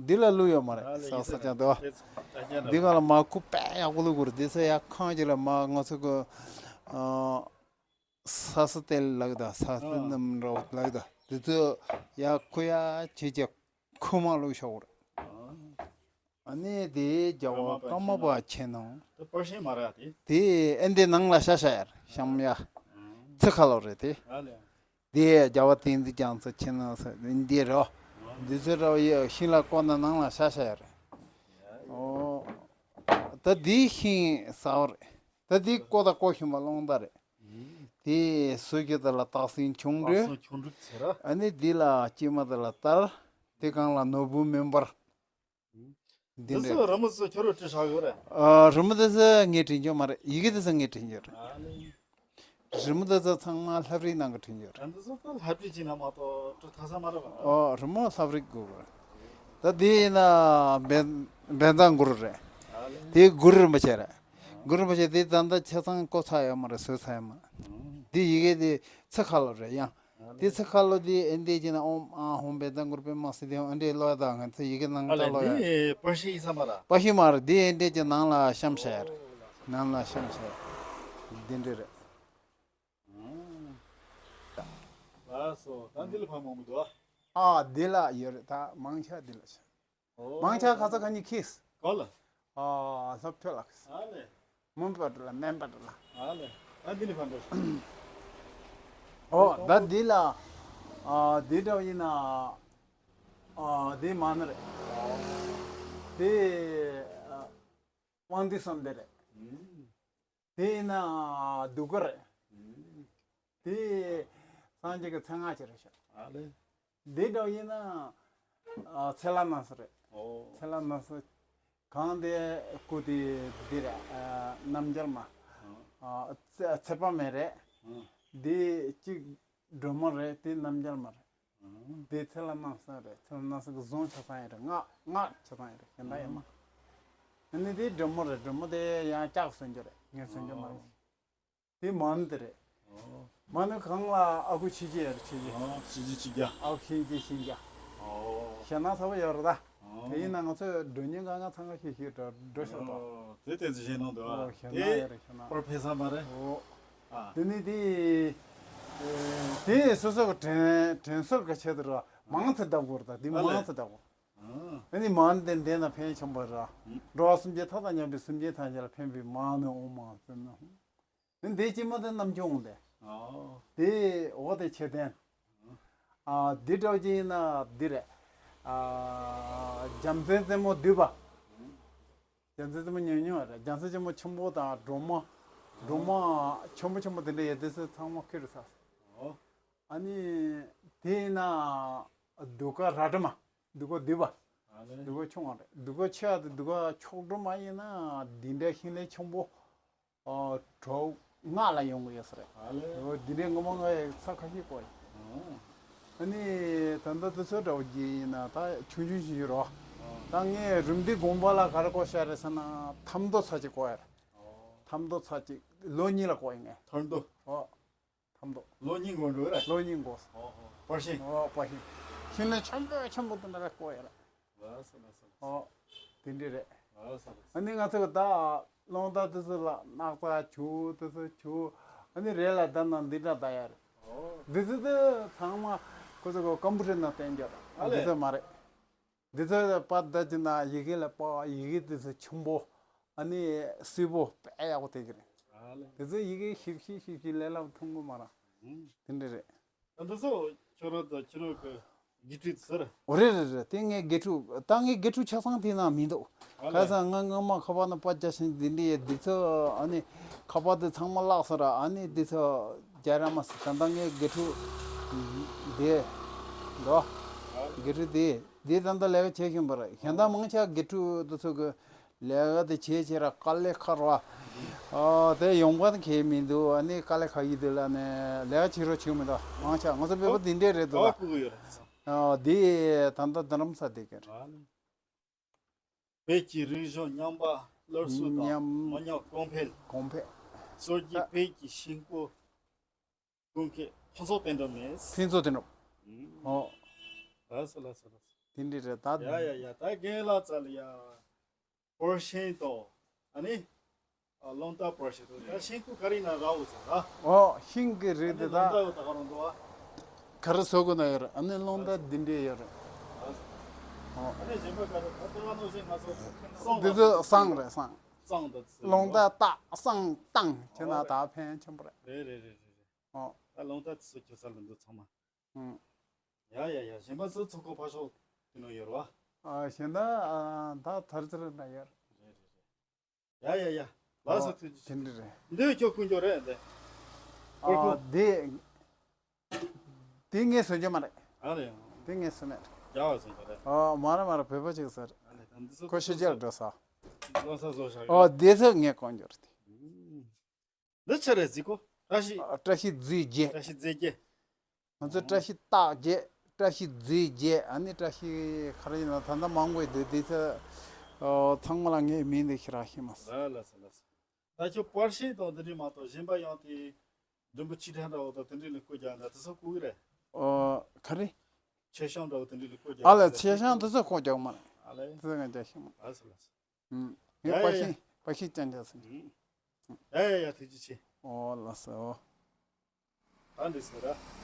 འདི་ལ་བླུག་ཡོད་མ་རེད། ཨ་ལས། ས་ཡིན་ས་ས་ཅང་དེ་བ། དེ་ཚོ་ད་ཉན་འདི་སྒང་ལ་མར་ཁུ་དཔེ་ཡག་པོ་བླུག་དགོས་རེད། དེ་ཚོ་ཡར་ཁང་གཅིག་ལ་མར་ང་ཚོ་གི་ཨ། ས་སི་ཏེ་ལགས་དང་ས་སི་ཏེ་ཨ། རྣམ་རོ་ལགས་དང་དེ་ཚོ་ཡར་ཁུ་ཡར་བྱེད་ཀྱི་ཁུ་མར་བླུག་ཤོག་རེད། ཨ་ནི་དེ་རྒྱལ་བ་ཀརྨ་པ་ཆེ་ནང་། དེ་པར་ཤིང་མ་རེད་དེ། དེ་ཨེ་འདི་ནང་ལ་ཤ་ཤ་ཡར་བཤམས་ཡ། ཨ། ཚི་ཁ་ལོ་རེད་དེ། ཨ་ལས། དེ་རྒྱལ་བ་བསྟན་འཛིན་རྒྱ་མཚོ་ཆེ་ནང་ས་འདི་རོ། འདི་ཚོ་རོ་ཡ་ཤིང་ལ་བརྐོས་ན་ནང་ལ་ཤ་ཤ་ཡར། ཨོ། ད་འདི་ཤིང་ཟ་བ་རེད། ད་འདི་བརྐོས་ད་བརྐོས་ཤིང་མ་རླུང་རྟ་རེད། དེ་སོ་རྒྱུ་དེ་ལ་སྟག་སེང་ཁྱུང་འབྲུ། སྟག་སེང་ཁྱུང་འབྲུ་ཟེར་ར། ཨ་ནི་འདི་ལ་སྐྱེས་མ་དེ་ལ་སྟར། དེ་གང་ལ་ནོར་བུ་མེ་འབར། འདི་འདི་འདྲ་ཚོ་རི་མོ་ཚོ་ཁྱོད་རང་བྲིས་བཞག་ཡོད་རེད། ཨ། རི་མོ་དེ་ཚོ་ངས་བྲིས་རྒྱུ་མ་རེད། ཡི་གེ་དེ་ཚོ་ངས་བྲིས་རྒྱུ་རེད། ཨ་ནི། རི་མོ་དེ་ཚོ་ཚང་མ་ལྷ་བྲིས་ནང་གི་བྲིས་རྒྱུ་རེད། ཨ་འདི་ཚོ་ད་ལྷ་བྲིས་བྱས་ན་མ་གཏོགས་བྲིས་ཐུབ་ས་མ་རེད་པ། ཨོ་རི་མོ་ལྷ་བྲིས་དགོས་རེད། ད་དེ་ཡིན་ན་བན་བན་བཟང་གུ་རུ་རེད། ཨ་ལས། དེ་གུ་རུ་རིན་པོ་ཆེ་རེད། གུ་རུ་རིན་པོ་ཆེ་དེ་ད་ལྟ་ཆ་ཚང་བརྐོས་ཚར་ཡོད་མ་རེད། བཟོས་ཚར་ཡོད་མ་རེད། ཨང་། དེ་ཡི་གེ་དེ་ཚི་ཁ་ལོ་རེད་ཡང་། ཨ་ལས། དེ་ཚི་ཁ་ལོ་དེ་ཨེ་འདྲས་ཀྱི་ན་ཨོཾ་ཨཱཿཧཱུྃ་བཛྲ་གུ་རུ་པདྨ་སིདྡྷི་ཧཱུྃ་ཨེ་འདྲས་ཀློག་ཡ་དང་ང་ཚོ་ཡི་གེ་ནང་ཨ་ལས། ལྟ་ཀློག་ཡ། འདི་པར་ཤིང་ཡིན་ས་མ་རེད། པར་ཤིང་མ་རེད། དེ་ཨེ་འདྲས་ཀྱི་ནང་ལ་བཤམས་བྱས་ཡ་རེད། ནང་ལ་བཤམས་བྱས་ཡ་འདི་འདྲས་རེད། ཨང་། ལགས་སོ། ད་འདི་ལ་ཕར་མང་པོ་འདུག་ཨ། ཨ་འདི་ལ་ཡོད་རེད། ད་མང་ཆེ་འདི་ལ་ཤ། ཨོ། མང་ཆེ་ག་ཚོད་ག་ཉིས་ཁེས། ག་ལ། ཨ་སློབ་ཕྲུག་ལགས། ཨ་ལས། མོན་པ་ཏྲ་ལ་མེན་པ་ཏྲ་ལ། ཨ་ལས། ད་འདི་ནི་ཕར་འགྲོ། ཨོ་ད་འདི་ལ། ཨ་འདི་འདྲ་ཡིན་ན། ཨ་འདི་མ་ཎི་རེད། འདི་ཨ་དབང་འདུས་གསུམ་ལྡན་རེད། ཨུམ། དེ་ཡིན་ན་གདུགས་དཀར་རེད། ཨུམ། དེ་སངས་རྒྱས་ཀྱི་མཚན་སྔགས་ཅིག་རེད་ཤག་ཨ་ལས། འདི་འདྲ་ཡིན་ན་ཨ་ཚེ་ལྷ་སྣང་སྲིད་རེད། ཨོ། ཚེ་ལྷ་སྣང་སྲིད། གང་དེ་སྐུ་དེ་འདི་རེད། ཨ་རྣམ་རྒྱལ་མ། ཨ་ཚེ་ཚེ་དཔག་མེད་རེད། ཨ་འདི་གཅིག་སྒྲོལ་མ་རེད། དེ་རྣམ་རྒྱལ་མ་རེད། ཨ་དེ་ཚེ་ལྷ་སྣང་སྲིད་རེད། ཚེ་ལྷ་སྣང་སྲིད་ཀྱི་གཟུངས་ཆ་ཚང་ཡིན་རེད། སྔགས་སྔགས་ཆ་ཚང་ཡིན་རེད། གཞན་དག་ཡོད་མ་རེད། ཨ་ནི་དེ་སྒྲོལ་མ་རེད། སྒྲོལ་མ་དེ་ཡང་ལྕགས་གསོན་རྒྱུ་རེད། ངས་གསོན་རྒྱུ་མ་རེད། དེ་མ་ཎི་དེ་རེད། ཨོ། མ་ཎི་གང་ལ་ཨ་ཁུ་ཆོས་རྒྱལ་ཡོད་རེད། ཆོས་རྒྱལ། ཨོ་ཆོས་རྒྱལ་ཆོས་རྒྱལ། ཨ་ཁུ་ཤིང་རྒྱལ་ཤིང་རྒྱལ། ཨོ། ཞེད་སྣང་ཚ་པོ་ཡོད་རེད་ད། ཨོ། དེ་ཡིན་ན་ང་ཚོས་སྒྲོལ་ཉིན་གང་ག་ཚང་ག་ཤིག་ཤིག་འགྲོ་འགྲོ་ཤོག་དོ། ཨོ་དེ་དེ་ཚོ་ཞེད་སྣང་འདུག་ཨ། ཨོ་ཞེད་སྣང་ཡོད་རེད། ཞེད་སྣང་། པར་ཕེབས་ས་མ་རེད། ཨོ། ཨ། དེ་ནི་དེ་དེ་སོ་སོ་གི་དྲན་དྲན་གསོ་གི་ཆེད་དུ་ར་མང་ཙམ་བཏབ་དགོས་རེད། ད་དེ་ཨ་ལས། མང་ཙམ་བཏབ་དགོས། ཨ། ཨ་ནི་མང་དེ་འདས་ན་ཕན་ཆེན་པོ་ར། འགྲོ་བ་སེམས་ཅན་ཐ་དང་མཉམ་པའི་སེམས་ཅན་ཐམས་ཅད་ལ་ཕན་པའི་མང་ནི་འོང་མ་ཟེར་ན། འདི་ལྕི་མོ་དེ་རྣམ་འགྱུར་འོང་སྟེ། ཨོ། དེ་འོ་དེ་ཆེ་ལྡན། ཨ། འདི་འདྲ་བོ་ཅིག་ཡིན་ན་འདི་རེད། ཨ། རྒྱལ་མཚན་རྩེ་མོ་འདུས་པ། རྒྱལ་མཚན་རྩེ་མོ་ཉུང་ཉུང་རེད། རྒྱལ་མཚན་ཆེན་མོ་ཆེན་པོ་དང་སྒྲོལ་མ། སྒྲོལ་མ་ཆེན་པོ་ཆེན་པོ་དེ་འདྲ་ཡོད་དུས་སུ་ཚང་མ་ཁྱེར་ས། ཨོ། ཨ་ནི་དེ་ཡིན་ན་གདུགས་དཀར་རལ་གྲི་མ། གདུགས་དཀར་འདུས་པ། ཨ་ལས། གདུགས་དཀར་ཆུང་བ་རེད། གདུགས་དཀར་ཆེ་བ་དེ་གདུགས་དཀར་མཆོག་སྒྲོལ་མ་ཡིན་ན་འདི་འདྲའི་ཤིང་ལས་ཆེན་པོ། ཨོ། གྲོགས་ལྔ་ལ་ཡོང་གི་ཡོད་ས་རེད། ཨ་ལས། འོ། འདི་འདྲའི་ངོ་མ་ང་ཡི་ཚ་ཁ་ཤས་བརྐོས་ཡིན། ཨོ། ཨ་ནི་ད་ལྟ་དུས་ཚོད་འདྲ་བོ་ཅིག་ཡིན་ན་ད་ཆུང་ཆུང་ཞིག་ཡོད་རོ། ཨོ། ད་ངས་རིམ་འདི་དགོངས་པ་ལ་ག་རེ་བརྐོས་བཞག་རེད་ཟེར་ན་ཐར་མདོ་ཚར་གཅིག་བརྐོས་ཡོད་རེད། ཨོ། ཐར་མདོ་ཚར་གཅིག་ལོ་གཉིས་ལ་བརྐོས་ཡིན་ངས། ཐར་མདོ། ཨོ། ཐར་མདོ། ལོ་གཉིས་འགོར་འགྲོ་རེད། ལོ་གཉིས་འགོར། ཨོ་ཧོ། པར་ཤིང་། ཨོ། པར་ཤིང་། ཤིང་ལས་ཆེན་པོ་ཆེན་པོ་དེ་འདྲ་རེ་བརྐོས་ཡོད་རེད། ལགས་སོ་ལགས་སོ། ཨོ། དེ་འདྲ་རེད། ལགས་སོ་ལགས་སོ། ཨ་ནི་ང་ཚོ་གི་ད་རླུང་རྟ་དེ་ཚོ་ལ་སྣག་ཚ་བྱུག་དེ་ཚོ་བྱུག་ཨ་ནི་རེད་ལ་ད་ནང་འདི་འདྲ་ད་ཡ་རེད། ཨོ། འདི་ཚོ་དེ་ཚང་མ་ཁོ་ཚོ་གི་ཀམ་པུ་ཊར་ནང་བསྟན་རྒྱུ་རེད། ཨ་ལས། འདི་ཚོ་མ་རེད། འདི་ཚོ་པར་ད་ཅི་ན་ཡི་གེ་ལ་པ་ཡི་གེ་དེ་ཚོ་ཆེན་པོ། ཨ་ནི་སིལ་པོ་དཔེ་ཡག་པོ་དེ་གི་རེད། ཨ་ལས། དེ་ཚོ་ཡི་གེ་ཞིབ་ཞིབ་ཞིབ་ཞིབ་ལས་སླ་པོ་མཐོང་གི་མ་རེད། ཨུམ། དེ་འདྲ་རེད། ད་འདི་ཚོ་ཁྱོད་རང་དང་ཁྱོད་རང་གི་དགེ་ཕྲུག་ཚོ་རེད། འོ་རེད་རེད་རེད། དེ་ངའི་དགེ་ཕྲུག་ད་ངའི་དགེ་ཕྲུག་ཆ་ཚང་དེ་ན་མི་འདུག་ཨ་ལས། ག་ས་ང་སྔོན་མ་ཁ་པར་ནང་པར་རྒྱག་བཞིན་འདི་འདྲ་ཡོད། འདི་ཚོ་ཨ་ནི་ཁ་པར་དེ་ཚང་མ་བརླག་སོང་ར། ཨ་ནི་འདི་ཚོ་རྒྱག་ར་མ་སོང་། ད་ལྟ་ངའི་དགེ་ཕྲུག་དེ་འགྲོ། དགེ་ཕྲུག་དེ་དེ་ད་ལྟ་ལས་ཀ་བྱེད་བཞིན་པ་རེད། གཞན་དག་མང་ཆེ་དགེ་ཕྲུག་དེ་ཚོ་གི་ལས་ཀ་དེ་བྱེད་བྱེད་ར་དཀའ་ལས་ཁག་ར། ཨ་དེ་ཡོང་པ་དེ་གས་མི་འདུག་ཨ་ནི་དཀའ་ལས་ཁག་ཡིན་དུས་ལ་ནས་ལས་ཀ་བྱེད་རོགས་བྱེད་མི་འདུག་མང་ཆེ་ང་ཚོ་བོད་པ་འདི་འདྲས་རེད་འདུག་ད། ཨ་དེ་ད་ལྟ་རྡ་རམ་ས་དེ་ག་རེད། བོད་ཀྱི་རིག་གཞུང་ཉམས་པ་སླར་གསོ་དང་ཉམས། མི་ཉམས་གོང་འཕེལ། གོང་འཕེལ། སྲོལ་རྒྱུན་ཨ། བོད་ཀྱི་ཤིང་བརྐོས་ཀུན་མཁྱེན་ཕུན་ཚོགས་དོན་གྲུབ་ནས། ཕུན་ཚོགས་དོན་གྲུབ། ཨུམ། ཨོ། ལགས་སོ་ལགས་སོ་ལགས་སོ། དེ་འདྲ་རེད་ད། ཡ་ཡ་ཡ། ད་རྒན་ལགས་རྩ་ལ་ཡ། པར་ཤིང་དང་། ཨ་ནི། ཨ། རླུང་རྟ་པར་ཤིང་དང་། ད་ཤིང་བརྐོས་ག་རེ་ན་རག་འོ་ཟེར་ད། ཨོ། ཤིང་གི་རིགས་དེ་ད། ཨ་ནི་རླུང་རྟ་ཡོད་ད་ག་རང་འདུག་ཨ། ག་རེ་བཟོ་དགོས་ན་ཡོད་རེད། ཨ་ནི་རླུང་རྟ་འདི་འདྲས་ཡོད་རེད། ཨོ། ཨ་ནི་གཞན་པ་ག་རེ། ད་ལྟ་བ་ནང་བཞིན་ང་ཚོ་བསང་། འདི་ཚོ་བསང་རེད་བསང་། བསང་དང་། རླུང་རྟ་བཏགས་བསང་བཏང་བྱས་ན་ད་ཕན་ཆེན་པོ་རེད། རེད་རེད་རེད་རེད། ཨོ། ད་རླུང་རྟ་དེ་ཚོ་ཁྱོད་ས་ལ་འདུག་ཚང་མ། ཨང་། ཡ་ཡ་ཡ། གཞན་པ་ཚོ་ཚོགས་ཁག་ཕར་ཕྱོགས་དེ་ནང་ཡོད་རེད་བ། ཨ། གཞན་དག་ཨ། ད་ཐར་ཚུར་ན་ཡོད་རེད། རེད་རེད་རེད། ཡ་ཡ་ཡ། ལགས་སོ། ཨོ། ཐུགས་རྗེ་ཆེ། དེ་འདྲ་རེད། འདི་ཁྱོད་ཀུན་སྐྱོ་རེད་འདི། ཨ། འདི་འདི་ངས་བཟོ་རྒྱུ་མ་རེད། ཨ་རེད། འདི་ངས་བཟོ་མེད། རྒྱ་བ་བཟོ་རྒྱུ་རེད། ཨོ། མ་རེད་མ་རེད། བོད་པ་ཅིག་བཟོ་རེད། ཨ་ནི་ད་འདི་ཚོ་ཁོ་ཕྱི་རྒྱལ་འགྲོ་ས། ལོ་ས་བཟོ་བཞག་ཨོ། ཡོད། འདི་ཚོ་ངས་གོན་རྒྱུ་རེད། ཨུམ། འདི་ཆི་རེད་ཟེར་གོ། བཀྲ་ཤིས། ཨ། བཀྲ་ཤིས་རྫས་བརྒྱད། བཀྲ་ཤིས་རྫས་བརྒྱད། ང་ཚོ་བཀྲ་ཤིས་རྟགས་བརྒྱད། བཀྲ་ཤིས་རྫས་བརྒྱད། ཨ་ནི་བཀྲ་ཤིས་ག་རེ་ཡིན་ན་ད་ལྟ་མང་པོ་འདུག་འདི་ཚོ་ཚང་མ་ལ་ངའི་མིང་འདི་ཁྱེད་རང་ཤེས་མ་སོང་། ལགས་ལགས་སོ་ལགས་སོ། ད་ཁྱོད་པར་ཤིང་དང་འདི་འདྲ་མ་གཏོགས་གཞན་པ་ཡང་དེ་མགྲོན་པོ་ཆེ་ཕྲ་འདྲ་བོ་དང་དེ་འདྲ་ལ་བརྐོས་རྒྱག་ན་དེ་ཚོ་བརྐོ་གི་རེད། ཨོ། ག་རེ། མཆོད་བཤམས་འདྲ་བོ་དེ་འདྲ་ལ་བརྐོས་རྒྱག་ཨ་ལ་མཆོད་བཤམས་དེ་ཚོ་བརྐོས་རྒྱག་མ་རེད། ཨ་ལས། དེ་ཚོ་ང་རྒྱག་ཤེས་མ། ལགས་སོ་ལགས་སོ། ཨུམ། ངས་ཡ་ཡ་པར་ཤིང་ཡ། པར་ཤིང་ཅན་ཅན་ཟེར། ཨུམ། ཡ་ཡ་ཡ། ཐུགས་རྗེ་ཆེ། ཨོ་ལགས་སོ། ད་འདི་ཟེར་ར།